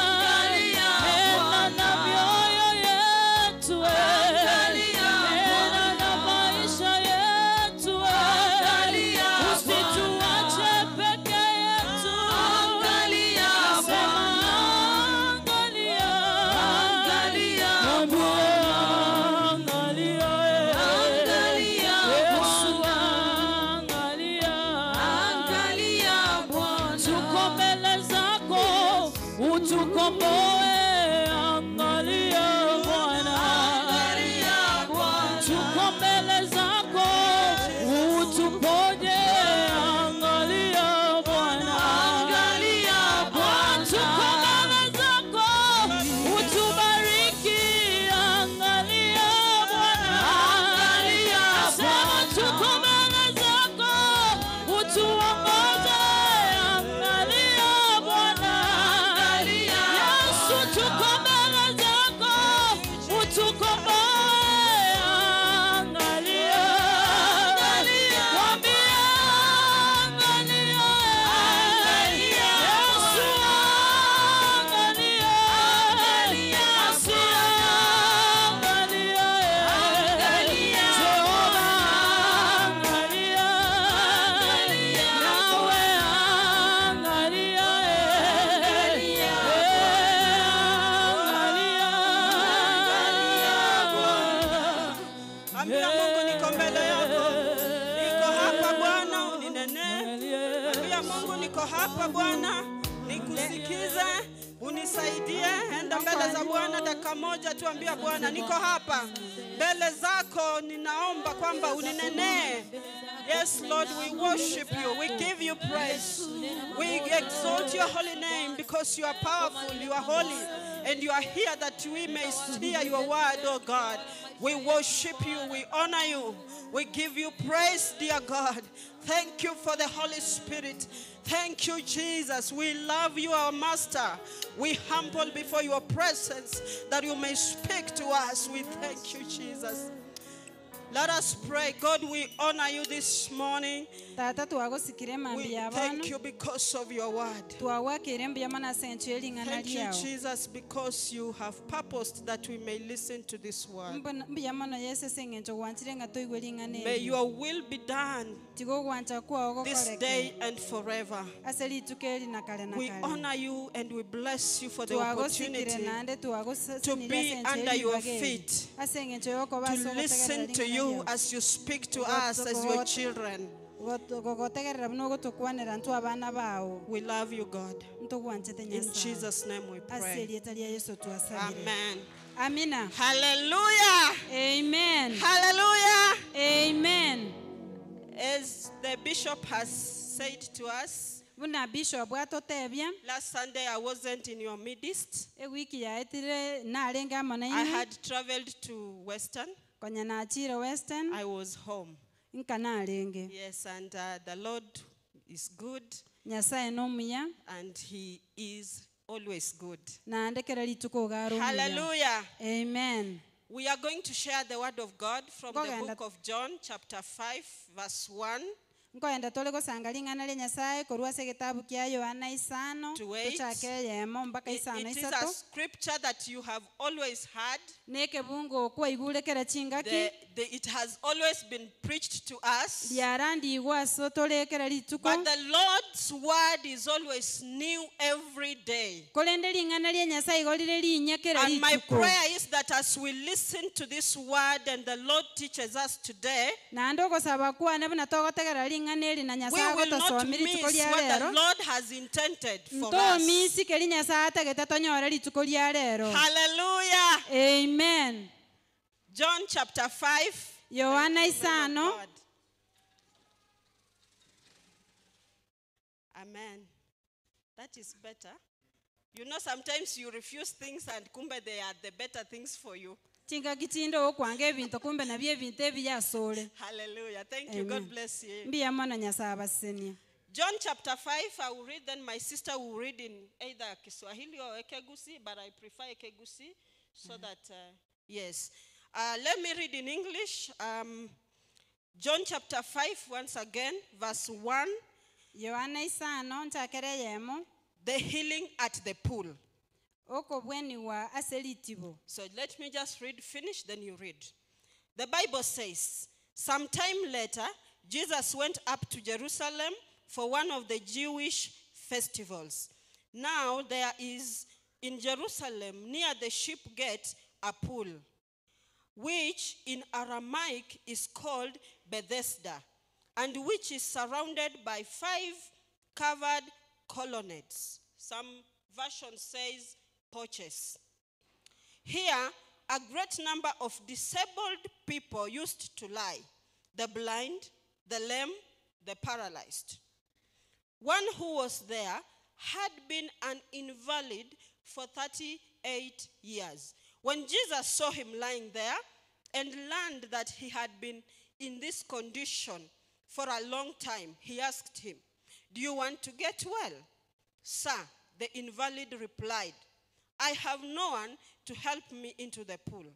Speaker 1: angalia nena na mioyo yetu, angalia nena na maisha yetu, angalia usituache peke yetu, angalia sema angalia, angalia angalia, angalia Yesu, angalia, angalia Bwana. Tuko mbele zako utukomboe, angalia Bwana, angalia Bwana. Tuko mbele zako utuponye, angalia Bwana, angalia Bwana. Tuko mbele zako utubariki, angalia Bwana, angalia. Sema tuko mbele zako utuongoze, angalia Bwana, angalia. Yesu, tuko mbele zako utukomboe, angalia, angalia. Mwambie angalia, angalia. Yesu, angalia, angalia. Angalia, angalia. Jehova, angalia, angalia. Nawe angalia, angalia. Angalia,
Speaker 8: Ambia Mungu, niko mbele yako, niko hapa Bwana, uninene. Ambia Mungu, niko hapa Bwana, nikusikize, unisaidie. Enda mbele za Bwana dakika moja tu, ambia Bwana, niko hapa mbele zako, ninaomba kwamba uninenee. Yes, Lord, we worship you. We give you praise. We exalt your holy name because you are powerful, you are holy, and you are here that we may hear your word, oh God. We worship you, we honor you, we give you praise, dear God. Thank you for the Holy Spirit. Thank you, Jesus. We love you, our Master. We humble before your presence that you may speak to us. We thank you, Jesus. Let us pray. God, we honor you this morning. We thank you because of your word. Thank you, Jesus, because you have purposed that we may listen to this word. May your will be done this day and forever. We honor you and we bless you for the opportunity to be under your feet, to listen to you as you speak to us as your children. We love you, God. In Jesus' name we pray. Amen.
Speaker 7: Amina.
Speaker 8: Hallelujah.
Speaker 7: Amen.
Speaker 8: Hallelujah.
Speaker 7: Amen.
Speaker 8: As the bishop has said to us, last Sunday I wasn't in your midst. I had traveled to Western. I was home. Yes, and the Lord is good. And He is always good. Hallelujah.
Speaker 7: Amen.
Speaker 8: We are going to share the word of God from the book of John, chapter 5, verse 1. To 8. It is a scripture that you have always heard. It has always been preached to us. But the Lord's word is always new every day. And my prayer is that as we listen to this word and the Lord teaches us today, we will not miss what the Lord has intended for us. Hallelujah.
Speaker 7: Amen.
Speaker 8: John chapter 5. Amen. That is better. You know, sometimes you refuse things and kumbe they are the better things for you. Hallelujah. Thank you. God bless you. John chapter 5, I will read, then my sister will read in either Kiswahili or Ekegusi, but I prefer Ekegusi so that, yes. Let me read in English. John chapter 5, once again, verse 1. The healing at the pool. So let me just read, finish, then you read. The Bible says, sometime later, Jesus went up to Jerusalem for one of the Jewish festivals. Now there is in Jerusalem, near the sheep gate, a pool, which in Aramaic is called Bethesda, and which is surrounded by 5 covered colonnades. Some version says porches. Here, a great number of disabled people used to lie, the blind, the lame, the paralyzed. One who was there had been an invalid for 38 years. When Jesus saw him lying there and learned that he had been in this condition for a long time, he asked him, "Do you want to get well?" "Sir," the invalid replied, "I have no one to help me into the pool.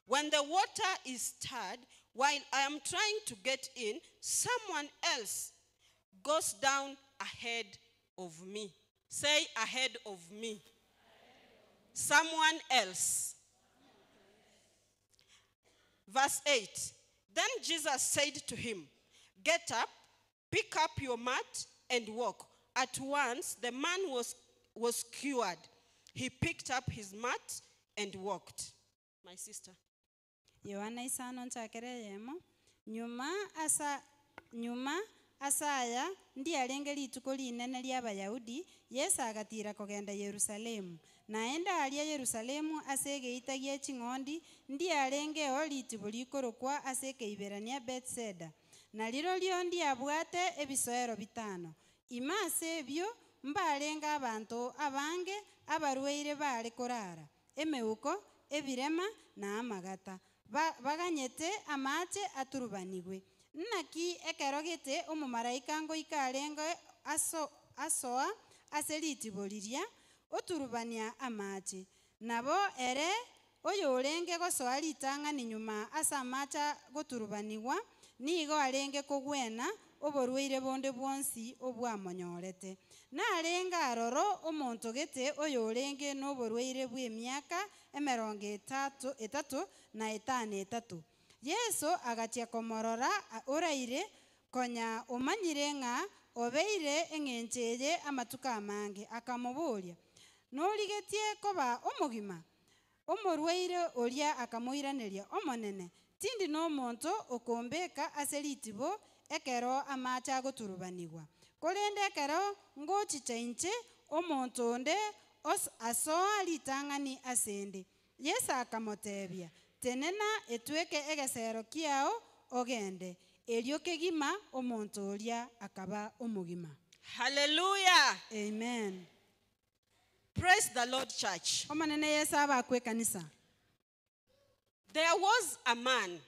Speaker 8: When the water is stirred, while I am trying to get in, someone else goes down ahead of me." Say, ahead of me. Someone else. Verse 8. Then Jesus said to him, "Get up, pick up your mat, and walk." At once the man was cured. He picked up his mat and walked. My sister.
Speaker 7: Yohana isano nchakereyemo nyuma asaya ndiarenge rituko rinene ria Abayahudi. Yesu agatira kogenda Yerusalemu. Naenda aria Yerusalemu ase geita gie ching'ondi ndiarengeo ritibo rikorokwa ase keiberania Bethsaida. Na rirorio ndiabwate ebisoero bitano. Ima ase ebio mbarenga abanto abange abarwaire bare korara emeuko ebirema na amagata baganyete amache aturubanigwe. Naki ekerogete omomaraika ngoika arenge asoa ase ritibo riria oturubania amache. Nabo ere Oyo orenge gosoa ritang'ani nyuma ase amache goturubanigwa nigo arenge kogwena oborwaire bonde bwonsi obwamonyorete. Narenge aroro omonto gete oyo orenge n'oborwaire bw'emiaka emerongo etato na etano etato. Yesu agachia komorora oraire konya omanyire ng'a obeire eng'encho eye amatuko amange akamoboria norigetie koba omogima. Omorwaire oria akamoiraneria omonene tindi n'omonto okombeka ase ritibo ekero amache agoturubanigwa korende ekero ngochicha inche omonto onde asoa ritang'ani asende. Yesu akamotebia tenena etweke egesero kiao ogende. Erio kegima omonto oria akaba omogima.
Speaker 8: Hallelujah.
Speaker 7: Amen.
Speaker 8: Praise the Lord, church.
Speaker 7: Omonene Yesu abakwe kanisa.
Speaker 8: There was a man.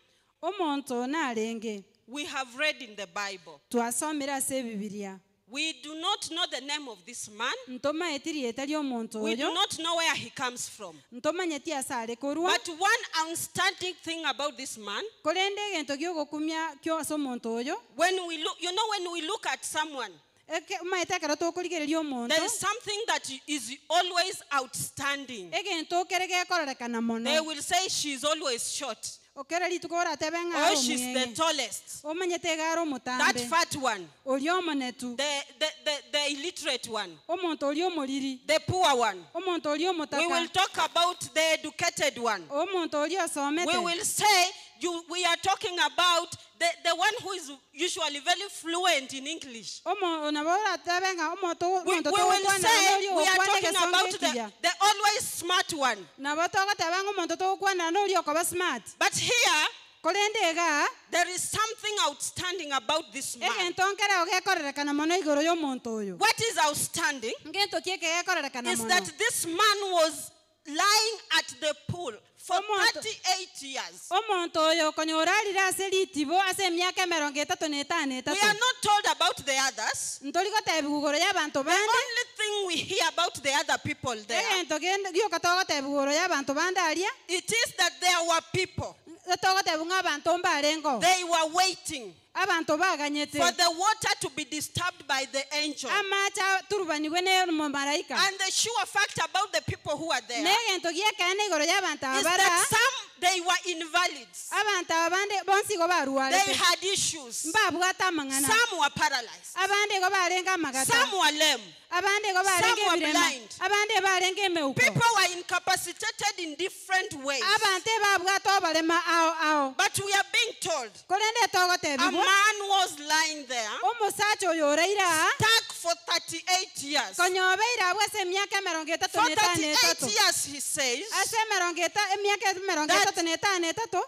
Speaker 7: Omonto narenge.
Speaker 8: We have read in the Bible.
Speaker 7: Twasomera ase Bibilia.
Speaker 8: We do not know the name of this man.
Speaker 7: We
Speaker 8: do not know where he comes from. But one outstanding thing about this man, when we look, you know, when we look at someone, there is something that is always outstanding. They will say she's always short. Or she's the tallest. That fat one. The illiterate one. The poor one. We will talk about the educated one. We will say we are talking about the one who is usually very fluent in English. We will say we are talking about the always smart one. But here, there is something outstanding about this man. What is outstanding is that this man was lying at the pool for 38 years. We are not told about the others. The only thing we hear about the other people there, it is that there were people. They were waiting for the water to be disturbed by the angel. And the sure fact about the people who are there is that some, they were invalids. They had issues. Some were paralyzed. Some were lame. Some were blind. People were incapacitated in different ways. But we are being told a man was lying there, stuck for 38 years. For 38 years, he says,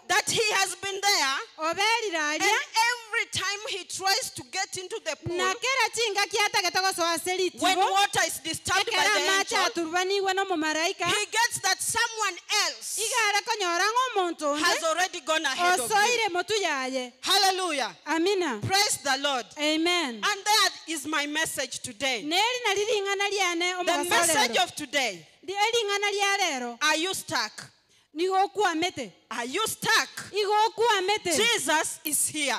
Speaker 8: that he has been there, and every time he tries to get into the pool, when water is disturbed by the angel, he gets that someone else has already gone ahead of him. Hallelujah.
Speaker 7: Amina.
Speaker 8: Praise the Lord.
Speaker 7: Amen.
Speaker 8: And that is my message today. The message of today. Are you stuck? Are you stuck? Jesus is here.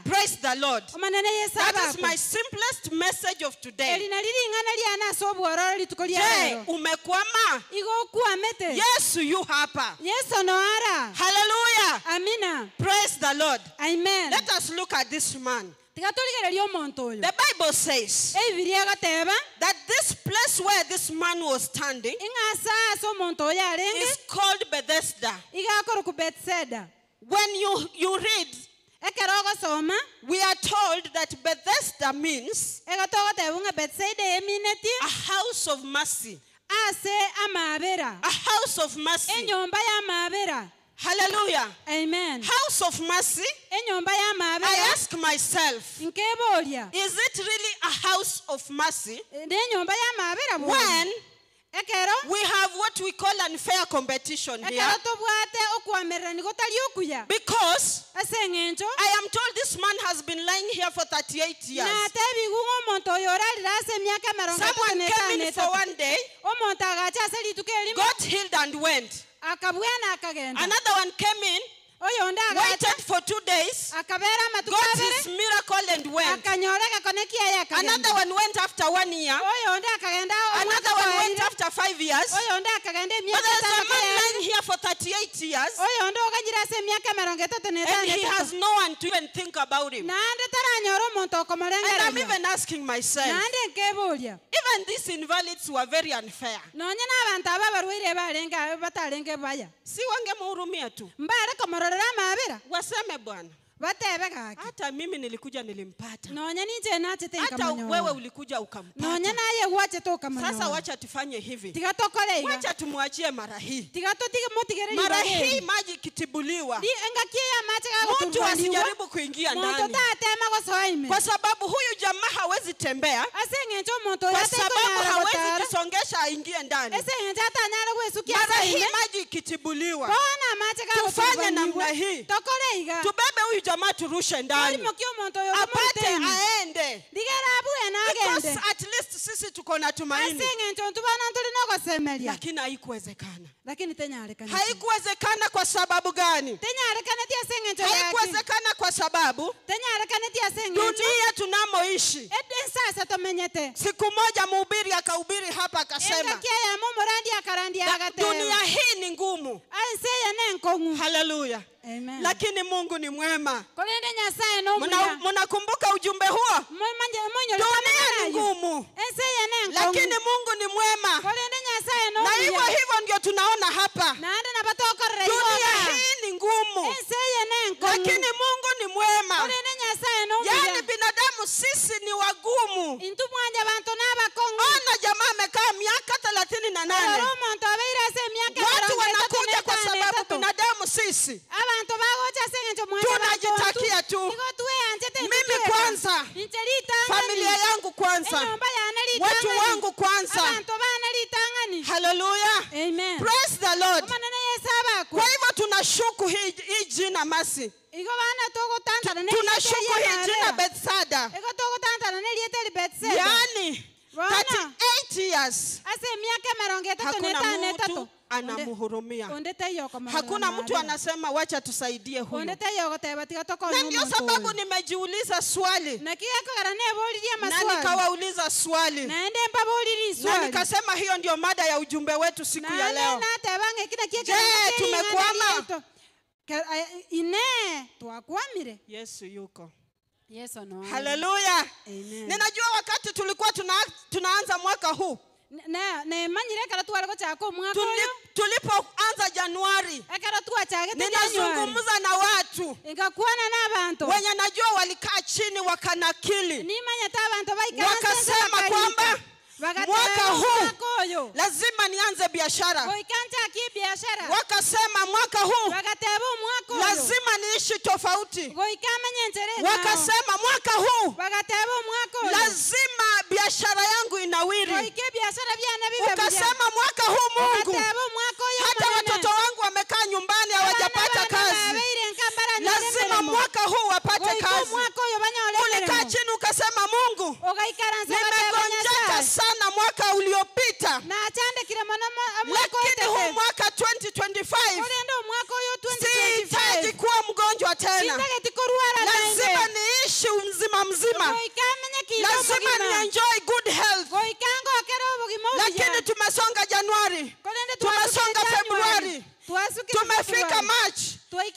Speaker 8: Praise the Lord. That is my simplest message of today. Je, umekwama? Yesu yu hapa. Hallelujah.
Speaker 7: Amina.
Speaker 8: Praise the Lord.
Speaker 7: Amen.
Speaker 8: Let us look at this man. The Bible says that this place where this man was standing is called Bethesda. When you read, we are told that Bethesda means a house of mercy. A house of mercy. Hallelujah.
Speaker 7: Amen.
Speaker 8: House of mercy. I ask myself, is it really a house of mercy when We have what we call unfair competition here. Because I am told this man has been lying here for 38 years. Someone came in for one day, got healed and went. Another one came in, waited for 2 days, got his miracle and went. Another one went after 1 year. Another one went after 5 years. But there's a man lying here for 38 years, and he has no one to even think about him. And I'm even asking myself, even these invalids were very unfair. Si wangemhurumia tu. Waseme bwana, hata mimi nilikuja nilimpata, hata wewe ulikuja ukampata. Sasa wacha tufanye hivi, wacha tumwachie mara hii. Mara hii maji ikitibuliwa, mtu asijaribu kuingia ndani, kwa sababu huyu jamaa hawezi tembea, kwa sababu hawezi jisongesha aingie ndani. Mara hii maji ikitibuliwa, tufanye namna hii, tubebe huyu jamaa turushe ndani, apate aende. Because at least sisi tuko na tumaini. Lakini haikuwezekana. Haikuwezekana kwa sababu gani? Haikuwezekana kwa sababu dunia tunamoishi. Siku moja mhubiri akahubiri hapa akasema, dunia hii ni ngumu. Hallelujah.
Speaker 7: Amen.
Speaker 8: Lakini Mungu ni mwema. Mnakumbuka ujumbe huo? Dunia ni ngumu, lakini Mungu ni mwema. Na hivyo hivyo ndio tunaona hapa. Dunia hii ni ngumu, lakini Mungu ni mwema. Yaani binadamu sisi ni wagumu. Ona jamaa amekaa miaka 38. Watu wanakuja kwa sababu binadamu sisi tunajitakia tu. Mimi kwanza, familia yangu kwanza, watu wangu kwanza. Hallelujah.
Speaker 7: Amen.
Speaker 8: Praise the Lord. Kwa hivyo tunashuku hii jina Mercy. Tunashuku hii jina Bethsaida. Yaani 38 years hakuna mtu anamhurumia. Hakuna mtu anasema wacha tusaidie huyu. Na ndio sababu nimejiuliza swali, na nikawauliza swali, na nikasema hiyo ndio mada ya ujumbe wetu siku ya leo. Je, tumekwama? Yesu yuko. Hallelujah. Ninajua wakati tulikuwa tunaanza mwaka huu, tulipoanza Januari, ninazungumza na watu wenye najua walikaa chini wakanakili, wakasema kwamba mwaka huu lazima nianze biashara. Wakasema mwaka huu lazima niishi tofauti. Wakasema mwaka huu lazima biashara yangu inawiri. Ukasema mwaka huu Mungu, hata watoto wangu wamekaa nyumbani hawajapata kazi, lazima mwaka huu wapate kazi. Ulikaa chini ukasema Mungu, nimegonjeka sana mwaka uliopita, lakini huu mwaka 2025 sihitaji kuwa mgonjwa tena. Lazima niishi mzima mzima, lazima ni enjoy good health. Lakini tumesonga Januari, tumesonga Februari, tumefika March,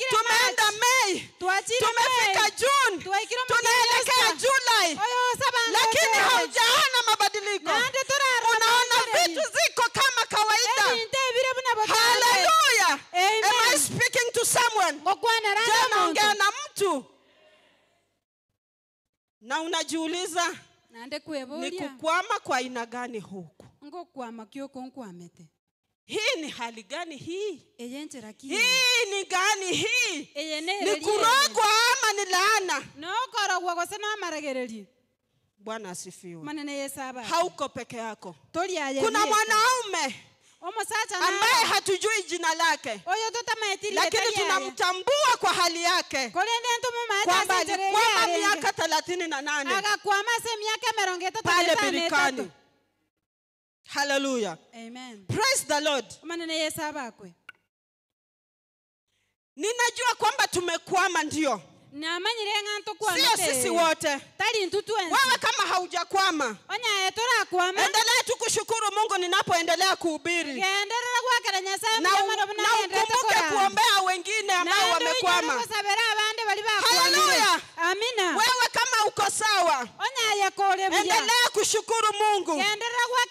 Speaker 8: tumeenda May, tumefika June, tunaelekea July, lakini haujaona mabadiliko. Unaona vitu ziko kama kawaida. Hallelujah. Am I speaking to someone? Je, naongea na mtu? Na unajiuliza ni kukwama kwa aina gani huku? Hii ni hali gani hii? Hii ni gani hii? Ni kurogwa ama ni laana? Bwana asifiwe.
Speaker 7: Manene Yesu.
Speaker 8: Hauko peke yako. Kuna mwanaume ambaye hatujui jina lake, lakini tunamtambua kwa hali yake kwamba alikwama miaka 38 pale birikani. Hallelujah.
Speaker 7: Amen.
Speaker 8: Praise the Lord. Ninajua kwamba tumekwama, ndio. Sio sisi wote. Wewe kama haujakwama, endelea tu kushukuru Mungu ninapoendelea kuhubiri. Na ukumbuke kuombea wengine ambao wamekwama. Hallelujah.
Speaker 7: Amina.
Speaker 8: Wewe kama uko sawa, endelea kushukuru Mungu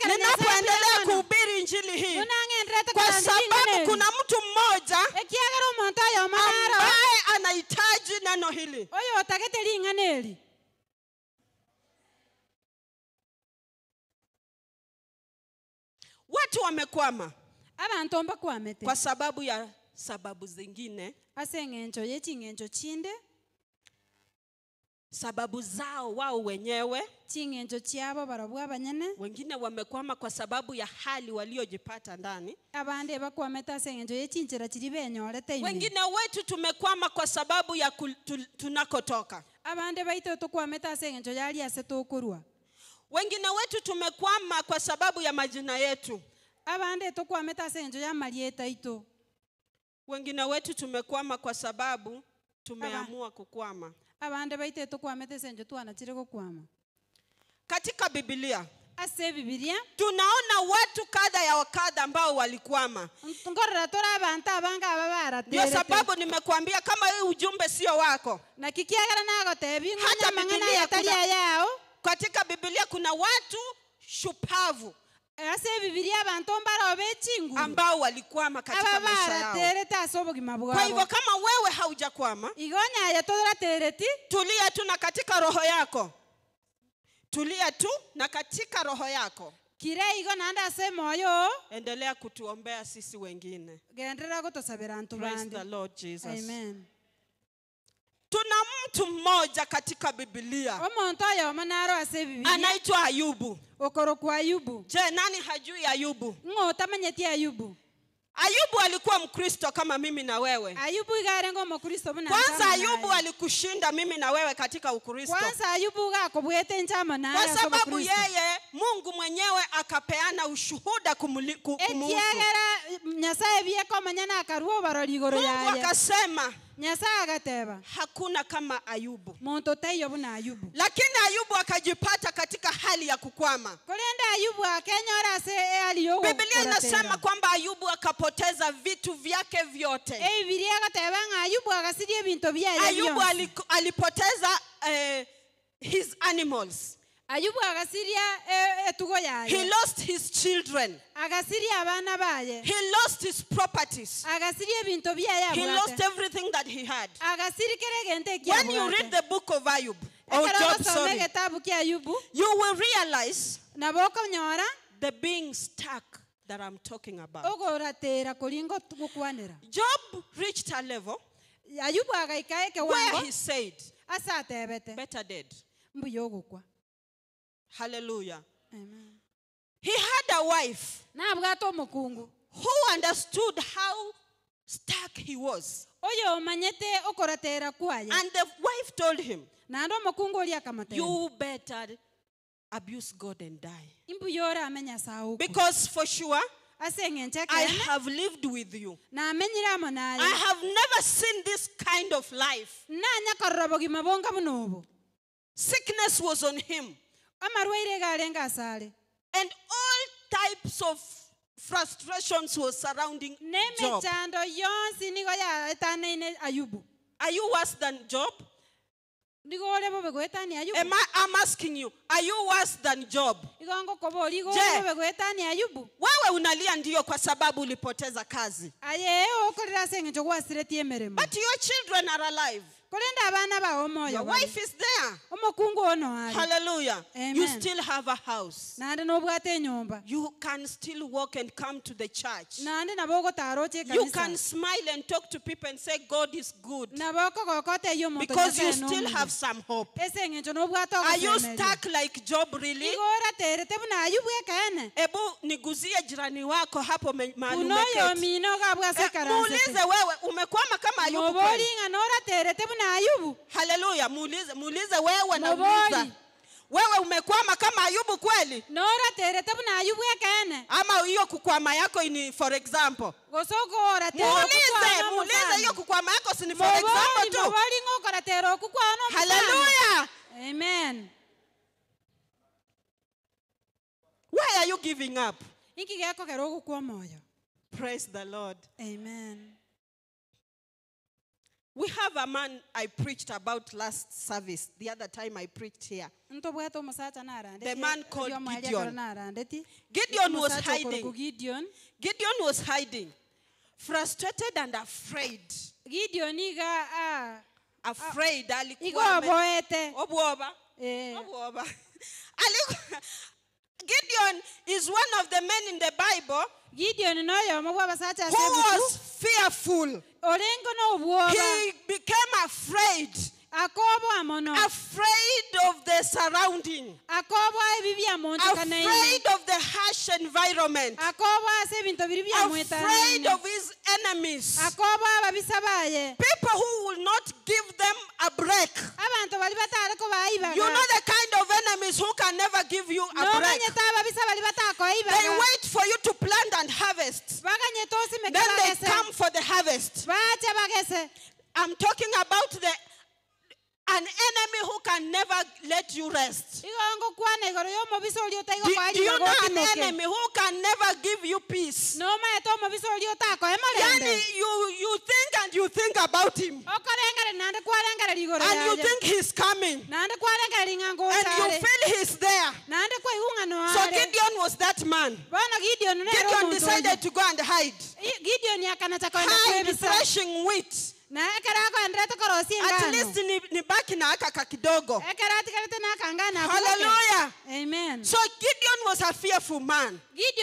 Speaker 8: ninapoendelea kuhubiri injili hii, kwa sababu kuna mtu mmoja ambaye anahitaji neno hili. Watu wamekwama kwa sababu ya sababu zingine, sababu zao wao wenyewe. Wengine wamekwama kwa sababu ya hali waliojipata ndani. Wengine wetu tumekwama kwa sababu ya tunakotoka. Wengine wetu tumekwama kwa sababu ya majina yetu. Wengine wetu tumekwama kwa sababu tumeamua kukwama. Katika Biblia tunaona watu kadha ya wakadha ambao walikwama. Ndio sababu nimekuambia kama hii ujumbe sio wako. Hata Biblia katika Biblia kuna watu shupavu ambao walikwama katika maisha yao. Kwa hivyo kama wewe haujakwama, tulia tu na katika roho yako. Tulia tu na katika roho yako. Endelea kutuombea sisi wengine. Praise the Lord Jesus.
Speaker 7: Amen.
Speaker 8: Tuna mtu mmoja katika Biblia anaitwa Ayubu. Je, nani hajui Ayubu? Ayubu alikuwa Mkristo kama mimi na wewe. Kwanza Ayubu alikushinda mimi na wewe katika Ukristo. Kwa sababu yeye Mungu mwenyewe akapeana ushuhuda kumuhusu. Mungu akasema hakuna kama Ayubu. Lakini Ayubu akajipata katika hali ya kukwama. Biblia inasema kwamba Ayubu akapoteza vitu vyake vyote. Ayubu alipoteza his animals. He lost his children. He lost his properties. He lost everything that he had. When you read the book of Ayub, or Job, sorry, you will realize the being stuck that I'm talking about. Job reached a level where he said, better dead. Hallelujah.
Speaker 7: Amen.
Speaker 8: He had a wife who understood how stuck he was. And the wife told him, you better abuse God and die. Because for sure, I have lived with you. I have never seen this kind of life. Sickness was on him. And all types of frustrations were surrounding Job. Are you worse than Job? I'm asking you, are you worse than Job? Je, wewe unalia ndio kwa sababu ulipoteza kazi. But your children are alive. Your wife is there. Hallelujah.
Speaker 7: Amen.
Speaker 8: You still have a house. You can still walk and come to the church. You can smile and talk to people and say God is good. Because you still have some hope. Are you stuck like Job really? Ebu niguzie jirani wako hapo mahali umeketi. Muulize wewe umekwama kama Ayubu kweli? Hallelujah. Muulize wewe na muuliza. Wewe umekwama kama Ayubu kweli? Ama hiyo kukwama yako ni for example. Muulize hiyo kukwama yako si ni for example tu. Hallelujah.
Speaker 7: Amen.
Speaker 8: Why are you giving up? Praise the Lord.
Speaker 7: Amen.
Speaker 8: We have a man I preached about last service, the other time I preached here. The man called Gideon. Gideon was hiding. Gideon was hiding, frustrated and afraid. Afraid. Gideon is one of the men in the Bible who was fearful. He became afraid. Afraid of the surrounding. Afraid of the harsh environment. Afraid of his enemies. People who will not give them a break. You know the kind of enemies who can never give you a break. They wait for you to plant and harvest. Then they come for the harvest. I'm talking about an enemy who can never let you rest. Do you know an enemy who can never give you peace? Yani you think and you think about him. And you think he's coming. And you feel he's there. So Gideon was that man. Gideon decided to go and hide. Hide threshing wheat. At least nibaki na aka kidogo. Hallelujah.
Speaker 7: Amen.
Speaker 8: So Gideon was a fearful man. I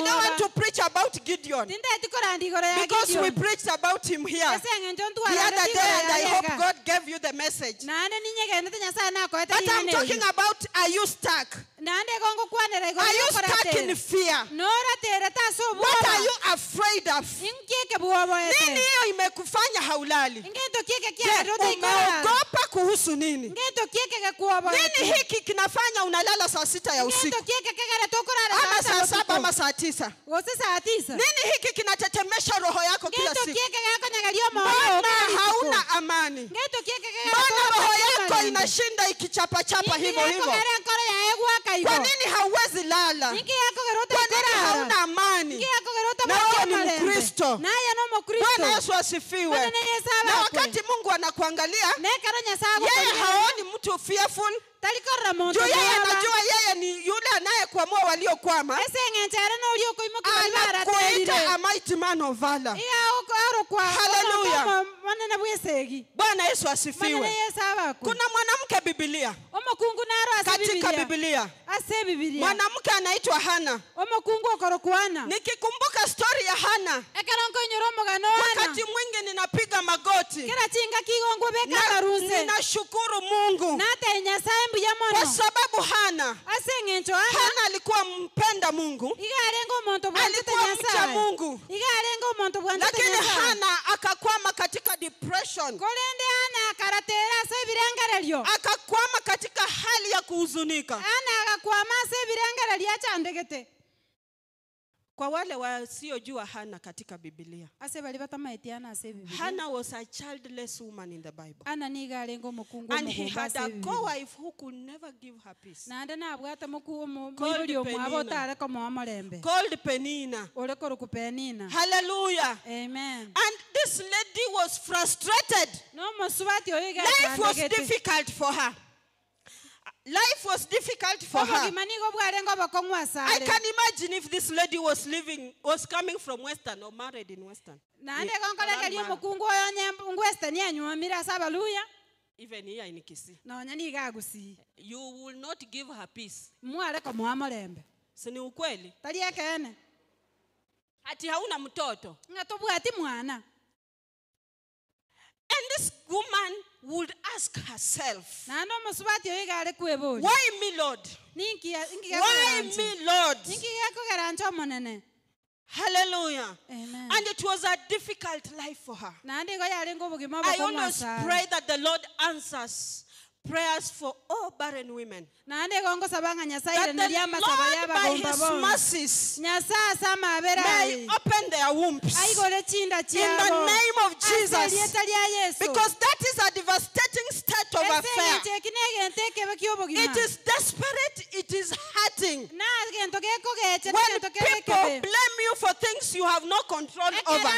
Speaker 8: don't want to preach about Gideon because we preached about him here the other day, and I hope God gave you the message. But I'm talking about, are you stuck? Are you stuck in fear? What are you afraid of? Nini hiyo imekufanya haulali? Umeogopa kuhusu nini? Nini hiki kinafanya unalala saa 6 ya usiku? Ama saa 7 ama saa 9? Nini hiki kinatetemesha roho yako kila siku? Mbona hauna amani? Mbona roho yako inashinda ikichapa chapa hivyo hivyo? Kwa nini hauwezi lala? Kwa nini hauna amani? Na wewe ni Mkristo. Bwana Yesu asifiwe. Na wakati Mungu anakuangalia, yeye haoni mtu fearful. Juu yeye anajua yeye ni yule anayekuamua waliokwama. Anakuita a mighty man of valor. Hallelujah. Bwana Yesu asifiwe. Kuna mwanamke Biblia. Katika Biblia mwanamke anaitwa Hana. Nikikumbuka story ya Hana, wakati mwingi ninapiga magoti na ninashukuru Mungu kwa sababu Hana alikuwa mpenda Mungu, alikuwa mcha Mungu, lakini Hana akakwama katika depression, akakwama katika hali ya kuhuzunika. Kwa wale wasiojua Hana katika Biblia, Hana was a childless woman in the Bible. And he had a co-wife who could never give her peace. Called Penina. Hallelujah.
Speaker 7: Amen.
Speaker 8: And this lady was frustrated. Life was difficult for her. Life was difficult for her. I can imagine if this lady was coming from Western or married in Western. Even here in Kisii. You will not give her peace. Si ni ukweli? Ati hauna mtoto. And this woman would ask herself, why me, Lord? Why me, Lord? Hallelujah.
Speaker 7: Amen.
Speaker 8: And it was a difficult life for her. I always pray that the Lord answers prayers for all barren women. That the Lord, by His mercies, may open their wombs in the name of Jesus. Because that is a devastating state of affair. It is desperate, it is hurting. When people blame you for things you have no control over.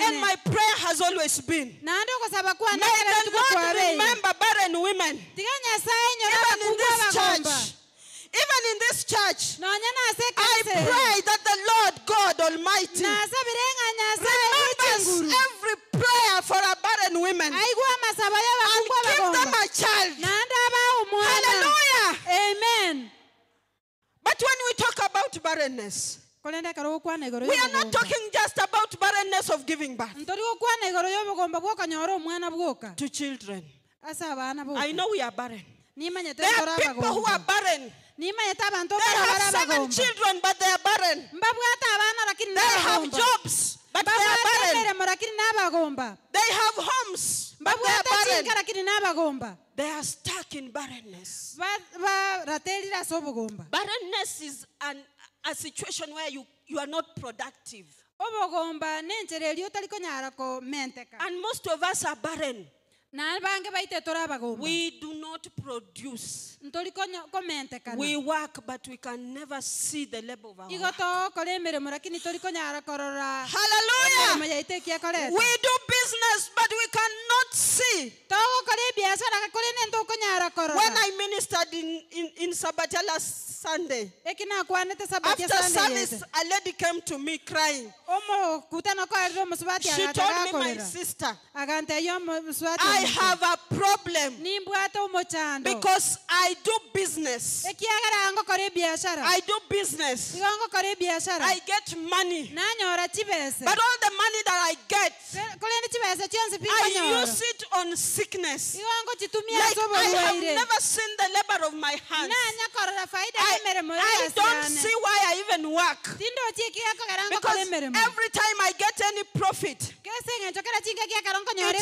Speaker 8: And my prayer has always been, may the Lord remember barren women. Even in this church, even in this church, I pray that the Lord God Almighty remembers every prayer for our barren women and give them a child. Hallelujah.
Speaker 7: Amen.
Speaker 8: But when we talk about barrenness, we are not talking just about barrenness of giving birth to children. I know we are barren. There are people who are barren. They have 7 children, but they are barren. They have jobs, but they are barren. They have homes, but they are barren. They are stuck in barrenness. Barrenness is a situation where you are not productive. And most of us are barren. We do not produce. We work, but we can never see the labor of our work. Hallelujah. We do business, but we cannot see. When I ministered in Sabatia last Sunday, after service, a lady came to me crying. She told me, my sister, I have a problem because I do business. I do business. I get money. But all the money that I get, I use it on sickness. Like I have never seen the labor of my hands. I don't see why I even work. Because every time I get any profit, it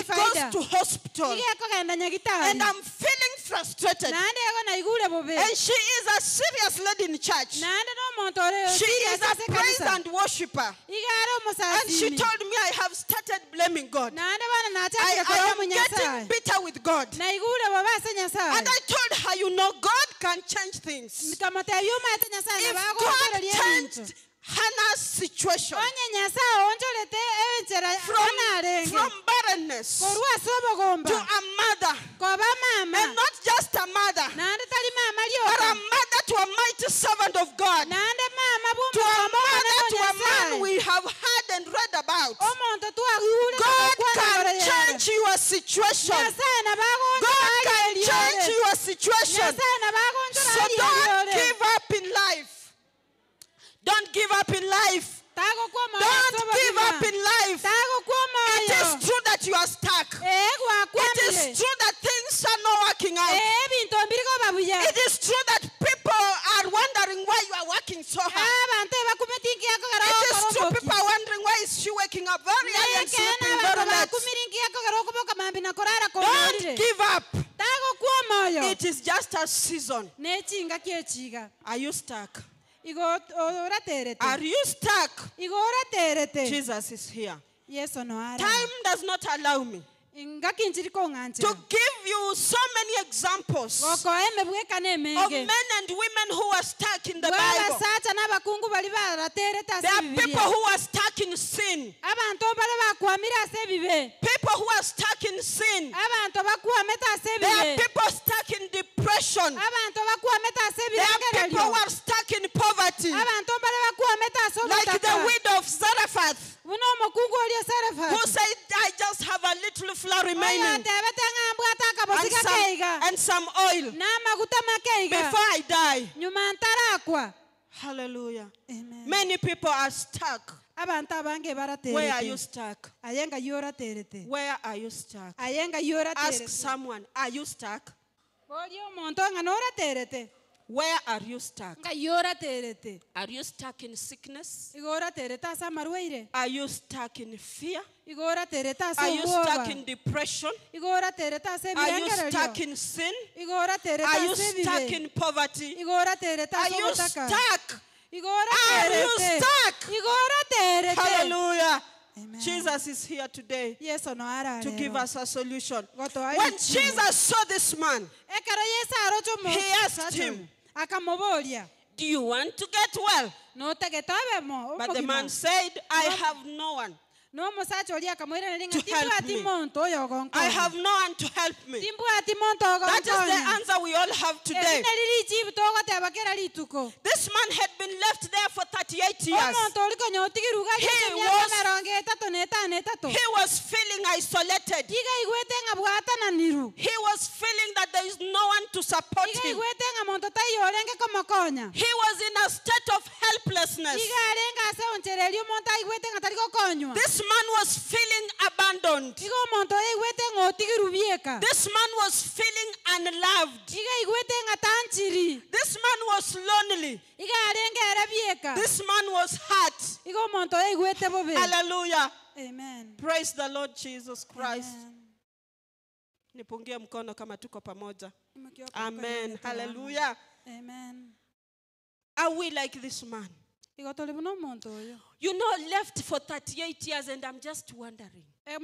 Speaker 8: goes to hospital. And I'm feeling frustrated. And she is a serious lady in church. She is a praise and worshiper. And she told me, I have started blaming God. I am getting bitter with God. And I told her, you know, God can change things. If God changed Hannah's situation from barrenness to a mother, and not just a mother, but a mother to a mighty servant of God, to a mother to a man we have heard and read about. God can change your situation. God can change your situation. So don't give up in life. Don't give up in life. Don't give up in life. It is true that you are stuck. It is true that things are not working out. It is true that people are wondering why you are working so hard. It is true people are wondering why is she waking up very early and sleeping very late. Don't give up. It is just a season. Are you stuck? Are you stuck? Jesus is here. Time does not allow me to give you so many examples of men and women who are stuck in the Bible. There are people who are stuck in sin. People who are stuck in sin. There are people stuck in depression. There are people who are stuck in poverty. Like the widow And some oil before I die. Hallelujah.
Speaker 7: Amen.
Speaker 8: Many people are stuck. Where are you stuck? Where are you stuck? Ask someone, are you stuck? Where are you stuck? Are you stuck in sickness? Are you stuck in fear? Are you stuck in depression? Are you stuck in sin? Are you stuck in poverty? Are you stuck? Are you stuck? Hallelujah.
Speaker 7: Amen.
Speaker 8: Jesus is here today to give us a solution. When Jesus saw this man, he asked him, do you want to get well? But the man said, I have no one to help me. I have no one to help me. That is the answer we all have today. This man had been left there for 38 years. He was feeling isolated. He was feeling that there is no one to support him. He was in a state of helplessness. This man was feeling abandoned. This man was feeling unloved. This man was lonely. This man was hurt. Hallelujah.
Speaker 7: Amen.
Speaker 8: Praise the Lord Jesus Christ.
Speaker 7: Amen.
Speaker 8: Nipungie mkono kama tuko pamoja. Amen. Hallelujah.
Speaker 7: Amen.
Speaker 8: Are we like this man? You know, left for 38 years, and I'm just wondering. Huyu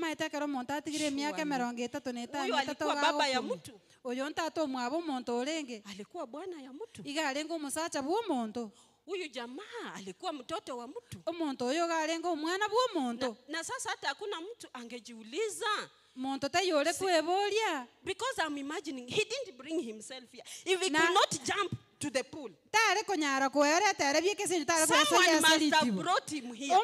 Speaker 8: alikuwa baba ya mtu. Alikuwa bwana ya mtu. Huyu jamaa alikuwa mtoto wa mtu. Na sasa hata hakuna mtu angejiuliza. Because I'm imagining he didn't bring himself here. If he could not jump to the pool, someone must have brought him here.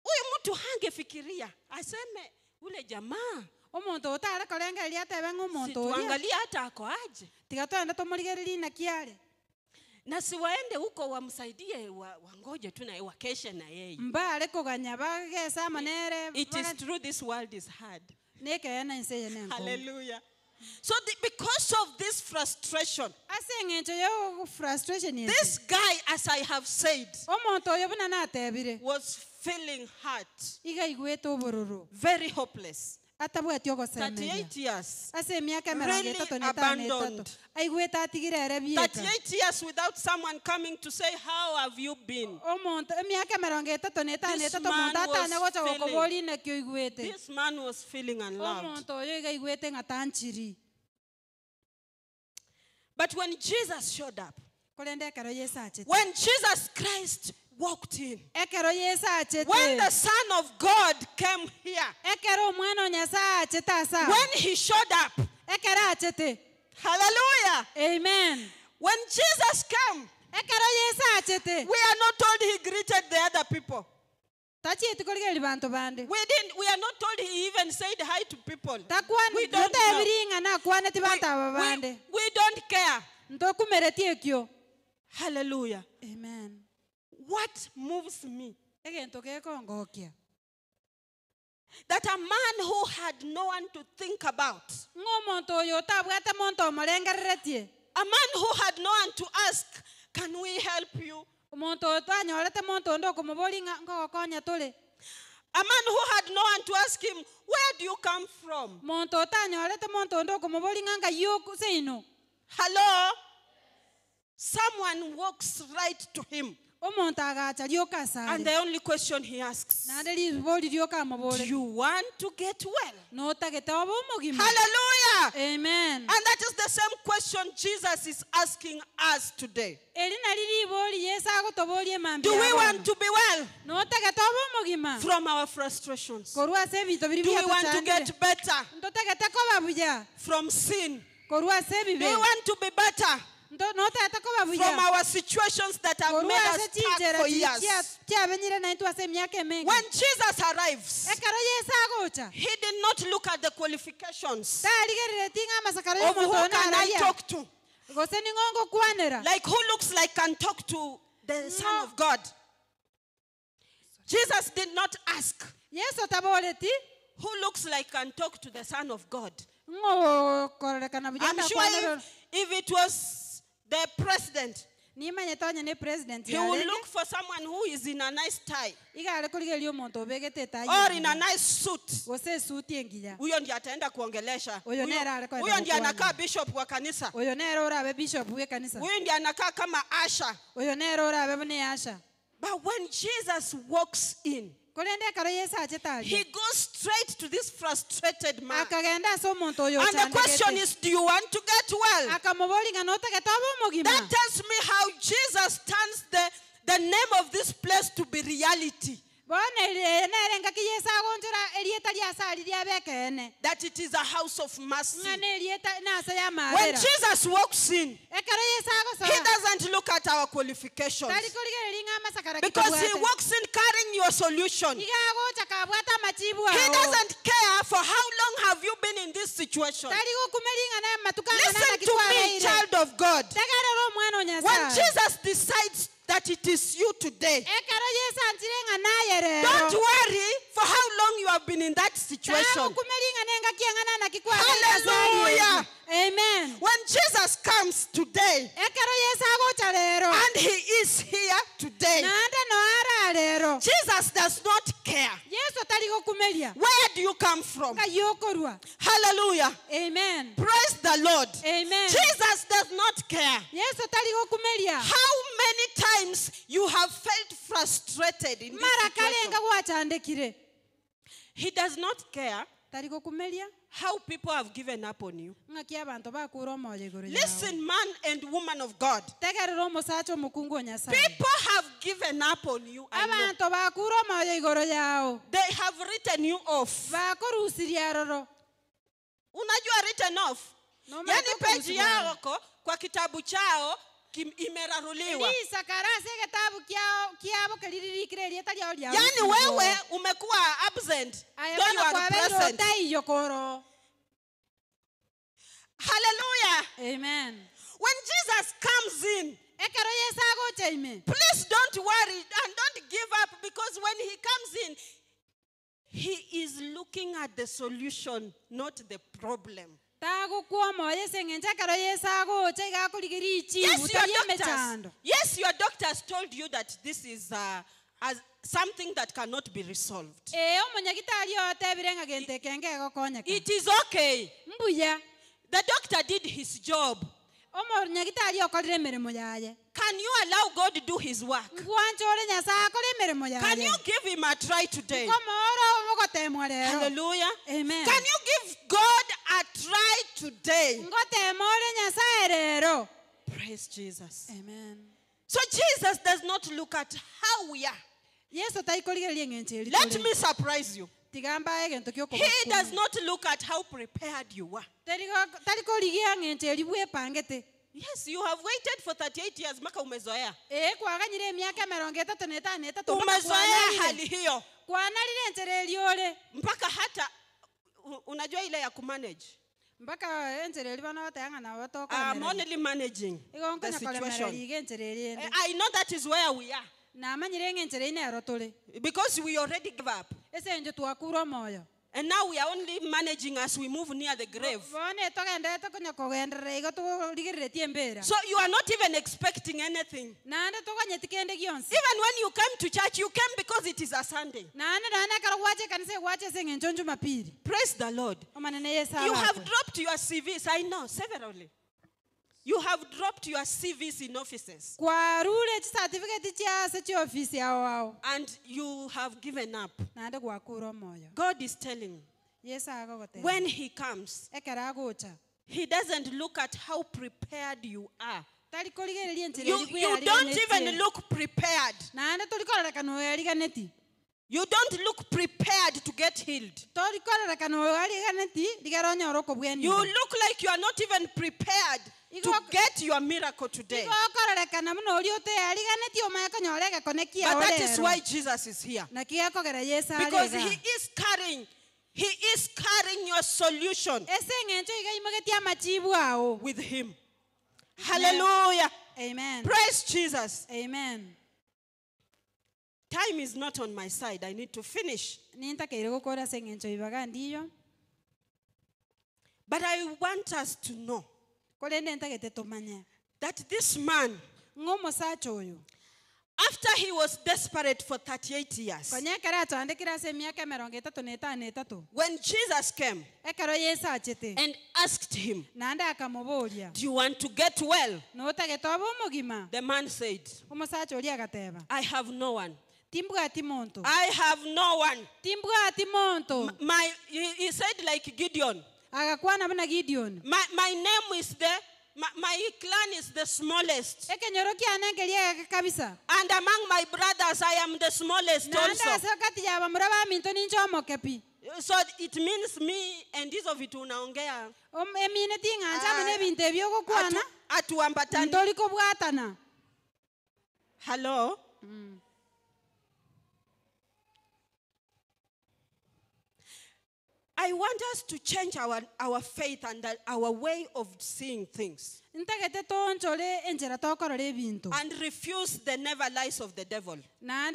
Speaker 8: Huyu mtu hangefikiria aseme ule jamaa situangalia hata ako aje, na siwaende huko wamsaidie, wangoje tu na wakeshe na yeye. It is true, this world is hard. Hallelujah. So because of this frustration, this guy, as I have said, was feeling hurt, very hopeless. 38 years, really abandoned. 38 years without someone coming to say, how have you been? This man was feeling unloved. But when Jesus showed up, when Jesus Christ walked in, when the Son of God came here, when he showed up, hallelujah,
Speaker 7: amen.
Speaker 8: When Jesus came, we are not told he greeted the other people. We are not told he even said hi to people. We don't know. We don't care. Hallelujah.
Speaker 7: Amen.
Speaker 8: What moves me? That a man who had no one to think about, a man who had no one to ask, can we help you? A man who had no one to ask him, where do you come from? Hello? Someone walks right to him. And the only question he asks, do you want to get well? Hallelujah.
Speaker 7: Amen.
Speaker 8: And that is the same question Jesus is asking us today. Do we want to be well from our frustrations? Do we want to get better from sin? Do we want to be better From our situations that have made us stuck for years. When Jesus arrives, he did not look at the qualifications of who can I talk to. Like who looks like can talk to the Son of God. Jesus did not ask who looks like can talk to the Son of God. I'm sure if it was the president, he will look for someone who is in a nice tie or in a nice suit. Huyo ndiye ataenda kuongelesha. Huyo ndiye anakaa bishop wa kanisa. Huyo ndiye anakaa kama asha. But when Jesus walks in, he goes straight to this frustrated man. And the question is, do you want to get well? That tells me how Jesus turns the name of this place to be reality. That it is a house of mercy. When Jesus walks in, he doesn't look at our qualifications. Because he walks in carrying your solution. He doesn't care for how long have you been in this situation. Listen to me, child of God. When Jesus decides that it is you today, don't worry for how long you have been in that situation. Hallelujah.
Speaker 7: Amen.
Speaker 8: When Jesus comes today, and he is here today, Jesus does not care. Where do you come from? Hallelujah.
Speaker 7: Amen.
Speaker 8: Praise the Lord.
Speaker 7: Amen.
Speaker 8: Jesus does not care how many times you have felt frustrated in this situation. He does not care how people have given up on you. Listen, man and woman of God. People have given up on you. I know. They have written you off. Unajua written off? Yani page yako kwa kitabu chao imeraruliwa. Yani wewe umekuwa absent, though you are present. Hallelujah.
Speaker 7: Amen.
Speaker 8: When Jesus comes in, please don't worry and don't give up, because when he comes in, he is looking at the solution, not the problem. Yes, your doctors told you that this is as something that cannot be resolved. It is okay. The doctor did his job. Can you allow God to do his work? Can you give him a try today? Hallelujah.
Speaker 7: Amen.
Speaker 8: Can you give God a try today? Praise Jesus.
Speaker 7: Amen.
Speaker 8: So Jesus does not look at how we are. Let me surprise you. He does not look at how prepared you are. Yes, you have waited for 38 years. Maka umezoea. Umezoea hali hiyo. Mpaka hata unajua ile ya kumanage. I'm only managing the situation. I know that is where we are. Because we already gave up. And now we are only managing as we move near the grave. So you are not even expecting anything. Even when you come to church, you came because it is a Sunday. Praise the Lord. You have dropped your CVs, I know, severally. You have dropped your CVs in offices. And you have given up. God is telling you, when he comes, he doesn't look at how prepared you are. You don't even look prepared. You don't look prepared to get healed. You look like you are not even prepared to get your miracle today. But that is why Jesus is here. Because he is carrying your solution with him. Hallelujah.
Speaker 7: Amen.
Speaker 8: Praise Jesus.
Speaker 7: Amen.
Speaker 8: Time is not on my side. I need to finish. But I want us to know that this man, after he was desperate for 38 years, when Jesus came and asked him, do you want to get well? The man said, I have no one. I have no one. He said like Gideon. My name is the, my clan is the smallest. And among my brothers, I am the smallest also. So it means me and this of it unaongea. Atuambatani. Hello? I want us to change our faith and our way of seeing things. And refuse the never lies of the devil. When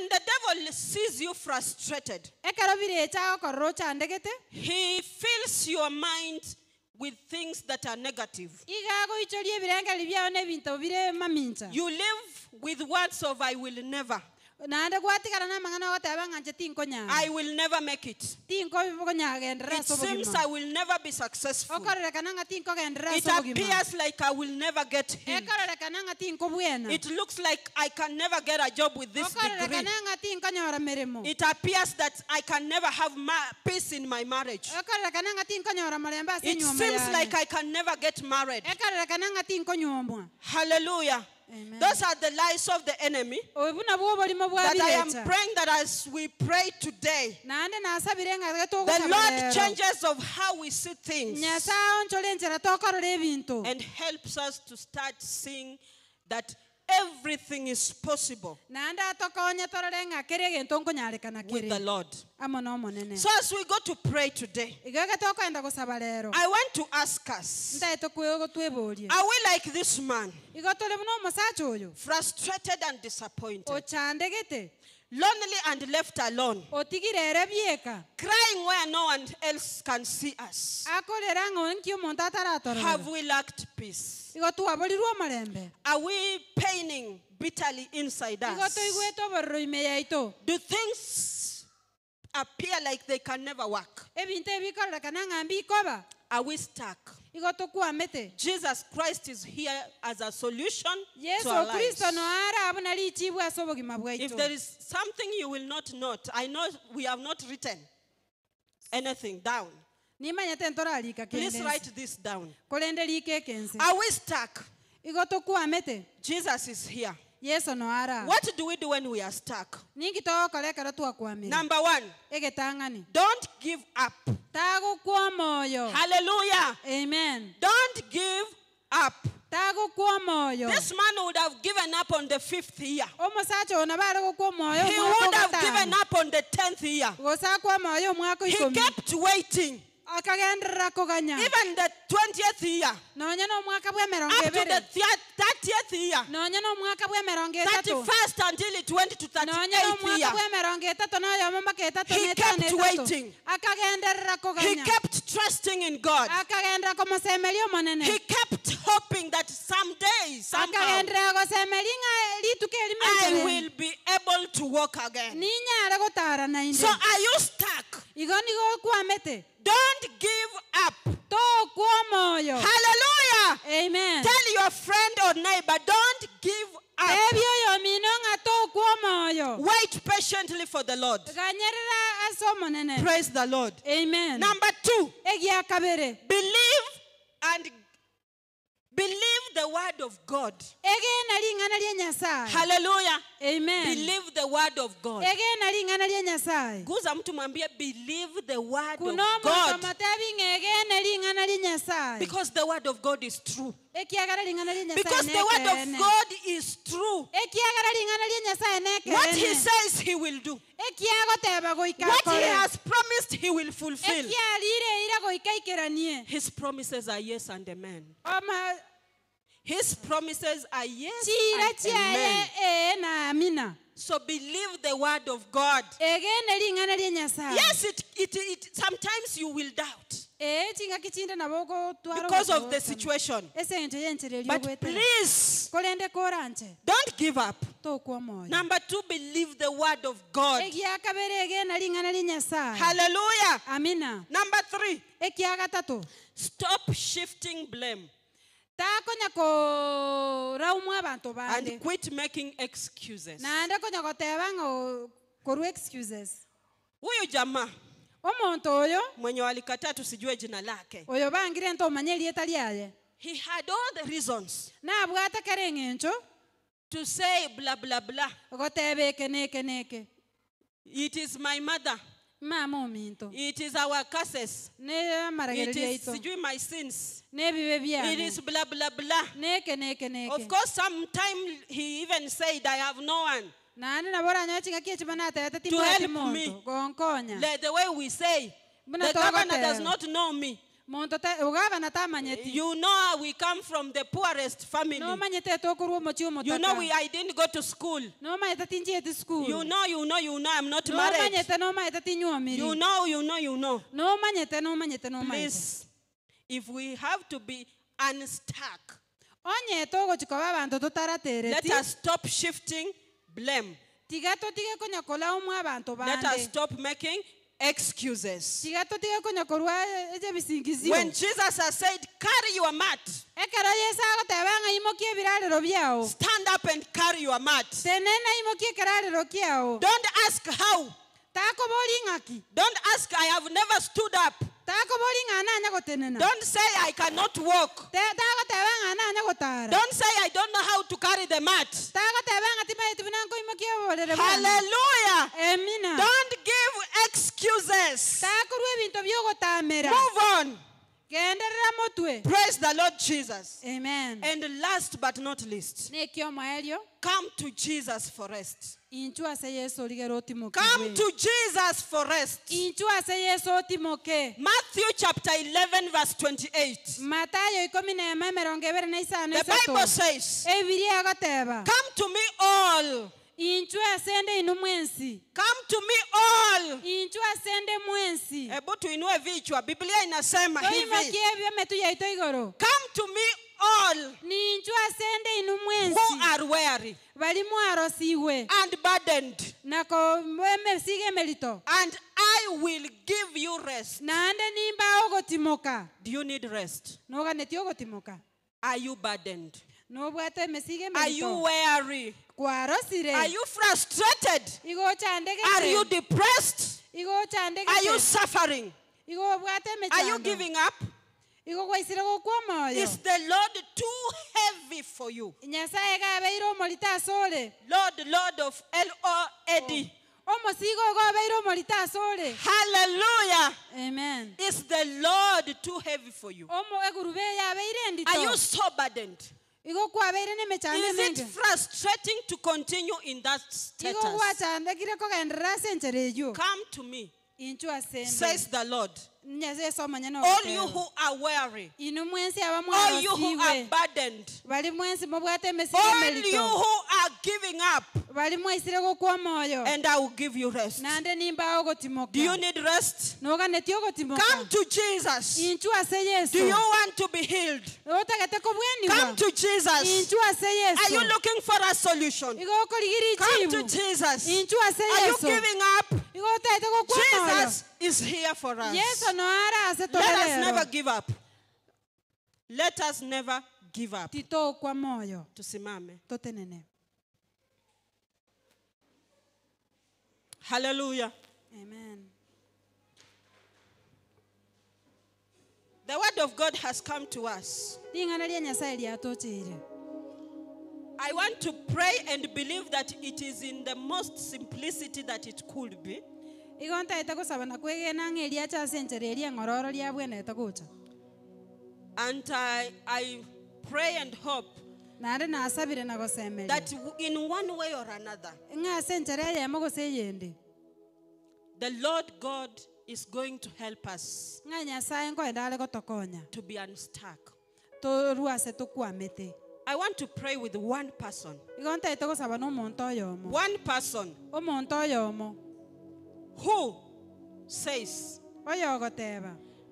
Speaker 8: the devil sees you frustrated, he fills your mind with things that are negative. You live with words of I will never. I will never make it. It seems I will never be successful. It appears like I will never get healed. It looks like I can never get a job with this degree. It appears that I can never have peace in my marriage. It seems like I can never get married. Hallelujah.
Speaker 7: Amen.
Speaker 8: Those are the lies of the enemy. That I am praying that as we pray today, the Lord changes of how we see things and helps us to start seeing that everything is possible with the Lord. So as we go to pray today, I want to ask us, are we like this man, frustrated and disappointed, lonely and left alone, crying where no one else can see us? Have we lacked peace? Are we paining bitterly inside us? Do things appear like they can never work? Are we stuck? Jesus Christ is here as a solution to our lives. If there is something you will not note, I know we have not written anything down. Please write this down. Are we stuck? Jesus is here. What do we do when we are stuck? Number one, don't give up. Hallelujah.
Speaker 7: Amen.
Speaker 8: Don't give up. This man would have given up on the 5th year. He would have given up on the 10th year. He kept waiting. Even the 20th year, up to the 30th year, 31st until it went to 38th year. He kept waiting. He kept trusting in God. He kept hoping that someday, somehow, I will be able to walk again. So are you stuck? Don't give up. Hallelujah.
Speaker 7: Amen.
Speaker 8: Tell your friend or neighbor, don't give up. Wait patiently for the Lord. Praise the Lord.
Speaker 7: Amen.
Speaker 8: Number two, believe and Believe the word of God.
Speaker 7: Egena ring'ana ria Nyasaye.
Speaker 8: Hallelujah.
Speaker 7: Amen.
Speaker 8: Believe the word of God.
Speaker 7: Egena ring'ana ria Nyasaye.
Speaker 8: Guza mtu mwambie believe the word of
Speaker 7: Kuno
Speaker 8: God.
Speaker 7: omonto motebi ng'a egene ring'ana ria Nyasaye.
Speaker 8: Because the word of God is true.
Speaker 7: Ekiagera ring'ana ria Nyasaye
Speaker 8: Because the word of
Speaker 7: nekeene.
Speaker 8: God is true.
Speaker 7: Ekiagera ring'ana ria Nyasaye
Speaker 8: What he
Speaker 7: nekeene.
Speaker 8: says he will do.
Speaker 7: Ekiagoteba goika
Speaker 8: What he
Speaker 7: akore.
Speaker 8: has promised he will fulfill.
Speaker 7: Ekiarire ira goika ikeranie.
Speaker 8: His promises are yes and amen.
Speaker 7: Oma
Speaker 8: His promises are yes
Speaker 7: chira
Speaker 8: and
Speaker 7: chiaye
Speaker 8: amen.
Speaker 7: ee na amina.
Speaker 8: So believe the word of God.
Speaker 7: Egene ring'ana ria Nyasaye.
Speaker 8: Yes, it sometimes you will doubt
Speaker 7: Ee ching'aki chinde nabo ogotwara
Speaker 8: because of the
Speaker 7: ogotogoka.
Speaker 8: situation.
Speaker 7: Ase eng'encho y'enchera eria
Speaker 8: But
Speaker 7: ogwetera.
Speaker 8: please
Speaker 7: Korende koranche
Speaker 8: don't give up.
Speaker 7: tokwa omoyo.
Speaker 8: Number 2, believe the word of God.
Speaker 7: Egiakabere egena ring'ana ria Nyasaye.
Speaker 8: Hallelujah.
Speaker 7: Amina.
Speaker 8: Number 3,
Speaker 7: Ekiagatato
Speaker 8: stop shifting blame
Speaker 7: takonya koraumwa abanto bande
Speaker 8: and quit making excuses.
Speaker 7: naende konya goteba ng'a korwa excuses.
Speaker 8: Huyu jamaa
Speaker 7: Omonto oyo
Speaker 8: mwenye walikataa tusijue jina lake,
Speaker 7: oyo bangire ntomanye erieta riaye
Speaker 8: he had all the reasons
Speaker 7: nabwate kere eng'encho
Speaker 8: to say blah blah blah.
Speaker 7: goteba eke neke neke
Speaker 8: It is my mother.
Speaker 7: mama ominto
Speaker 8: It is our curses.
Speaker 7: ne
Speaker 8: It
Speaker 7: amaragereria
Speaker 8: is
Speaker 7: aito
Speaker 8: sijui my sins.
Speaker 7: nebibe
Speaker 8: It
Speaker 7: biane
Speaker 8: is blah blah blah.
Speaker 7: neke neke
Speaker 8: Of
Speaker 7: neke
Speaker 8: course, sometime he even said, I have no one.
Speaker 7: naende nabo oranyoe ching'aki echi banatebete
Speaker 8: To
Speaker 7: timbwati
Speaker 8: help me.
Speaker 7: monto gonkonya
Speaker 8: Like the way we say,
Speaker 7: Buna
Speaker 8: the governor does
Speaker 7: togoteba.
Speaker 8: not know me.
Speaker 7: monto ogavana tamanyeti
Speaker 8: You know, we come from the poorest family.
Speaker 7: nomanyete tokorwa omochi
Speaker 8: You know,
Speaker 7: omotaka
Speaker 8: I didn't go to school.
Speaker 7: nomanyete tinchieti
Speaker 8: You
Speaker 7: school
Speaker 8: know, you know, you know, I'm not married.
Speaker 7: nomanyete nomanyete tinywomiri
Speaker 8: You know, you know, you know.
Speaker 7: nomanyete nomanyete nomanyete
Speaker 8: Please, if we have to be unstuck,
Speaker 7: onye togochikoba abanto
Speaker 8: let
Speaker 7: totaratereti
Speaker 8: us stop shifting blame.
Speaker 7: tiga totige konya kolaumwa abanto
Speaker 8: Let us
Speaker 7: bande
Speaker 8: stop making excuses.
Speaker 7: tiga totige konya korwa ebisingizio
Speaker 8: When Jesus has said, carry your mat,
Speaker 7: ekero Yesu agoteba ng'a imokia ebirarero biao
Speaker 8: stand up and carry your mat.
Speaker 7: tenena imokia ekerarero kiao
Speaker 8: Don't ask how.
Speaker 7: takobori ng'aki
Speaker 8: Don't ask, I have never stood up.
Speaker 7: takobori ng'a nanya gotenena
Speaker 8: Don't say, I cannot walk.
Speaker 7: Tagoteba ng'a nanya gotara
Speaker 8: Don't say, I don't know how to carry the mat.
Speaker 7: tagoteba ng'a timaeti buna nkoimokia oborere bwane
Speaker 8: Hallelujah.
Speaker 7: amina
Speaker 8: Don't give excuses.
Speaker 7: takorwa ebinto biogotamera
Speaker 8: Move on.
Speaker 7: genderera motwe
Speaker 8: Praise the Lord Jesus.
Speaker 7: amen
Speaker 8: And last but not least,
Speaker 7: nekio omoerio
Speaker 8: come to Jesus for rest.
Speaker 7: inchu ase Yesu origere
Speaker 8: Come
Speaker 7: otimokigwe
Speaker 8: to Jesus for rest.
Speaker 7: inchu ase Yesu otimoke
Speaker 8: Matthew chapter 11, verse 28.
Speaker 7: Matayo 11:25
Speaker 8: The Bible says,
Speaker 7: ebiri agoteba
Speaker 8: Come to me all.
Speaker 7: inchu asende inu mwensi
Speaker 8: Come to me all.
Speaker 7: inchu asende mwensi
Speaker 8: Hebu tuinue vichwa. Biblia inasema hivi.
Speaker 7: toimokie ebyometu yaito igoro
Speaker 8: Come to me all
Speaker 7: ni inchu asende inu mwensi
Speaker 8: who are weary
Speaker 7: bali mwarosiwe
Speaker 8: and burdened,
Speaker 7: nako emesigo emerito
Speaker 8: and I will give you rest.
Speaker 7: naende nimba ogotimoka
Speaker 8: Do you need rest?
Speaker 7: noganeti ogotimoka
Speaker 8: Are you burdened?
Speaker 7: nobwate emesigo
Speaker 8: Are you
Speaker 7: emerito
Speaker 8: weary?
Speaker 7: kwarosire
Speaker 8: Are you frustrated?
Speaker 7: igo
Speaker 8: Are you
Speaker 7: ochandegete
Speaker 8: depressed?
Speaker 7: igo
Speaker 8: Are you
Speaker 7: ochandegete
Speaker 8: suffering?
Speaker 7: igo obwate
Speaker 8: Are you
Speaker 7: emechando
Speaker 8: giving up?
Speaker 7: igo gwaisire gokwa omoyo
Speaker 8: Is the Lord too heavy for you?
Speaker 7: Nyasaye gabeire omorito asore
Speaker 8: Lord, Lord of L-O-A-D.
Speaker 7: omosigo ogo obeire omorito asore
Speaker 8: Hallelujah.
Speaker 7: amen
Speaker 8: Is the Lord too heavy for you?
Speaker 7: omo egurube yabeire
Speaker 8: Are you
Speaker 7: endito
Speaker 8: so burdened?
Speaker 7: igo kwabeire nemechando
Speaker 8: Is it
Speaker 7: emenge
Speaker 8: frustrating to continue in that
Speaker 7: igo
Speaker 8: status?
Speaker 7: gwachandekire kogenderera ase enchera eywo
Speaker 8: Come to me,
Speaker 7: inchu asende
Speaker 8: says the Lord.
Speaker 7: Nyasaye omonyene
Speaker 8: All you
Speaker 7: ogoteba
Speaker 8: who are weary,
Speaker 7: inu mwensi aba
Speaker 8: all you who are
Speaker 7: mwarosiwe
Speaker 8: burdened,
Speaker 7: bali mwensi mobwate emesigo
Speaker 8: all you
Speaker 7: emerito
Speaker 8: who are giving up,
Speaker 7: bali mwaisire gokwa omoyo
Speaker 8: and I will give you rest.
Speaker 7: naende nimba ogotimoka
Speaker 8: Do you need rest?
Speaker 7: noganeti ogotimoka
Speaker 8: Come to Jesus.
Speaker 7: inchu ase
Speaker 8: Do you
Speaker 7: Yesu
Speaker 8: want to be healed?
Speaker 7: otagete
Speaker 8: Come
Speaker 7: kobweniwa
Speaker 8: to Jesus.
Speaker 7: inchu ase
Speaker 8: Are you
Speaker 7: Yesu
Speaker 8: looking for a solution?
Speaker 7: igo okorigiri
Speaker 8: Come to
Speaker 7: ichibu
Speaker 8: Jesus.
Speaker 7: inchu ase
Speaker 8: Are you
Speaker 7: Yesu
Speaker 8: giving up?
Speaker 7: igo otagete gokwa omoyo
Speaker 8: Jesus is here for us.
Speaker 7: Yesu no ara ase
Speaker 8: Let us never
Speaker 7: torerero
Speaker 8: give up. Let us never give up.
Speaker 7: titokwa moyo
Speaker 8: Tusimame.
Speaker 7: totenene
Speaker 8: Hallelujah.
Speaker 7: amen
Speaker 8: The word of God has come to us. I want to pray and believe that it is in the most simplicity that it could be. And I pray and hope that in one way or another, the Lord God is going to help us to be unstuck. I want to pray with one person. One person who says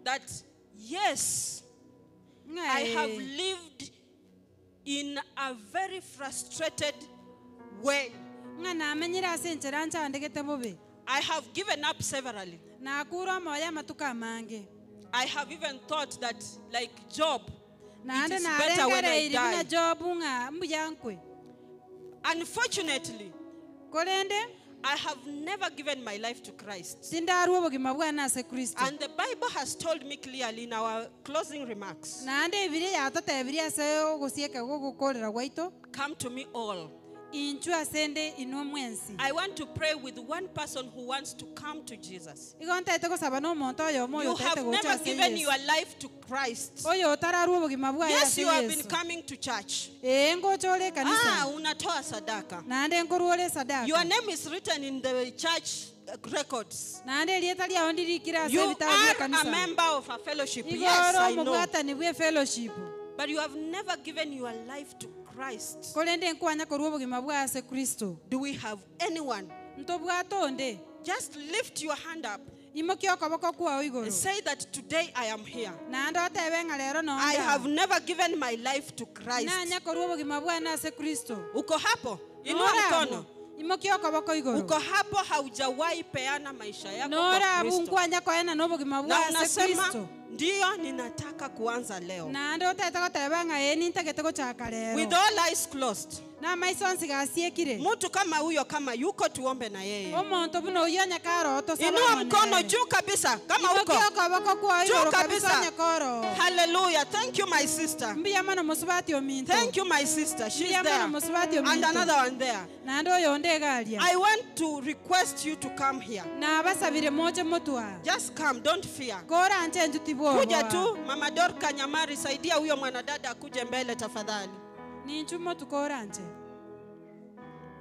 Speaker 8: that, yes, I have lived in a very frustrated way. I have given up severally. I have even thought that, like Job, it is better when I die. Unfortunately, I have never given my life to Christ. And the Bible has told me clearly in our closing remarks, come to me all. I want to pray with one person who wants to come to Jesus. You have never given your life to Christ. Yes, you have been coming to church. Unatoa sadaka. Your name is written in the church records. You are a member of a fellowship. Yes, I know. But you have never given your life to Christ. Do we have anyone? Just lift your hand up and say that today I am here. I have never given my life to Christ. Uko hapo? Inua mkono. Uko hapo haujawahi peana maisha yako kwa Kristo. Na unasema ndiyo ninataka kuanza leo. With all eyes closed. Mtu kama huyo kama yuko tuombe na yeye. Inua mkono juu kabisa kama uko. Juu kabisa. Hallelujah. Thank you, my sister. Thank you, my sister. She's there. And another one there. I want to request you to come here. Just come, don't fear. Kuja tu, Mama Dorka Nyamari, saidia huyo mwanadada akuje mbele tafadhali.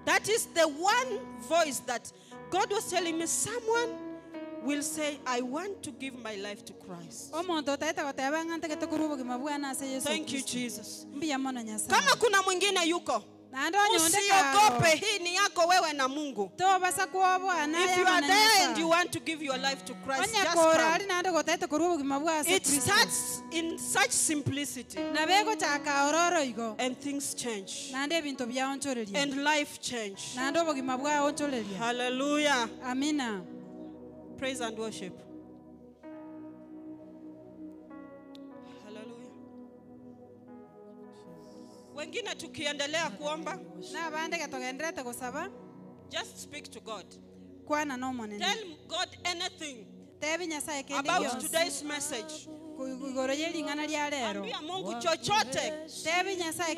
Speaker 8: That is the one voice that God was telling me. Someone will say, I want to give my life to Christ. Thank you, Jesus. Kama kuna mwingine yuko, usiogope, hii ni yako wewe na Mungu. If you are there and you want to give your life to Christ, just come. It starts in such simplicity. And things change. And life change. Hallelujah.
Speaker 7: Amina.
Speaker 8: Praise and worship. Hallelujah. Wengine tukiendelea kuomba, just speak to God. Tell God anything about today's message. Ambia Mungu chochote.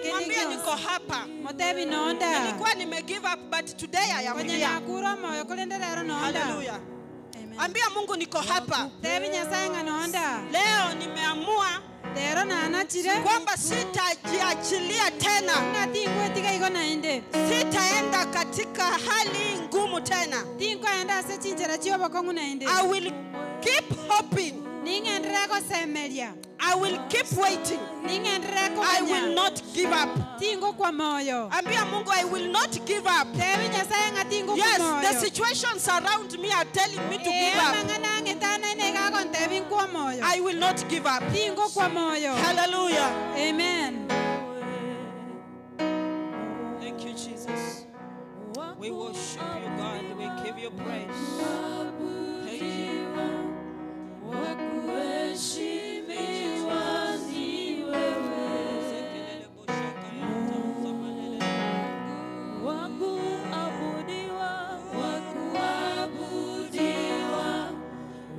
Speaker 8: Mwambie niko hapa. Nilikuwa nime give up, but today I am here. Hallelujah. Ambia Mungu niko hapa. Leo nimeamua kwamba sitajiachilia tena. Sitaenda katika hali ngumu tena. I will keep hoping. I will keep waiting. I will not give up. Ambia Mungu, I will not give up. Yes, the situations around me are telling me to give up. I will not give up. Hallelujah.
Speaker 7: Amen.
Speaker 8: Thank you, Jesus. We worship you, God. We give you praise. Thank you.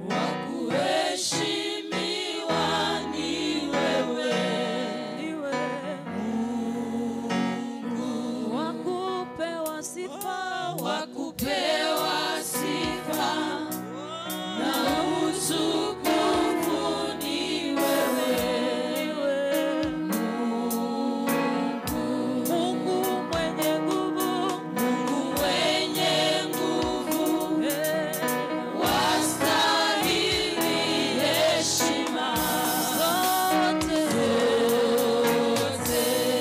Speaker 1: Wakuheshimiwa ni Utukufu ni wewe. Mungu mwenye nguvu, Mungu mwenye nguvu, wastahili heshima zote.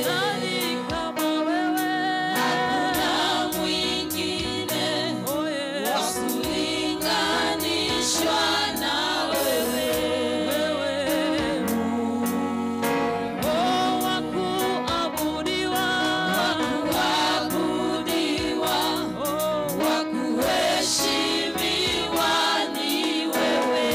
Speaker 1: Nani kama wewe? Hakuna mwingine wa kulinganishwa na wewe. Oh, wa kuabudiwa, wa kuabudiwa, wa kuheshimiwa ni wewe.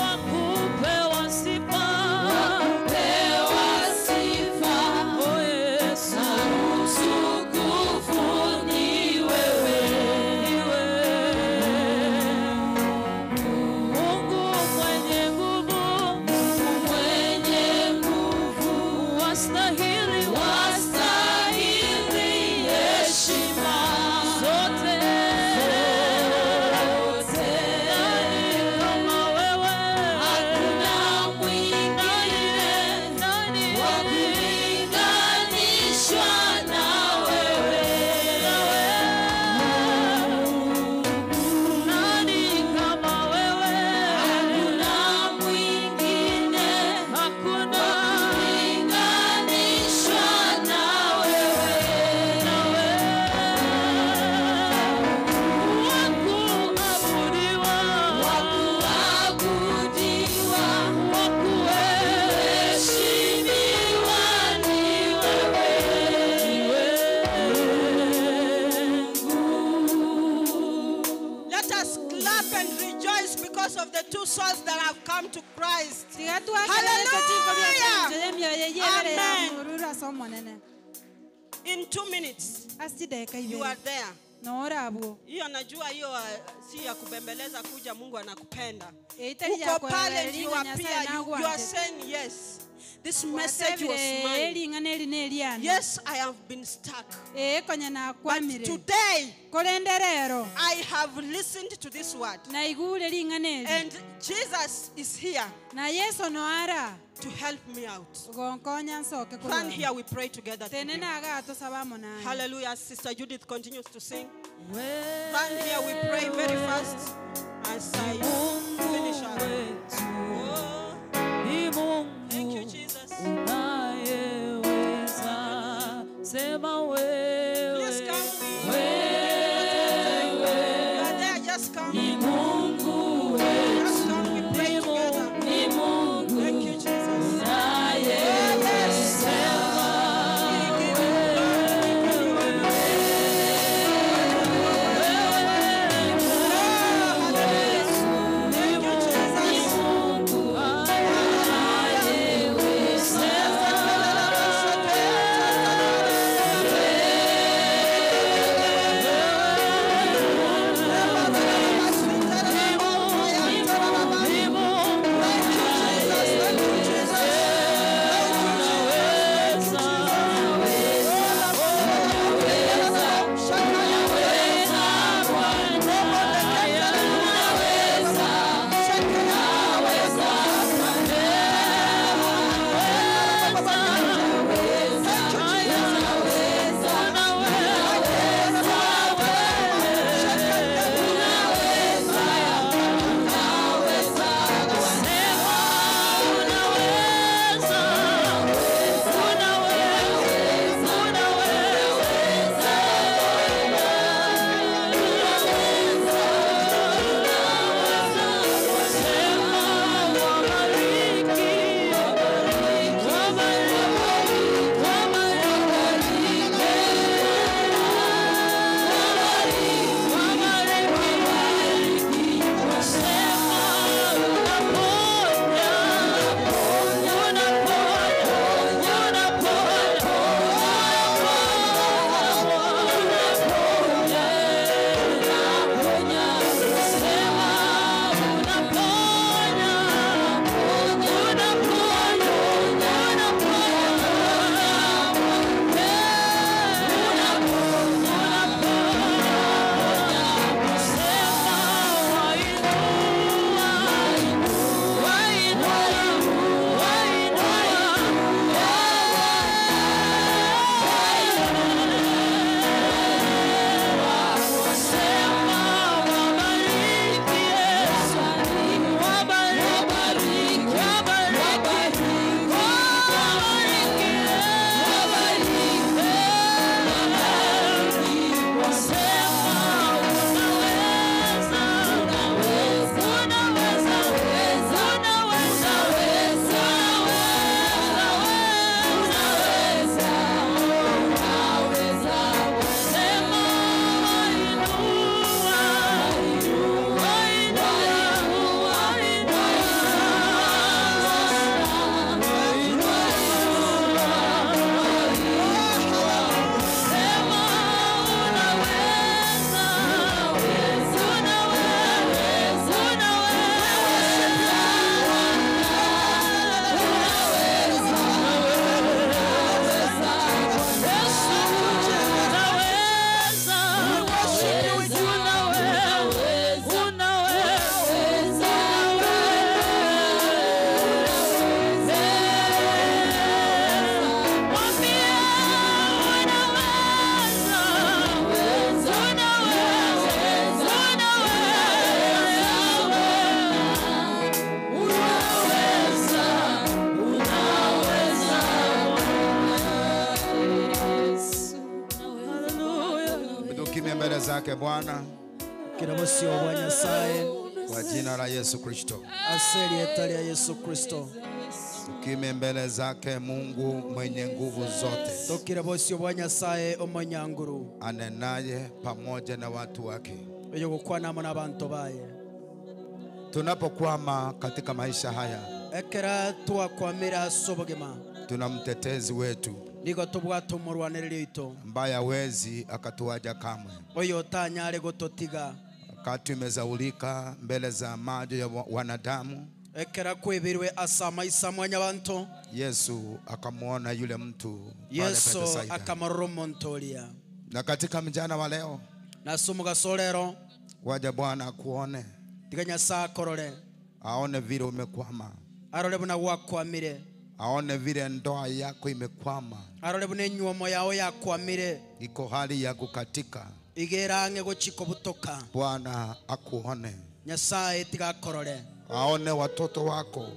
Speaker 1: Wa kupewa sifa, wa kupewa sifa, oh Yesu, na utukufu ni wewe. Mungu mwenye nguvu, Mungu mwenye nguvu, wastahili, wastahili heshima zote. Nani kama wewe? Hakuna mwingine, nani wa kulinganishwa na wewe. Nani kama wewe? Hakuna mwingine, hakuna kulinganishwa na wewe. Wa kuabudiwa, wa kuabudiwa, wa kuheshimiwa ni wewe.
Speaker 8: Let us clap and rejoice because of the two souls that have come to Christ.
Speaker 7: Tiga twakerere tingo
Speaker 8: Hallelujah.
Speaker 7: bia mioyo yebere ya
Speaker 8: Amen.
Speaker 7: mururu ase omonene.
Speaker 8: In 2 minutes,
Speaker 7: Ase chideka
Speaker 8: you
Speaker 7: ibere
Speaker 8: are there.
Speaker 7: noorabwo.
Speaker 8: Hiyo najua hiyo si ya kubembeleza kuja, Mungu anakupenda.
Speaker 7: Eitari
Speaker 8: Uko
Speaker 7: ya
Speaker 8: pale
Speaker 7: kwerera
Speaker 8: you
Speaker 7: ringa
Speaker 8: are
Speaker 7: Nyasaye
Speaker 8: pia, you are
Speaker 7: nagwanchete.
Speaker 8: saying yes. This message was
Speaker 7: Gwatebire
Speaker 8: mine.
Speaker 7: ring'ana eri na eriane.
Speaker 8: Yes, I have been stuck.
Speaker 7: Ee konya
Speaker 8: But
Speaker 7: nakwamire.
Speaker 8: today,
Speaker 7: Korende rero
Speaker 8: I have listened to this word.
Speaker 7: naigure ring'ana eri.
Speaker 8: And Jesus is here
Speaker 7: Na Yesu noara
Speaker 8: to help me out.
Speaker 7: gonkonya nsoke
Speaker 8: Stand
Speaker 7: korwa.
Speaker 8: here, we pray together.
Speaker 7: Tene
Speaker 8: today.
Speaker 7: naga tosaba monai.
Speaker 8: Hallelujah. Sister Judith continues to sing. Stand here, we pray very fast as I finish up. Oh,
Speaker 1: Ni Mungu
Speaker 8: thank you, Jesus.
Speaker 1: unayeweza, sema wewe,
Speaker 8: Please come.
Speaker 1: wewe
Speaker 8: You are there, just come.
Speaker 1: ni Mungu
Speaker 8: Just come, we pray
Speaker 1: ni
Speaker 8: together.
Speaker 1: Mungu, ni Mungu
Speaker 8: Thank you, Jesus.
Speaker 1: unayeweza,
Speaker 8: We give you glory, we give you honor. Oh, hallelujah.
Speaker 3: zake Bwana kwa jina la Yesu Kristo.
Speaker 9: Yesu Kristo.
Speaker 3: Tukime mbele zake Mungu mwenye nguvu zote, anenaye pamoja na watu wake. Tunapokwama katika maisha haya, tuna mtetezi wetu ambaye hawezi akatuacha kamwe. Wakati umezaulika mbele za macho ya wanadamu, Yesu akamuona yule mtu pale Bethsaida. Na katika mjana wa leo, waja Bwana akuone, aone vile umekwama, aone vile ndoa yako imekwama, iko hali ya kukatika. Bwana akuone, aone watoto wako,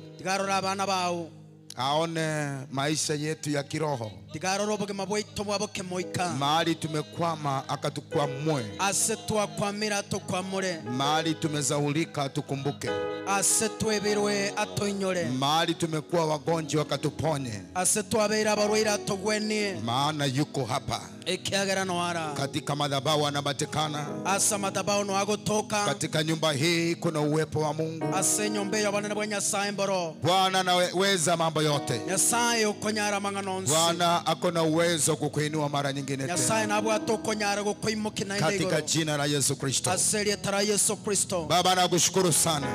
Speaker 3: aone maisha yetu ya kiroho, mahali tumekwama akatukwamue, mahali tumezaulika tukumbuke, mahali tumekuwa wagonjwa akatuponye, maana yuko hapa katika madhabahu anapatikana. Katika nyumba hii kuna uwepo wa Mungu. Bwana anaweza mambo yote. Bwana akona uwezo kukuinua mara nyingine tena, katika jina la Yesu Kristo. Baba, nakushukuru sana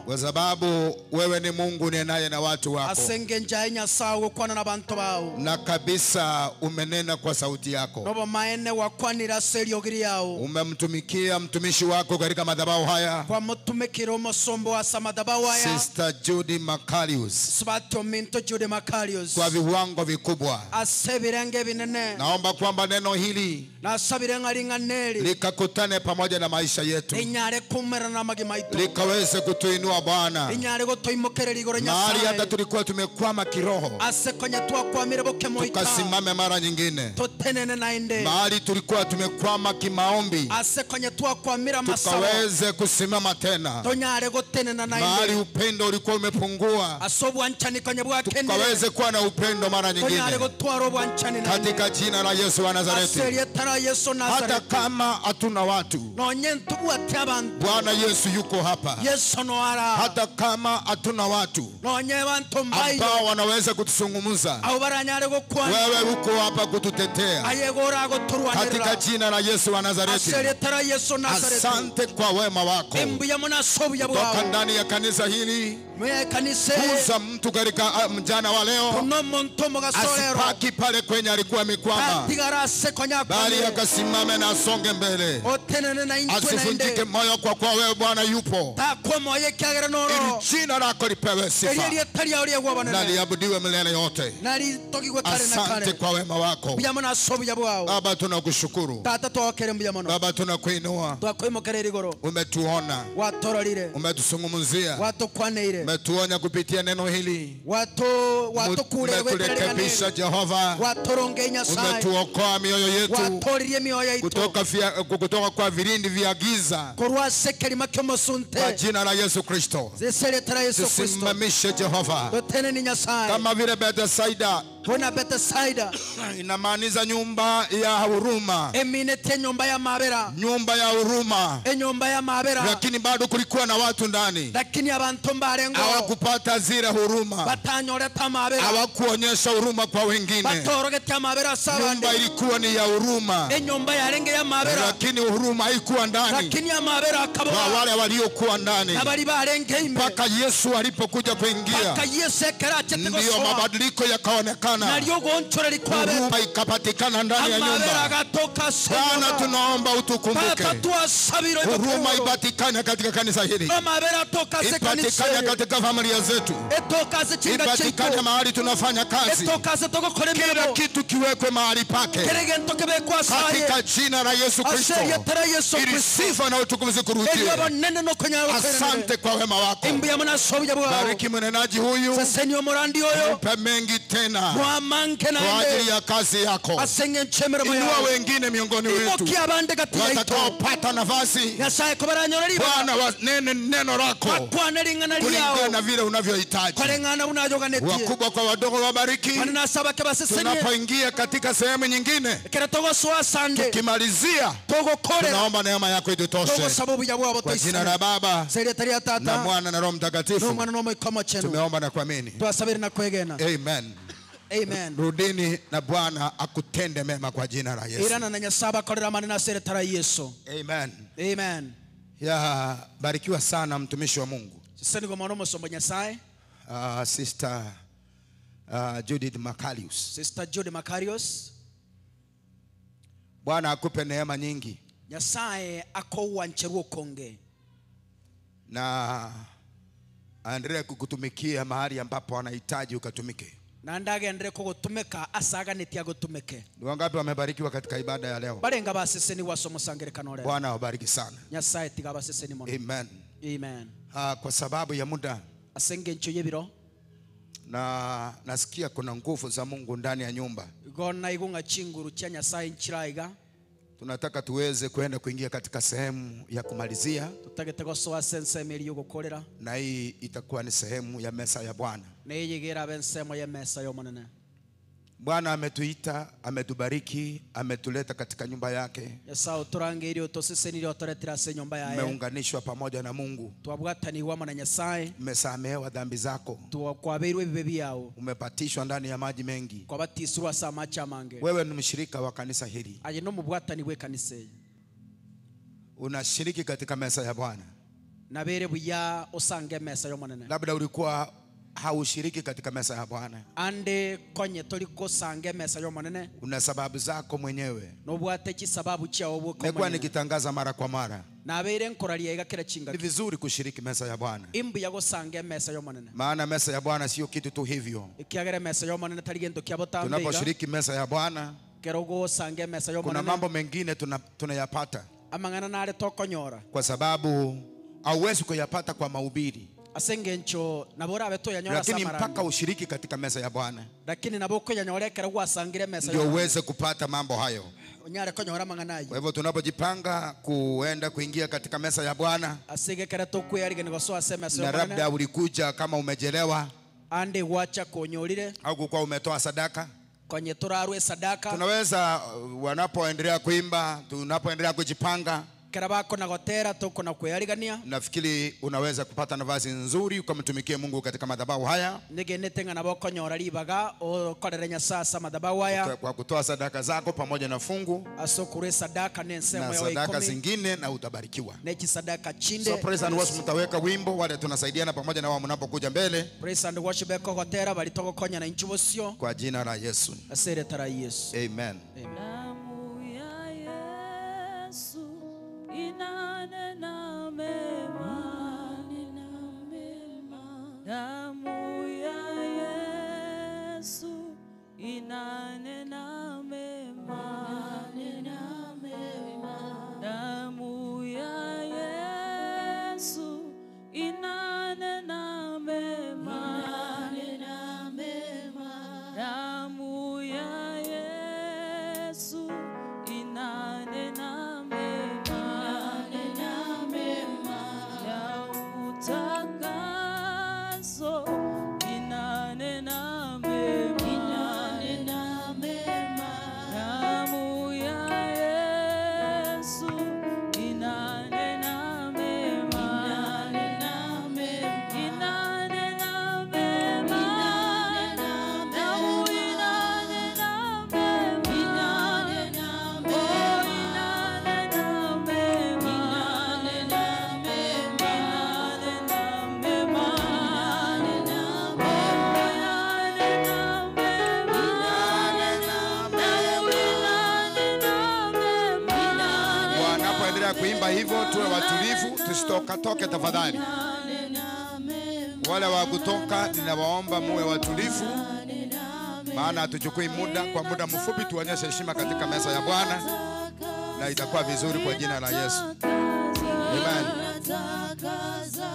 Speaker 3: kwa sababu wewe ni Mungu nenaye na watu wako, na kabisa umenena kwa sauti yako. Umemtumikia mtumishi wako katika madhabahu haya, Sister Judy Makarius, kwa viwango vikubwa. Naomba kwamba neno hili likakutane pamoja na maisha yetu, likaweze kutuinua Bwana. Mahali hata tulikuwa tumekwama kiroho, tukasimame mara nyingine. Mahali tulikuwa tumekwama kimaombi, tukaweze kusimama tena. Mahali upendo ulikuwa umepungua, tukaweze kuwa na upendo mara nyingine, katika jina la Yesu wa Nazareti. Hata kama hatuna watu, Bwana Yesu yuko hapa. Hata kama hatuna watu ambao wanaweza kutuzungumza, wewe uko hapa kututetea, katika jina la Yesu wa Nazareti. Asante kwa wema wako. Kutoka ndani ya kanisa hili, kuza mtu katika mjana wa leo asipaki pale kwenye alikuwa amekwama, bali akasimame na asonge mbele, asivunjike moyo kwa kuwa wewe Bwana yupo, ili jina lako lipewe sifa na liabudiwe milele yote. Asante kwa wema wako Baba, tunakushukuru Baba, tunakuinua. Umetuona, umetuzungumzia, umetuonya kupitia neno hili, umeturekebisha Jehova, umetuokoa mioyo yetu kutoka kwa vilindi vya giza, kwa jina la Yesu Kristo. Tusimamishe Jehova, kama vile Bethsaida inamaanisha nyumba ya huruma, nyumba ya huruma, lakini bado kulikuwa na watu ndani hawakupata zile huruma, hawakuonyesha huruma kwa wengine. Nyumba ilikuwa ni ya huruma, lakini huruma haikuwa ndani kwa wale waliokuwa ndani, mpaka Yesu alipokuja kuingia, ndio mabadiliko yakaonekana, huruma ikapatikana ndani ya nyumba. Bwana, tunaomba utukumbuke, huruma ipatikane katika kanisa hili, ipatikane katika familia zetu, ipatikane mahali tunafanya kazi, kila kitu kiwekwe mahali pake, katika jina la Yesu Kristo, ili sifa na utukufu zikurudie. Asante kwa wema wako. Bariki mnenaji huyu, mpe mengi tena, kwa ajili ya kazi yako. Inua wengine miongoni wetu watakaopata nafasi, Bwana, wanene neno lako kulingana na vile unavyohitaji. Wakubwa kwa wadogo wabariki. Tunapoingia katika sehemu nyingine, tukimalizia, tunaomba neema yako itutoshe. Kwa jina la Baba na Mwana na Roho Mtakatifu tumeomba na kuamini. Amen.
Speaker 9: Amen.
Speaker 3: Rudini na Bwana akutende mema kwa jina la Yesu. Amen.
Speaker 9: Amen.
Speaker 3: Ya barikiwa sana mtumishi wa Mungu. Sister Judith Makarios.
Speaker 9: Sister Judith Makarios.
Speaker 3: Bwana akupe neema nyingi.
Speaker 9: Nyasaye akowancheruo konge.
Speaker 3: Na aendelee kukutumikia mahali ambapo anahitaji ukatumike.
Speaker 9: Na ndage endelee kukutumika asaganitia gutumike.
Speaker 3: Ni wangapi wamebarikiwa katika ibada ya leo?
Speaker 9: Barenga baseseni wasomo sangerekano leo.
Speaker 3: Bwana awabariki sana.
Speaker 9: Nyasaye tiga baseseni mono.
Speaker 3: Amen.
Speaker 9: Amen.
Speaker 3: Kwa sababu ya muda
Speaker 9: asenge ncho yebiro.
Speaker 3: Na nasikia kuna nguvu za Mungu ndani ya nyumba.
Speaker 9: Gona igunga chinguru cha Nyasaye nchiraiga.
Speaker 3: Tunataka tuweze kwenda kuingia katika sehemu ya kumalizia. Na hii itakuwa ni sehemu ya meza ya Bwana. Bwana ametuita, ametubariki, ametuleta katika nyumba yake. Umeunganishwa pamoja na Mungu. Umesamehewa dhambi zako. Umepatishwa ndani ya maji mengi. Wewe ni mshirika wa kanisa hili. Unashiriki katika meza ya Bwana. Labda ulikuwa haushiriki katika meza ya Bwana.
Speaker 9: Ande konye toliko sange meza yo manene.
Speaker 3: Una sababu zako mwenyewe.
Speaker 9: Nobwate sababu chia obuko.
Speaker 3: Nimekuwa nikitangaza mara kwa mara.
Speaker 9: Na bere nkoralia iga kila chinga.
Speaker 3: Ni vizuri kushiriki meza ya Bwana.
Speaker 9: Imbu yago sange meza yo manene.
Speaker 3: Maana meza ya Bwana sio kitu tu hivyo.
Speaker 9: Ikiagere meza yo manene taligendo kia botambe.
Speaker 3: Tunaposhiriki meza ya Bwana,
Speaker 9: kerogo sange meza yo manene.
Speaker 3: Kuna mambo mengine tunayapata.
Speaker 9: Amangana nare tokonyora.
Speaker 3: Kwa sababu hauwezi kuyapata kwa mahubiri.
Speaker 9: Asengencho nabora abeto yanyora
Speaker 3: lakini
Speaker 9: samara.
Speaker 3: Mpaka ushiriki katika meza ya Bwana.
Speaker 9: Lakini naboko yanyorekera gwasangire meza
Speaker 3: ndio uweze kupata mambo hayo.
Speaker 9: Onyare konyora manganayi.
Speaker 3: Kwa hivyo tunapojipanga kuenda kuingia katika meza ya Bwana,
Speaker 9: asegekera tokweyarige nigoso asema meza ya
Speaker 3: Bwana. Na labda ulikuja kama umejelewa,
Speaker 9: ande wacha konyorire
Speaker 3: au kwa umetoa sadaka.
Speaker 9: Kwenye torarwe sadaka.
Speaker 3: Tunaweza wanapoendelea kuimba, tunapoendelea kujipanga,
Speaker 9: karabako na gotera toko na kuyarigania.
Speaker 3: Nafikiri unaweza kupata nafasi nzuri ukamtumikie Mungu katika madhabahu haya.
Speaker 9: Nigene na boko nyora ribaga o korerenya sasa madhabahu haya.
Speaker 3: Kwa kutoa sadaka zako pamoja na fungu.
Speaker 9: Asokure sadaka nensemo
Speaker 3: na sadaka zingine na utabarikiwa.
Speaker 9: Neki sadaka chinde.
Speaker 3: So praise and worship mtaweka wimbo wale tunasaidiana pamoja na wao mnapokuja mbele.
Speaker 9: Praise and worship eko gotera balitoko konya na inchubosio.
Speaker 3: Kwa jina la Yesu.
Speaker 9: Asere tara Yesu.
Speaker 3: Amen.
Speaker 9: Amen.
Speaker 1: Inanena mema, damu ya Yesu inanena mema, damu ya Yesu inanena mema, damu ya Yesu inanena mema. Utakaso inanena mema, damu ya Yesu inanena mema, inanena mema, damu inanena mema, oh inanena mema,
Speaker 3: Wanapoendelea kuimba hivyo tuwe watulivu, tusitokatoke tafadhali. Wale wa kutoka ninawaomba muwe watulivu, maana hatuchukui muda. Kwa muda mfupi tuonyeshe heshima katika meza ya Bwana na itakuwa vizuri kwa jina la Yesu. Amen.
Speaker 1: Inatakasa,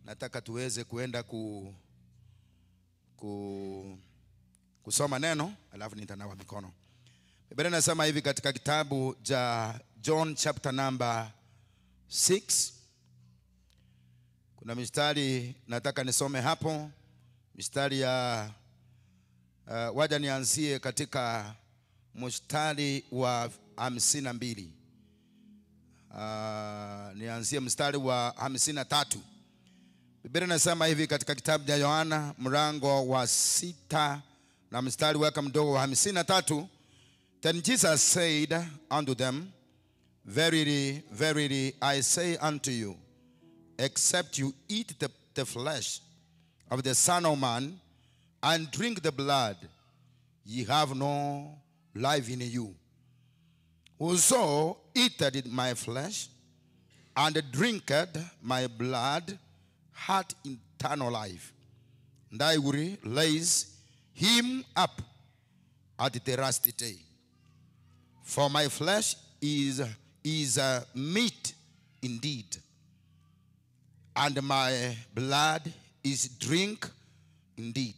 Speaker 3: Nataka tuweze kuenda kusoma neno, alafu nitanawa mikono. Biblia inasema hivi katika kitabu cha John chapter number 6. Kuna mistari nataka nisome hapo. Mistari ya waja nianzie katika mstari wa 52. Nianzie mstari wa 53. Biblia inasema hivi katika kitabu cha Yohana mlango wa 6 na mstari wake mdogo wa 53. Then Jesus said unto them, Verily, verily, I say unto you, except you eat the flesh of the Son of Man and drink the blood, ye have no life in you. Whoso eateth my flesh and drinketh my blood hath eternal life, and I will raise him up at the last day. For my flesh is meat indeed, and my blood is drink indeed.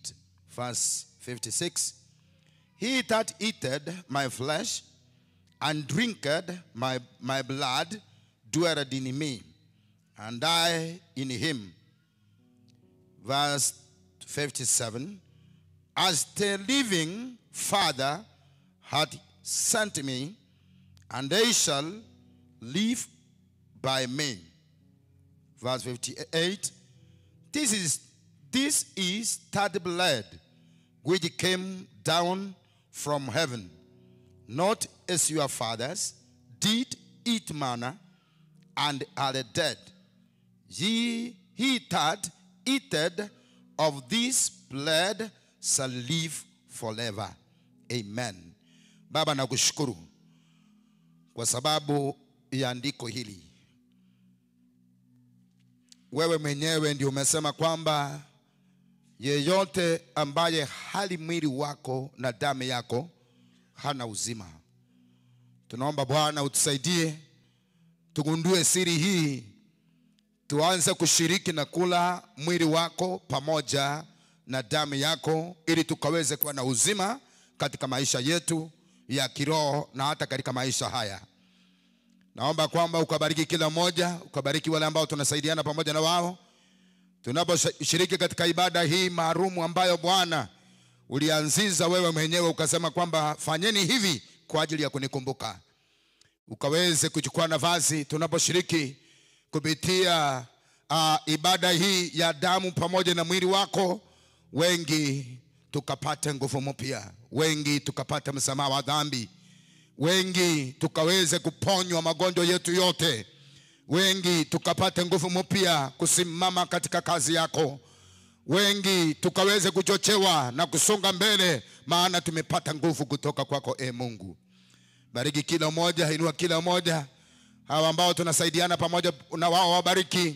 Speaker 3: Verse 56. He that eateth my flesh and drinketh my blood dwelleth in me, and I in him. Verse 57. As the living Father hath sent me, and they shall live by me. Verse 58. This is that blood which came down from heaven, not as your fathers did eat manna and are dead. He that eateth of this blood shall live forever. Amen. Baba, nakushukuru kwa sababu ya andiko hili. Wewe mwenyewe ndio umesema kwamba yeyote ambaye hali mwili wako na damu yako hana uzima. Tunaomba Bwana utusaidie tugundue siri hii, tuanze kushiriki na kula mwili wako pamoja na damu yako, ili tukaweze kuwa na uzima katika maisha yetu ya kiroho na hata katika maisha haya. Naomba kwamba ukabariki kila mmoja, ukabariki wale ambao tunasaidiana pamoja na wao tunaposhiriki katika ibada hii maalumu ambayo Bwana ulianzisha wewe mwenyewe, ukasema kwamba fanyeni hivi kwa ajili ya kunikumbuka. Ukaweze kuchukua nafasi tunaposhiriki kupitia ibada hii ya damu pamoja na mwili wako, wengi tukapate nguvu mpya, wengi tukapate msamaha wa dhambi, wengi tukaweze kuponywa magonjwa yetu yote, wengi tukapate nguvu mpya kusimama katika kazi yako, wengi tukaweze kuchochewa na kusonga mbele, maana tumepata nguvu kutoka kwako. E Mungu, bariki kila mmoja, inua kila mmoja, hawa ambao tunasaidiana pamoja na wao wabariki.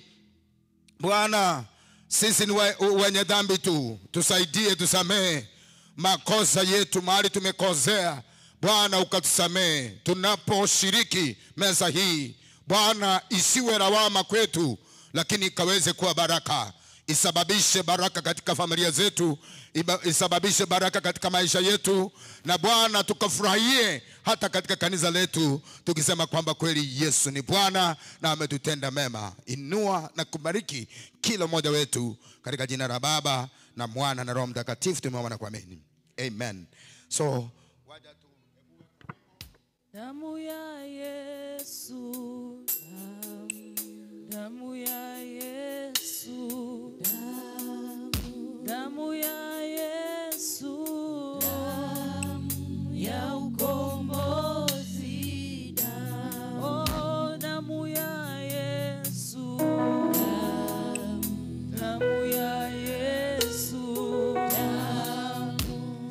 Speaker 3: Bwana, sisi ni wenye dhambi tu, tusaidie, tusamehe makosa yetu mahali tumekosea. Bwana ukatusamehe. Tunaposhiriki meza hii Bwana, isiwe lawama kwetu, lakini ikaweze kuwa baraka. Isababishe baraka katika familia zetu, isababishe baraka katika maisha yetu, na Bwana tukafurahie hata katika kanisa letu, tukisema kwamba kweli Yesu ni Bwana na ametutenda mema. Inua na kubariki kila mmoja wetu katika jina la Baba na Mwana na Roho Mtakatifu tumeomba na kuamini. Amen. So
Speaker 1: damu ya Yesu, damu ya Yesu, damu ya Yesu, damu ya ukombozi, oh damu ya Yesu, damu ya Yesu,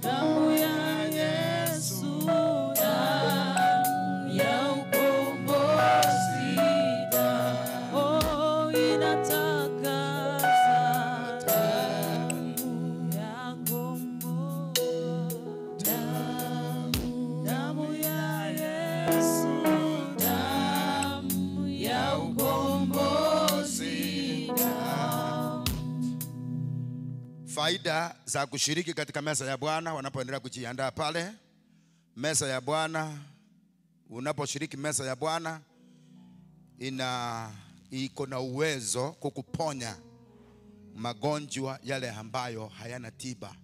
Speaker 1: damu ya Yesu, damu ya ukombozi.
Speaker 3: Faida za kushiriki katika meza ya Bwana wanapoendelea kujiandaa pale. Meza ya Bwana, unaposhiriki meza ya Bwana iko na uwezo kukuponya magonjwa yale ambayo hayana tiba.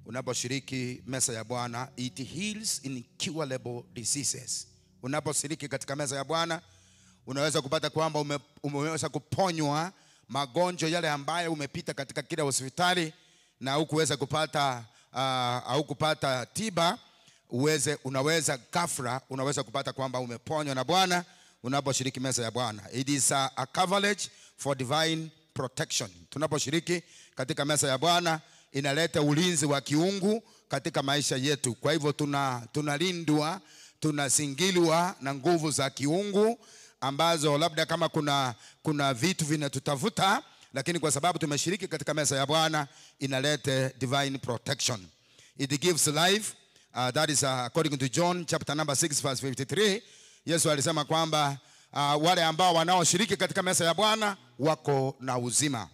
Speaker 3: Unaposhiriki meza ya Bwana, it heals incurable diseases. Unaposhiriki katika meza ya Bwana, unaweza kupata kwamba umeweza kuponywa magonjwa yale ambayo umepita katika kila hospitali na hukuweza kupata au kupata tiba. Unaweza ghafla unaweza kupata kwamba umeponywa na Bwana unaposhiriki meza ya Bwana. It is a coverage for divine protection. Tunaposhiriki katika meza ya Bwana inaleta ulinzi wa kiungu katika maisha yetu. Kwa hivyo tunalindwa, tunazingirwa na nguvu za kiungu ambazo labda kama kuna vitu vinatutafuta, lakini kwa sababu tumeshiriki katika meza ya Bwana inaleta divine protection. It gives life. That is according to John chapter number 6 verse 53. Yesu alisema kwamba wale ambao wanaoshiriki katika meza ya Bwana wako na uzima.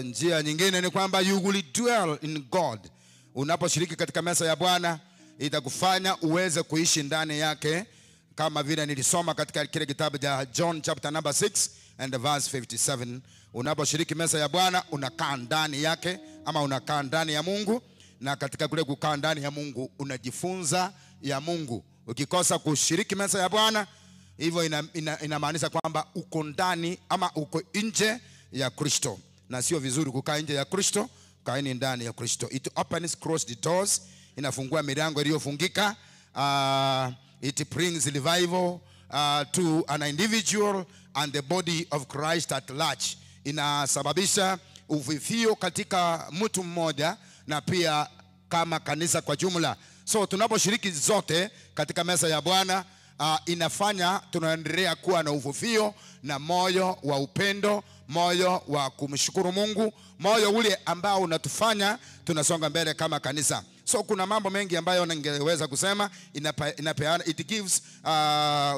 Speaker 3: Njia nyingine ni kwamba you will dwell in God. Unaposhiriki katika meza ya Bwana itakufanya uweze kuishi ndani yake, kama vile nilisoma katika kile kitabu cha John chapter number 6 and verse 57. Unaposhiriki meza ya Bwana unakaa ndani yake, ama unakaa ndani ya Mungu, na katika kule kukaa ndani ya Mungu unajifunza ya Mungu. Ukikosa kushiriki meza ya Bwana, hivyo inamaanisha kwamba uko ndani ama uko nje ya Kristo, na sio vizuri kukaa nje ya Kristo. Kaeni ndani ya Kristo. It opens closed doors, inafungua milango iliyofungika. It brings revival to an individual and the body of Christ at large. Inasababisha uvivio katika mtu mmoja na pia kama kanisa kwa jumla. So tunaposhiriki zote katika meza ya Bwana, inafanya tunaendelea kuwa na uvuvio na moyo wa upendo, moyo wa kumshukuru Mungu, moyo ule ambao unatufanya tunasonga mbele kama kanisa. So kuna mambo mengi ambayo ningeweza kusema. Inapeana, it gives,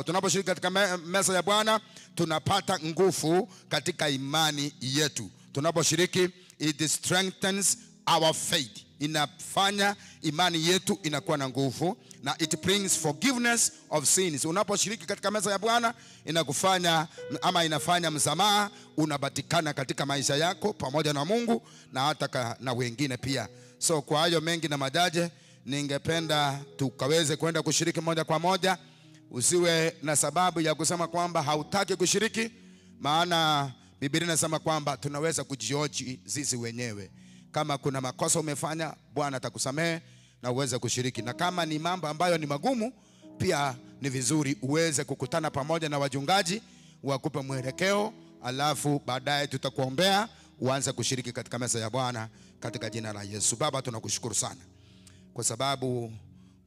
Speaker 3: tunaposhiriki katika meza ya Bwana tunapata nguvu katika imani yetu. Tunaposhiriki, it strengthens our faith. Inafanya imani yetu inakuwa na nguvu, na it brings forgiveness of sins. Unaposhiriki katika meza ya Bwana inakufanya ama inafanya msamaha unapatikana katika maisha yako pamoja na Mungu na hata na wengine pia. So kwa hayo mengi na majaje, ningependa tukaweze kwenda kushiriki moja kwa moja. Usiwe na sababu ya kusema kwamba hautaki kushiriki, maana Biblia inasema kwamba tunaweza kujioji sisi wenyewe. Kama kuna makosa umefanya, Bwana atakusamehe na uweze kushiriki. Na kama ni mambo ambayo ni magumu, pia ni vizuri uweze kukutana pamoja na wachungaji wakupe mwelekeo, alafu baadaye tutakuombea uanze kushiriki katika meza ya Bwana katika jina la Yesu. Baba, tunakushukuru sana kwa sababu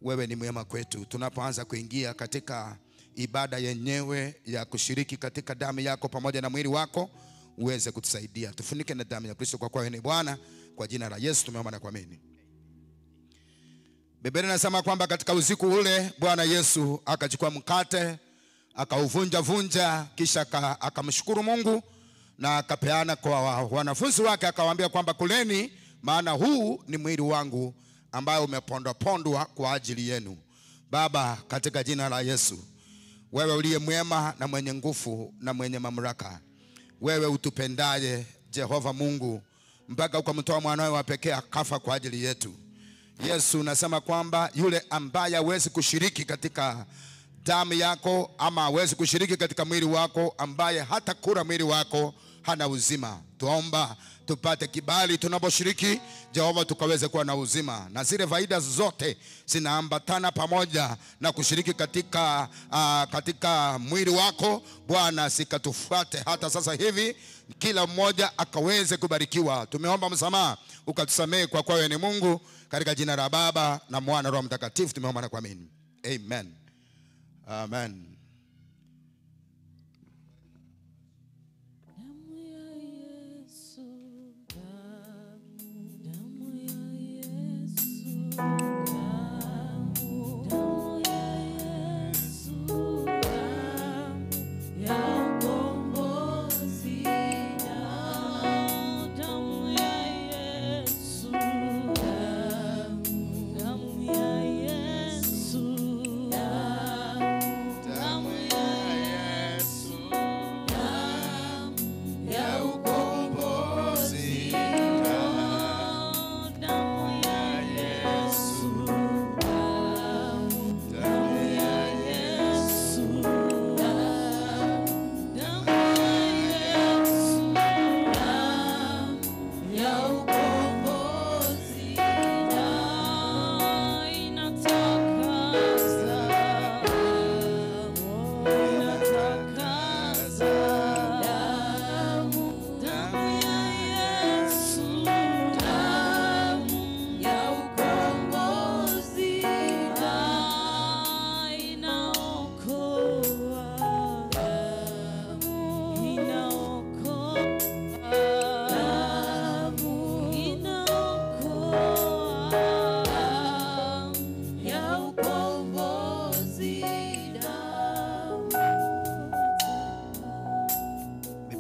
Speaker 3: wewe ni mwema kwetu. Tunapoanza kuingia katika ibada yenyewe ya kushiriki katika damu yako pamoja na mwili wako, uweze kutusaidia. Tufunike na damu ya Kristo, kwa kuwa wewe ni Bwana. Kwa jina la Yesu tumeomba na kuamini. Biblia inasema kwamba katika usiku ule Bwana Yesu akachukua mkate, akauvunja vunja, kisha akamshukuru Mungu na akapeana kwa wanafunzi wake, akawaambia kwamba kuleni, maana huu ni mwili wangu ambao umepondwa pondwa kwa ajili yenu. Baba, katika jina la Yesu, wewe uliye mwema na mwenye nguvu na mwenye mamlaka, wewe utupendaye Jehova Mungu, mpaka ukamtoa mwanawe wa pekee akafa kwa ajili yetu. Yesu, unasema kwamba yule ambaye hawezi kushiriki katika damu yako ama hawezi kushiriki katika mwili wako, ambaye hata kula mwili wako, hana uzima. Tuomba tupate kibali tunaposhiriki, Jehova, tukaweze kuwa na uzima. Na zile faida zote zinaambatana pamoja na kushiriki katika mwili wako Bwana, sikatufuate hata sasa hivi, kila mmoja akaweze kubarikiwa. Tumeomba msamaha, ukatusamehe, kwa kuwa wewe ni Mungu. Katika jina la Baba na Mwana Roho Mtakatifu tumeomba na kuamini. Amen. Amen.
Speaker 1: Ya ukombozi, damu.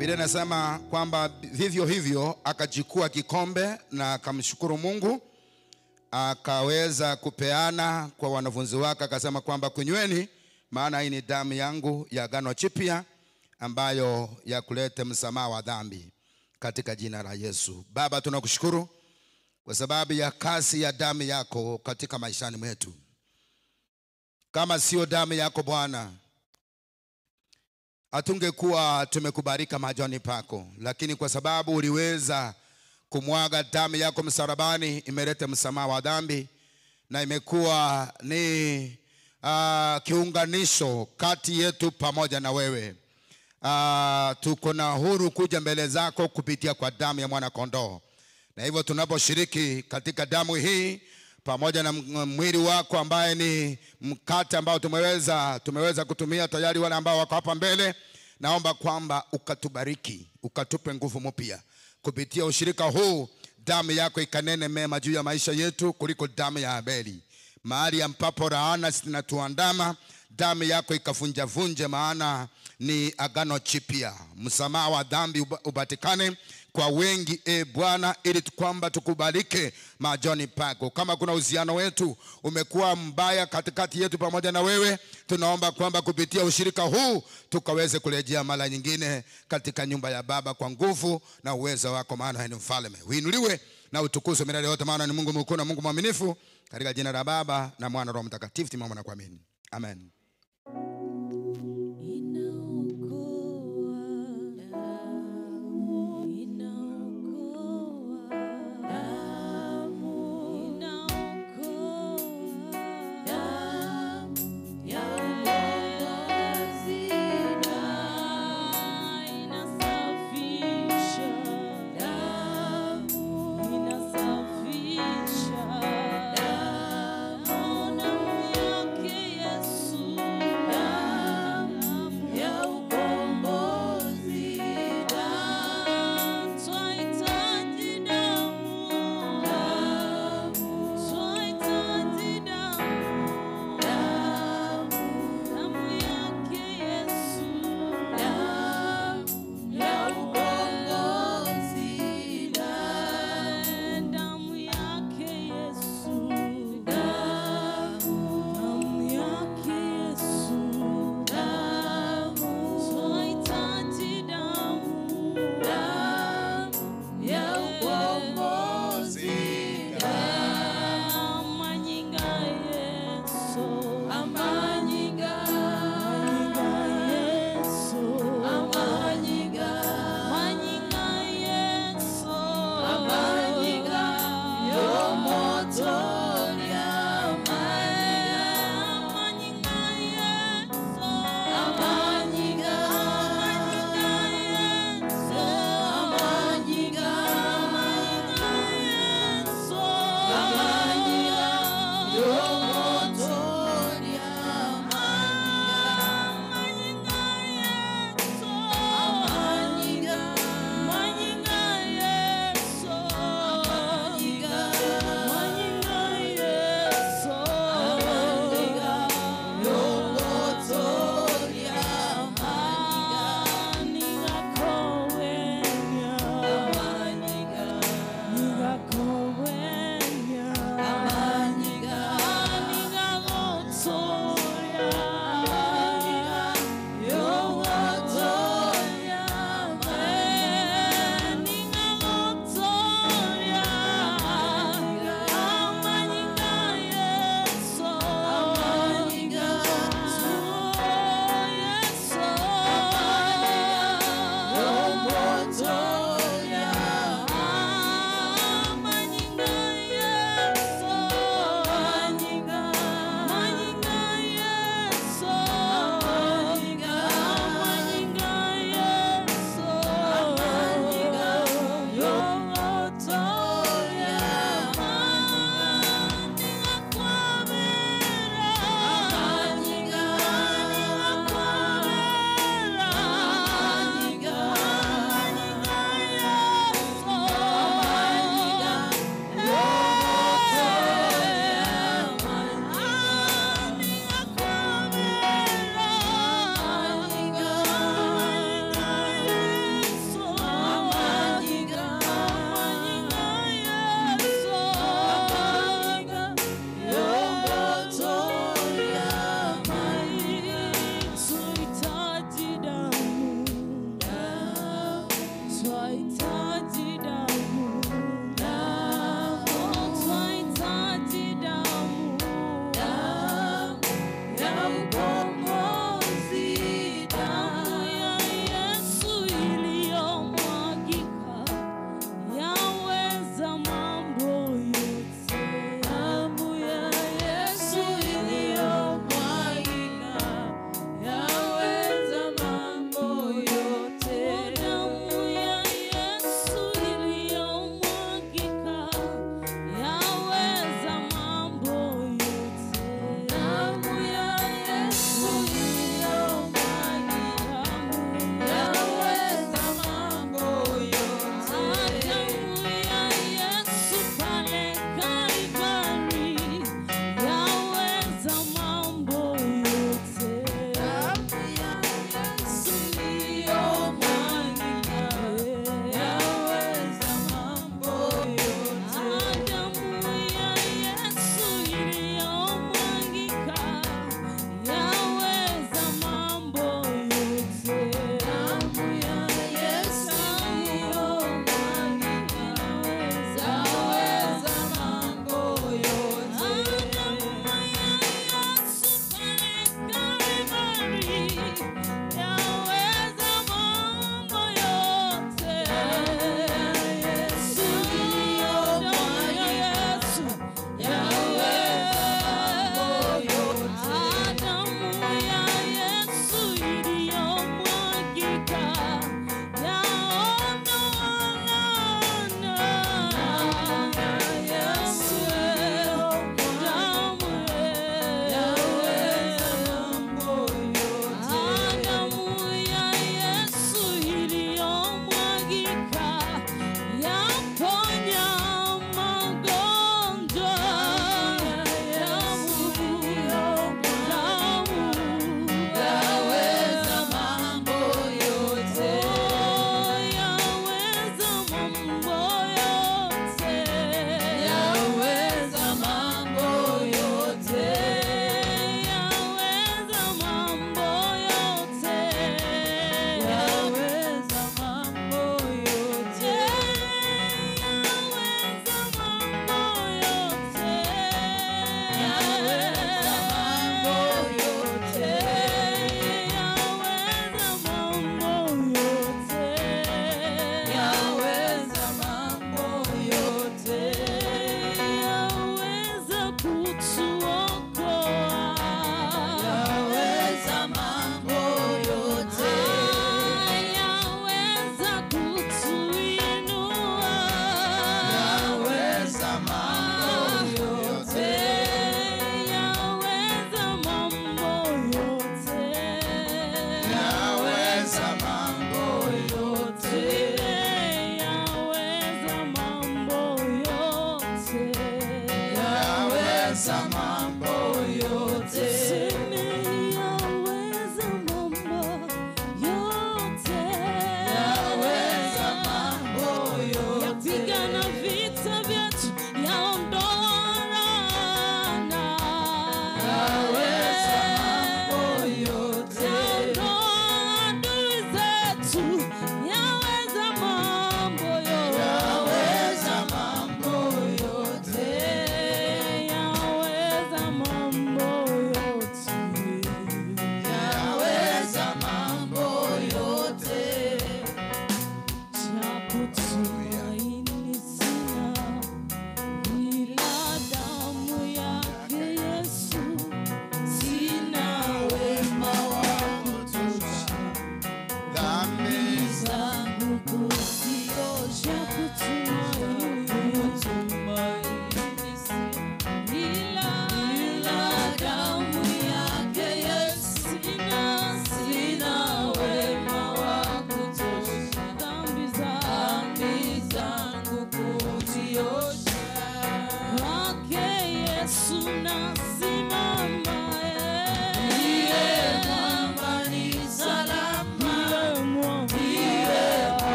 Speaker 3: Biblia inasema kwamba vivyo hivyo akachukua kikombe na akamshukuru Mungu, akaweza kupeana kwa wanafunzi wake, akasema kwamba kunyweni, maana hii ni damu yangu ya agano jipya ambayo ya kuleta msamaha wa dhambi, katika jina la Yesu. Baba, tunakushukuru kwa sababu ya kasi ya damu yako katika maishani mwetu. Kama sio damu yako Bwana, hatungekuwa tumekubarika machoni pako, lakini kwa sababu uliweza kumwaga damu yako msalabani, imeleta msamaha wa dhambi na imekuwa ni kiunganisho kati yetu pamoja na wewe. Tuko na huru kuja mbele zako kupitia kwa damu ya mwana kondoo. Na hivyo tunaposhiriki katika damu hii pamoja na mwili wako ambaye ni mkate ambao tumeweza kutumia tayari, wale ambao wako hapa mbele, naomba kwamba ukatubariki, ukatupe nguvu mpya kupitia ushirika huu. Damu yako ikanene mema juu ya maisha yetu kuliko damu ya Abeli. Mahali ambapo laana zinatuandama, damu yako ikafunja vunje, maana ni agano jipya. Msamaha wa dhambi upatikane kwa wengi, e Bwana, ili kwamba tukubalike machoni pako. Kama kuna uhusiano wetu umekuwa mbaya katikati yetu pamoja na wewe, tunaomba kwamba kupitia ushirika huu tukaweze kurejea mara nyingine katika nyumba ya Baba kwa nguvu na uwezo wako, maana ni mfalme. Uinuliwe na utukuzwe milele yote, maana ni Mungu mkuu na Mungu mwaminifu. Katika jina la Baba na Mwana na Roho Mtakatifu tumeomba na kuamini. Amen.
Speaker 1: Inasafisha damu yake Yesu.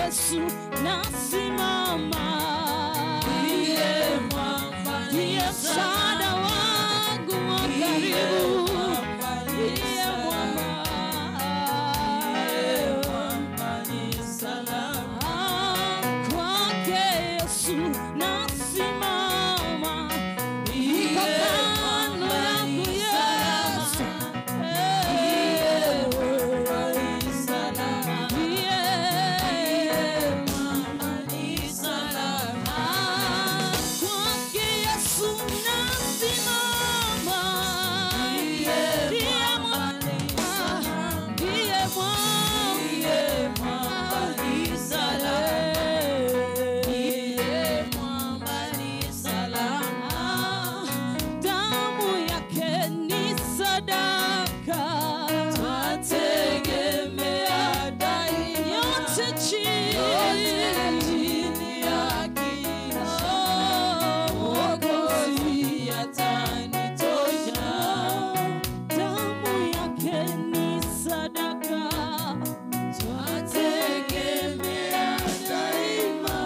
Speaker 1: Yesu nasimama, ndiye mwamba, ndiye msaada wangu wa karibu, ndiye mwamba, ni salama. Kwake Yesu nasimama, niko kando yako Yesu, kwake Yesu nasimama, ndiye mwamba, ndiye mwamba, ni salama. Damu yake ni sadaka, twategemea daima, yote chini yake Mwokozi atanitosha. Damu yake ni sadaka, twategemea daima,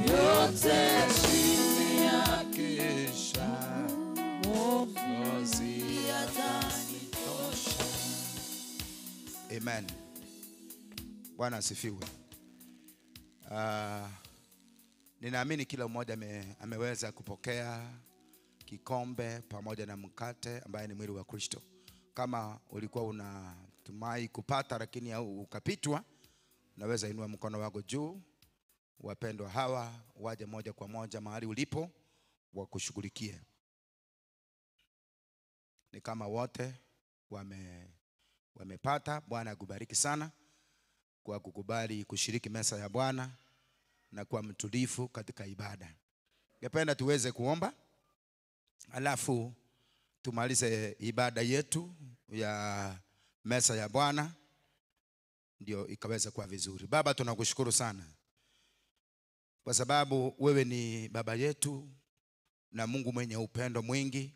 Speaker 1: yote chini yake Mwokozi atanitosha.
Speaker 3: Amen. Bwana asifiwe. Ninaamini kila mmoja ameweza kupokea kikombe pamoja na mkate ambaye ni mwili wa Kristo. Kama ulikuwa unatumai kupata lakini au ukapitwa, unaweza inua mkono wako juu. Wapendwa hawa waje moja kwa moja mahali ulipo wakushughulikie. Ni kama wote wamepata. Bwana akubariki sana kwa kukubali kushiriki meza ya Bwana na kuwa mtulivu katika ibada. Ningependa tuweze kuomba alafu tumalize ibada yetu ya meza ya Bwana ndio ikaweza kuwa vizuri. Baba, tunakushukuru sana kwa sababu wewe ni baba yetu na Mungu mwenye upendo mwingi,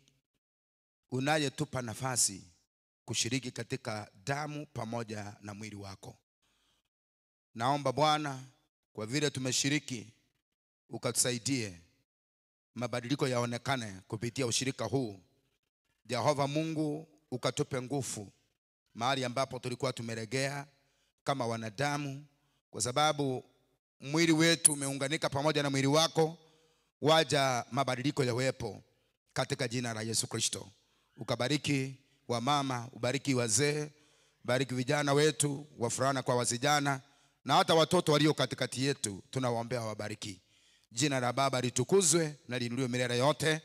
Speaker 3: unayetupa nafasi kushiriki katika damu pamoja na mwili wako. Naomba Bwana, kwa vile tumeshiriki, ukatusaidie mabadiliko yaonekane kupitia ushirika huu. Jehova Mungu, ukatupe nguvu mahali ambapo tulikuwa tumeregea kama wanadamu, kwa sababu mwili wetu umeunganika pamoja na mwili wako. Waja mabadiliko yawepo katika jina la Yesu Kristo. Ukabariki wamama, ubariki wazee, bariki vijana wetu, wafulana kwa wasichana, na hata watoto walio katikati yetu tunawaombea wabariki. Jina la Baba litukuzwe na liinuliwe milele yote.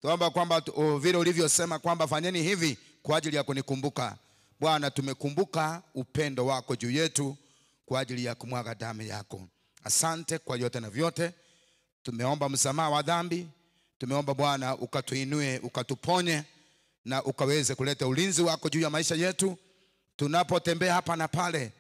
Speaker 3: Tuomba kwamba vile ulivyosema kwamba fanyeni hivi kwa ajili ya kunikumbuka. Bwana, tumekumbuka upendo wako juu yetu kwa ajili ya kumwaga damu yako. Asante kwa yote na vyote. Tumeomba msamaha wa dhambi. Tumeomba Bwana ukatuinue, ukatuponye na ukaweze kuleta ulinzi wako juu ya maisha yetu. Tunapotembea hapa na pale,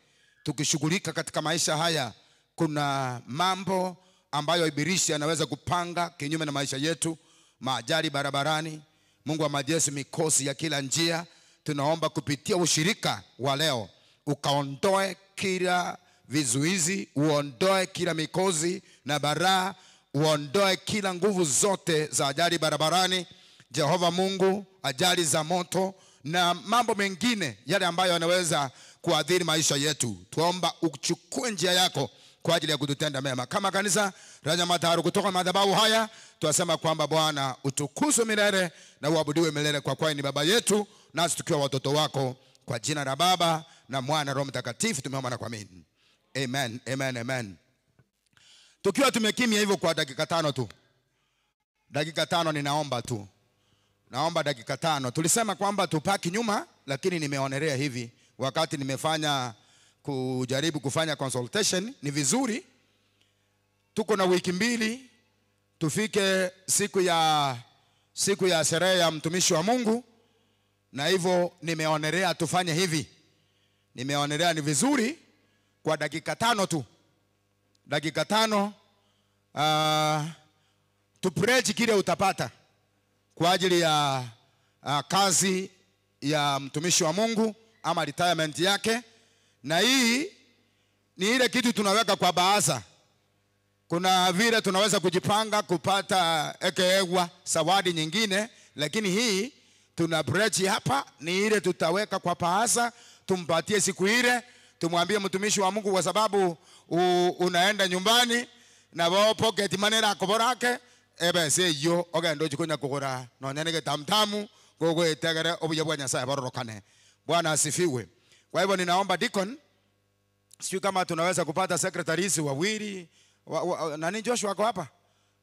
Speaker 3: tukishughulika katika maisha haya, kuna mambo ambayo ibilisi anaweza kupanga kinyume na maisha yetu, maajali barabarani, Mungu wa majeshi, mikosi ya kila njia. Tunaomba kupitia ushirika wa leo ukaondoe kila vizuizi, uondoe kila mikosi na baraa, uondoe kila nguvu zote za ajali barabarani. Jehova Mungu, ajali za moto na mambo mengine yale ambayo yanaweza kuathiri maisha yetu, tuomba uchukue njia yako kwa ajili ya kututenda mema. Kama kanisa la Nyamataro kutoka madhabahu haya, tunasema kwamba Bwana utukuzwe milele na uabudiwe milele, kwa kuwa ni baba yetu nasi tukiwa watoto wako. Kwa jina la Baba na Mwana Roho Mtakatifu tumeomba na kuamini. Amen, amen, amen. Tukiwa tumekimya hivyo kwa dakika 5 tu. Dakika 5 ninaomba tu. Naomba dakika 5. Tulisema kwamba tupaki nyuma, lakini nimeonelea hivi wakati nimefanya kujaribu kufanya consultation, ni vizuri tuko na wiki 2 tufike siku ya sherehe ya mtumishi wa Mungu, na hivyo nimeonelea tufanye hivi. Nimeonelea ni vizuri kwa dakika 5 tu. Dakika 5 tupreach kile utapata kwa ajili ya kazi ya mtumishi wa Mungu ama retirement yake. Na hii Ni ile kitu tunaweka kwa baasa. Kuna vile tunaweza kujipanga kupata ekeegwa zawadi nyingine, lakini hii tuna brechi hapa ni ile tutaweka kwa paasa, tumpatie siku ile, tumwambie mtumishi wa Mungu kwa sababu unaenda nyumbani na wao pocket money lako borake ebe seyo ogendo chikonya kugora nonyanege tamtamu gogo etegere obuya bwa Nyasaye bororokane. Bwana asifiwe. Kwa hivyo ninaomba deacon, sio kama tunaweza kupata secretaries wawili nani Joshua ako hapa?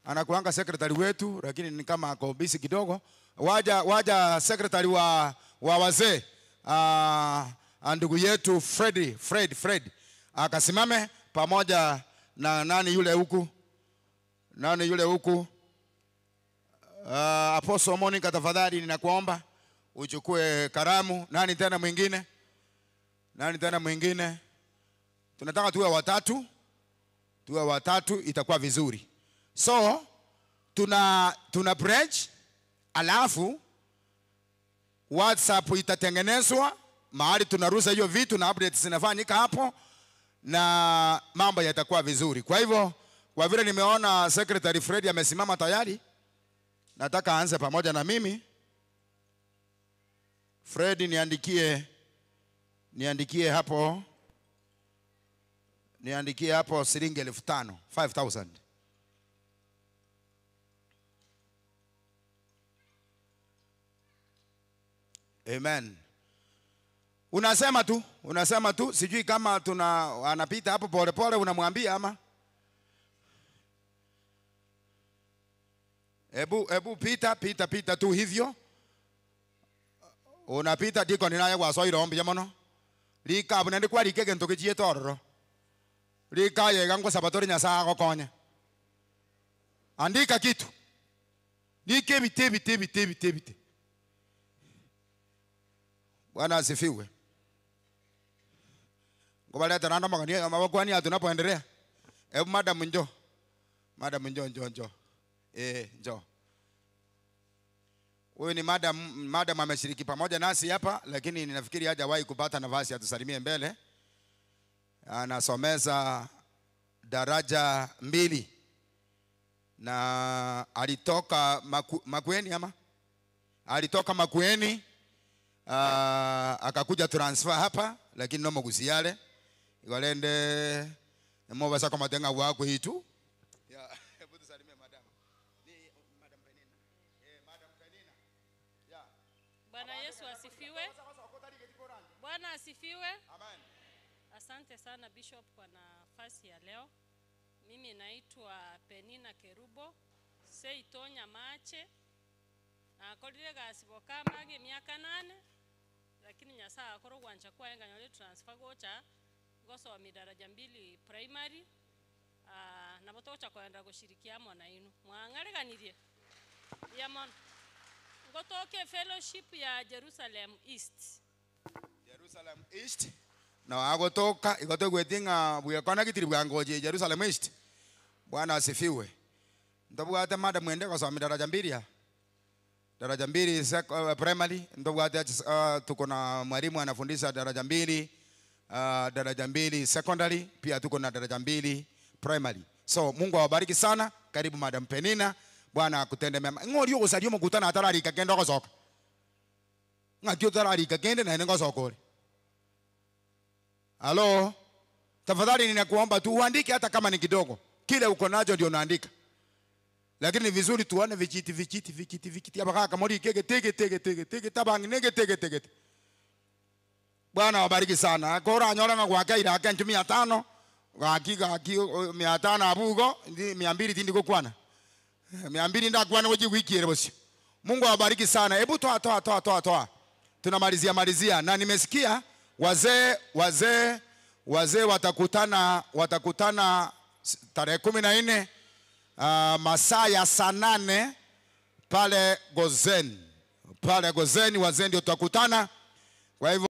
Speaker 3: Anakuanga secretary wetu lakini ni kama ako busy kidogo. Waja secretary wa wazee ndugu yetu Fred akasimame pamoja na nani yule huku? Nani yule huku? Apostle Monica, tafadhali ninakuomba uchukue karamu. Nani tena mwingine? Nani tena mwingine? Tunataka tuwe watatu. Tuwe watatu itakuwa vizuri. So tuna branch, alafu WhatsApp itatengenezwa mahali tunarusa hiyo vitu na updates zinafanyika hapo na mambo yatakuwa vizuri. Kwa hivyo kwa vile nimeona Secretary Fred amesimama tayari, nataka aanze pamoja na mimi. Fred, niandikie hapo. Niandikie hapo shilingi 5,000, 5,000. Amen. Unasema tu, sijui kama anapita hapo pole pole unamwambia ama. Ebu pita tu hivyo. Unapita diko ninaye kwa soiro ombi jamono. Lika bunende kwa likege ntokichie tororo. Lika yega ngo sabatori Nyasaye agokonya. Andika kitu. Like bite. Bwana asifiwe. Ngobaleta nando magania mabakwani tunapoendelea. Hebu madam njoo. Madam njoo. Njoo. Huyu ni madam ameshiriki pamoja nasi hapa, lakini ninafikiri hajawahi kupata nafasi atusalimie mbele. Anasomeza daraja 2 na alitoka Makueni ama? Alitoka Makueni, akakuja transfer hapa, lakini no mugusiale ikolende mobasa kama tenga wako hitu. Ya, hebu tusalimie madam. Ni madam Penina. Madam Penina. Ya.
Speaker 10: Bwana Yesu asifiwe. Bwana asifiwe.
Speaker 3: Amen.
Speaker 10: Asante sana Bishop kwa nafasi ya leo. Mimi naitwa Penina Kerubo, seitonya mache. Nakolire gasiboka mage miaka 8, lakini Nyasaye akoro gwancha kwa enga nyole transfer gocha goso midaraja 2 primary. Nabotocha kwenda kushirikiamo na inu. Mwangareganirie. Yamon. Ngotoke fellowship ya Jerusalem East.
Speaker 3: Jerusalem East. Na agotoka igotogwetinga bwekona kitiri bwangoje Jerusalem East. Bwana asifiwe. Ndobwate madam mwende kwa daraja 2 ya. Daraja 2 primary. Ndobwate tuko na mwalimu anafundisha daraja 2, daraja 2 secondary, pia tuko na daraja 2 primary. So Mungu awabariki sana. Karibu Madam Penina. Bwana akutende mema. Ngori ogosario mukutana atararika kendo gosoka. Ngakio tararika kende na nengo sokore. Halo, tafadhali ninakuomba tu uandike hata kama ni kidogo. Kile uko nacho ndio unaandika. Lakini ni vizuri tuone vijiti hapa kaka mori keke teke teke teke teke tabangi nege teke teke. Bwana wabariki sana. Kora nyora na kwake ira kenchu 500, gaki 500 abugo, 200 tindi kokwana. 200 ndakwana gochi wiki ere bosi. Mungu awabariki sana. Hebu toa. Tunamalizia na nimesikia wazee watakutana tarehe 14 masaa ya saa 8 pale Gozen. Pale Gozen wazee ndio tutakutana. Kwa hivyo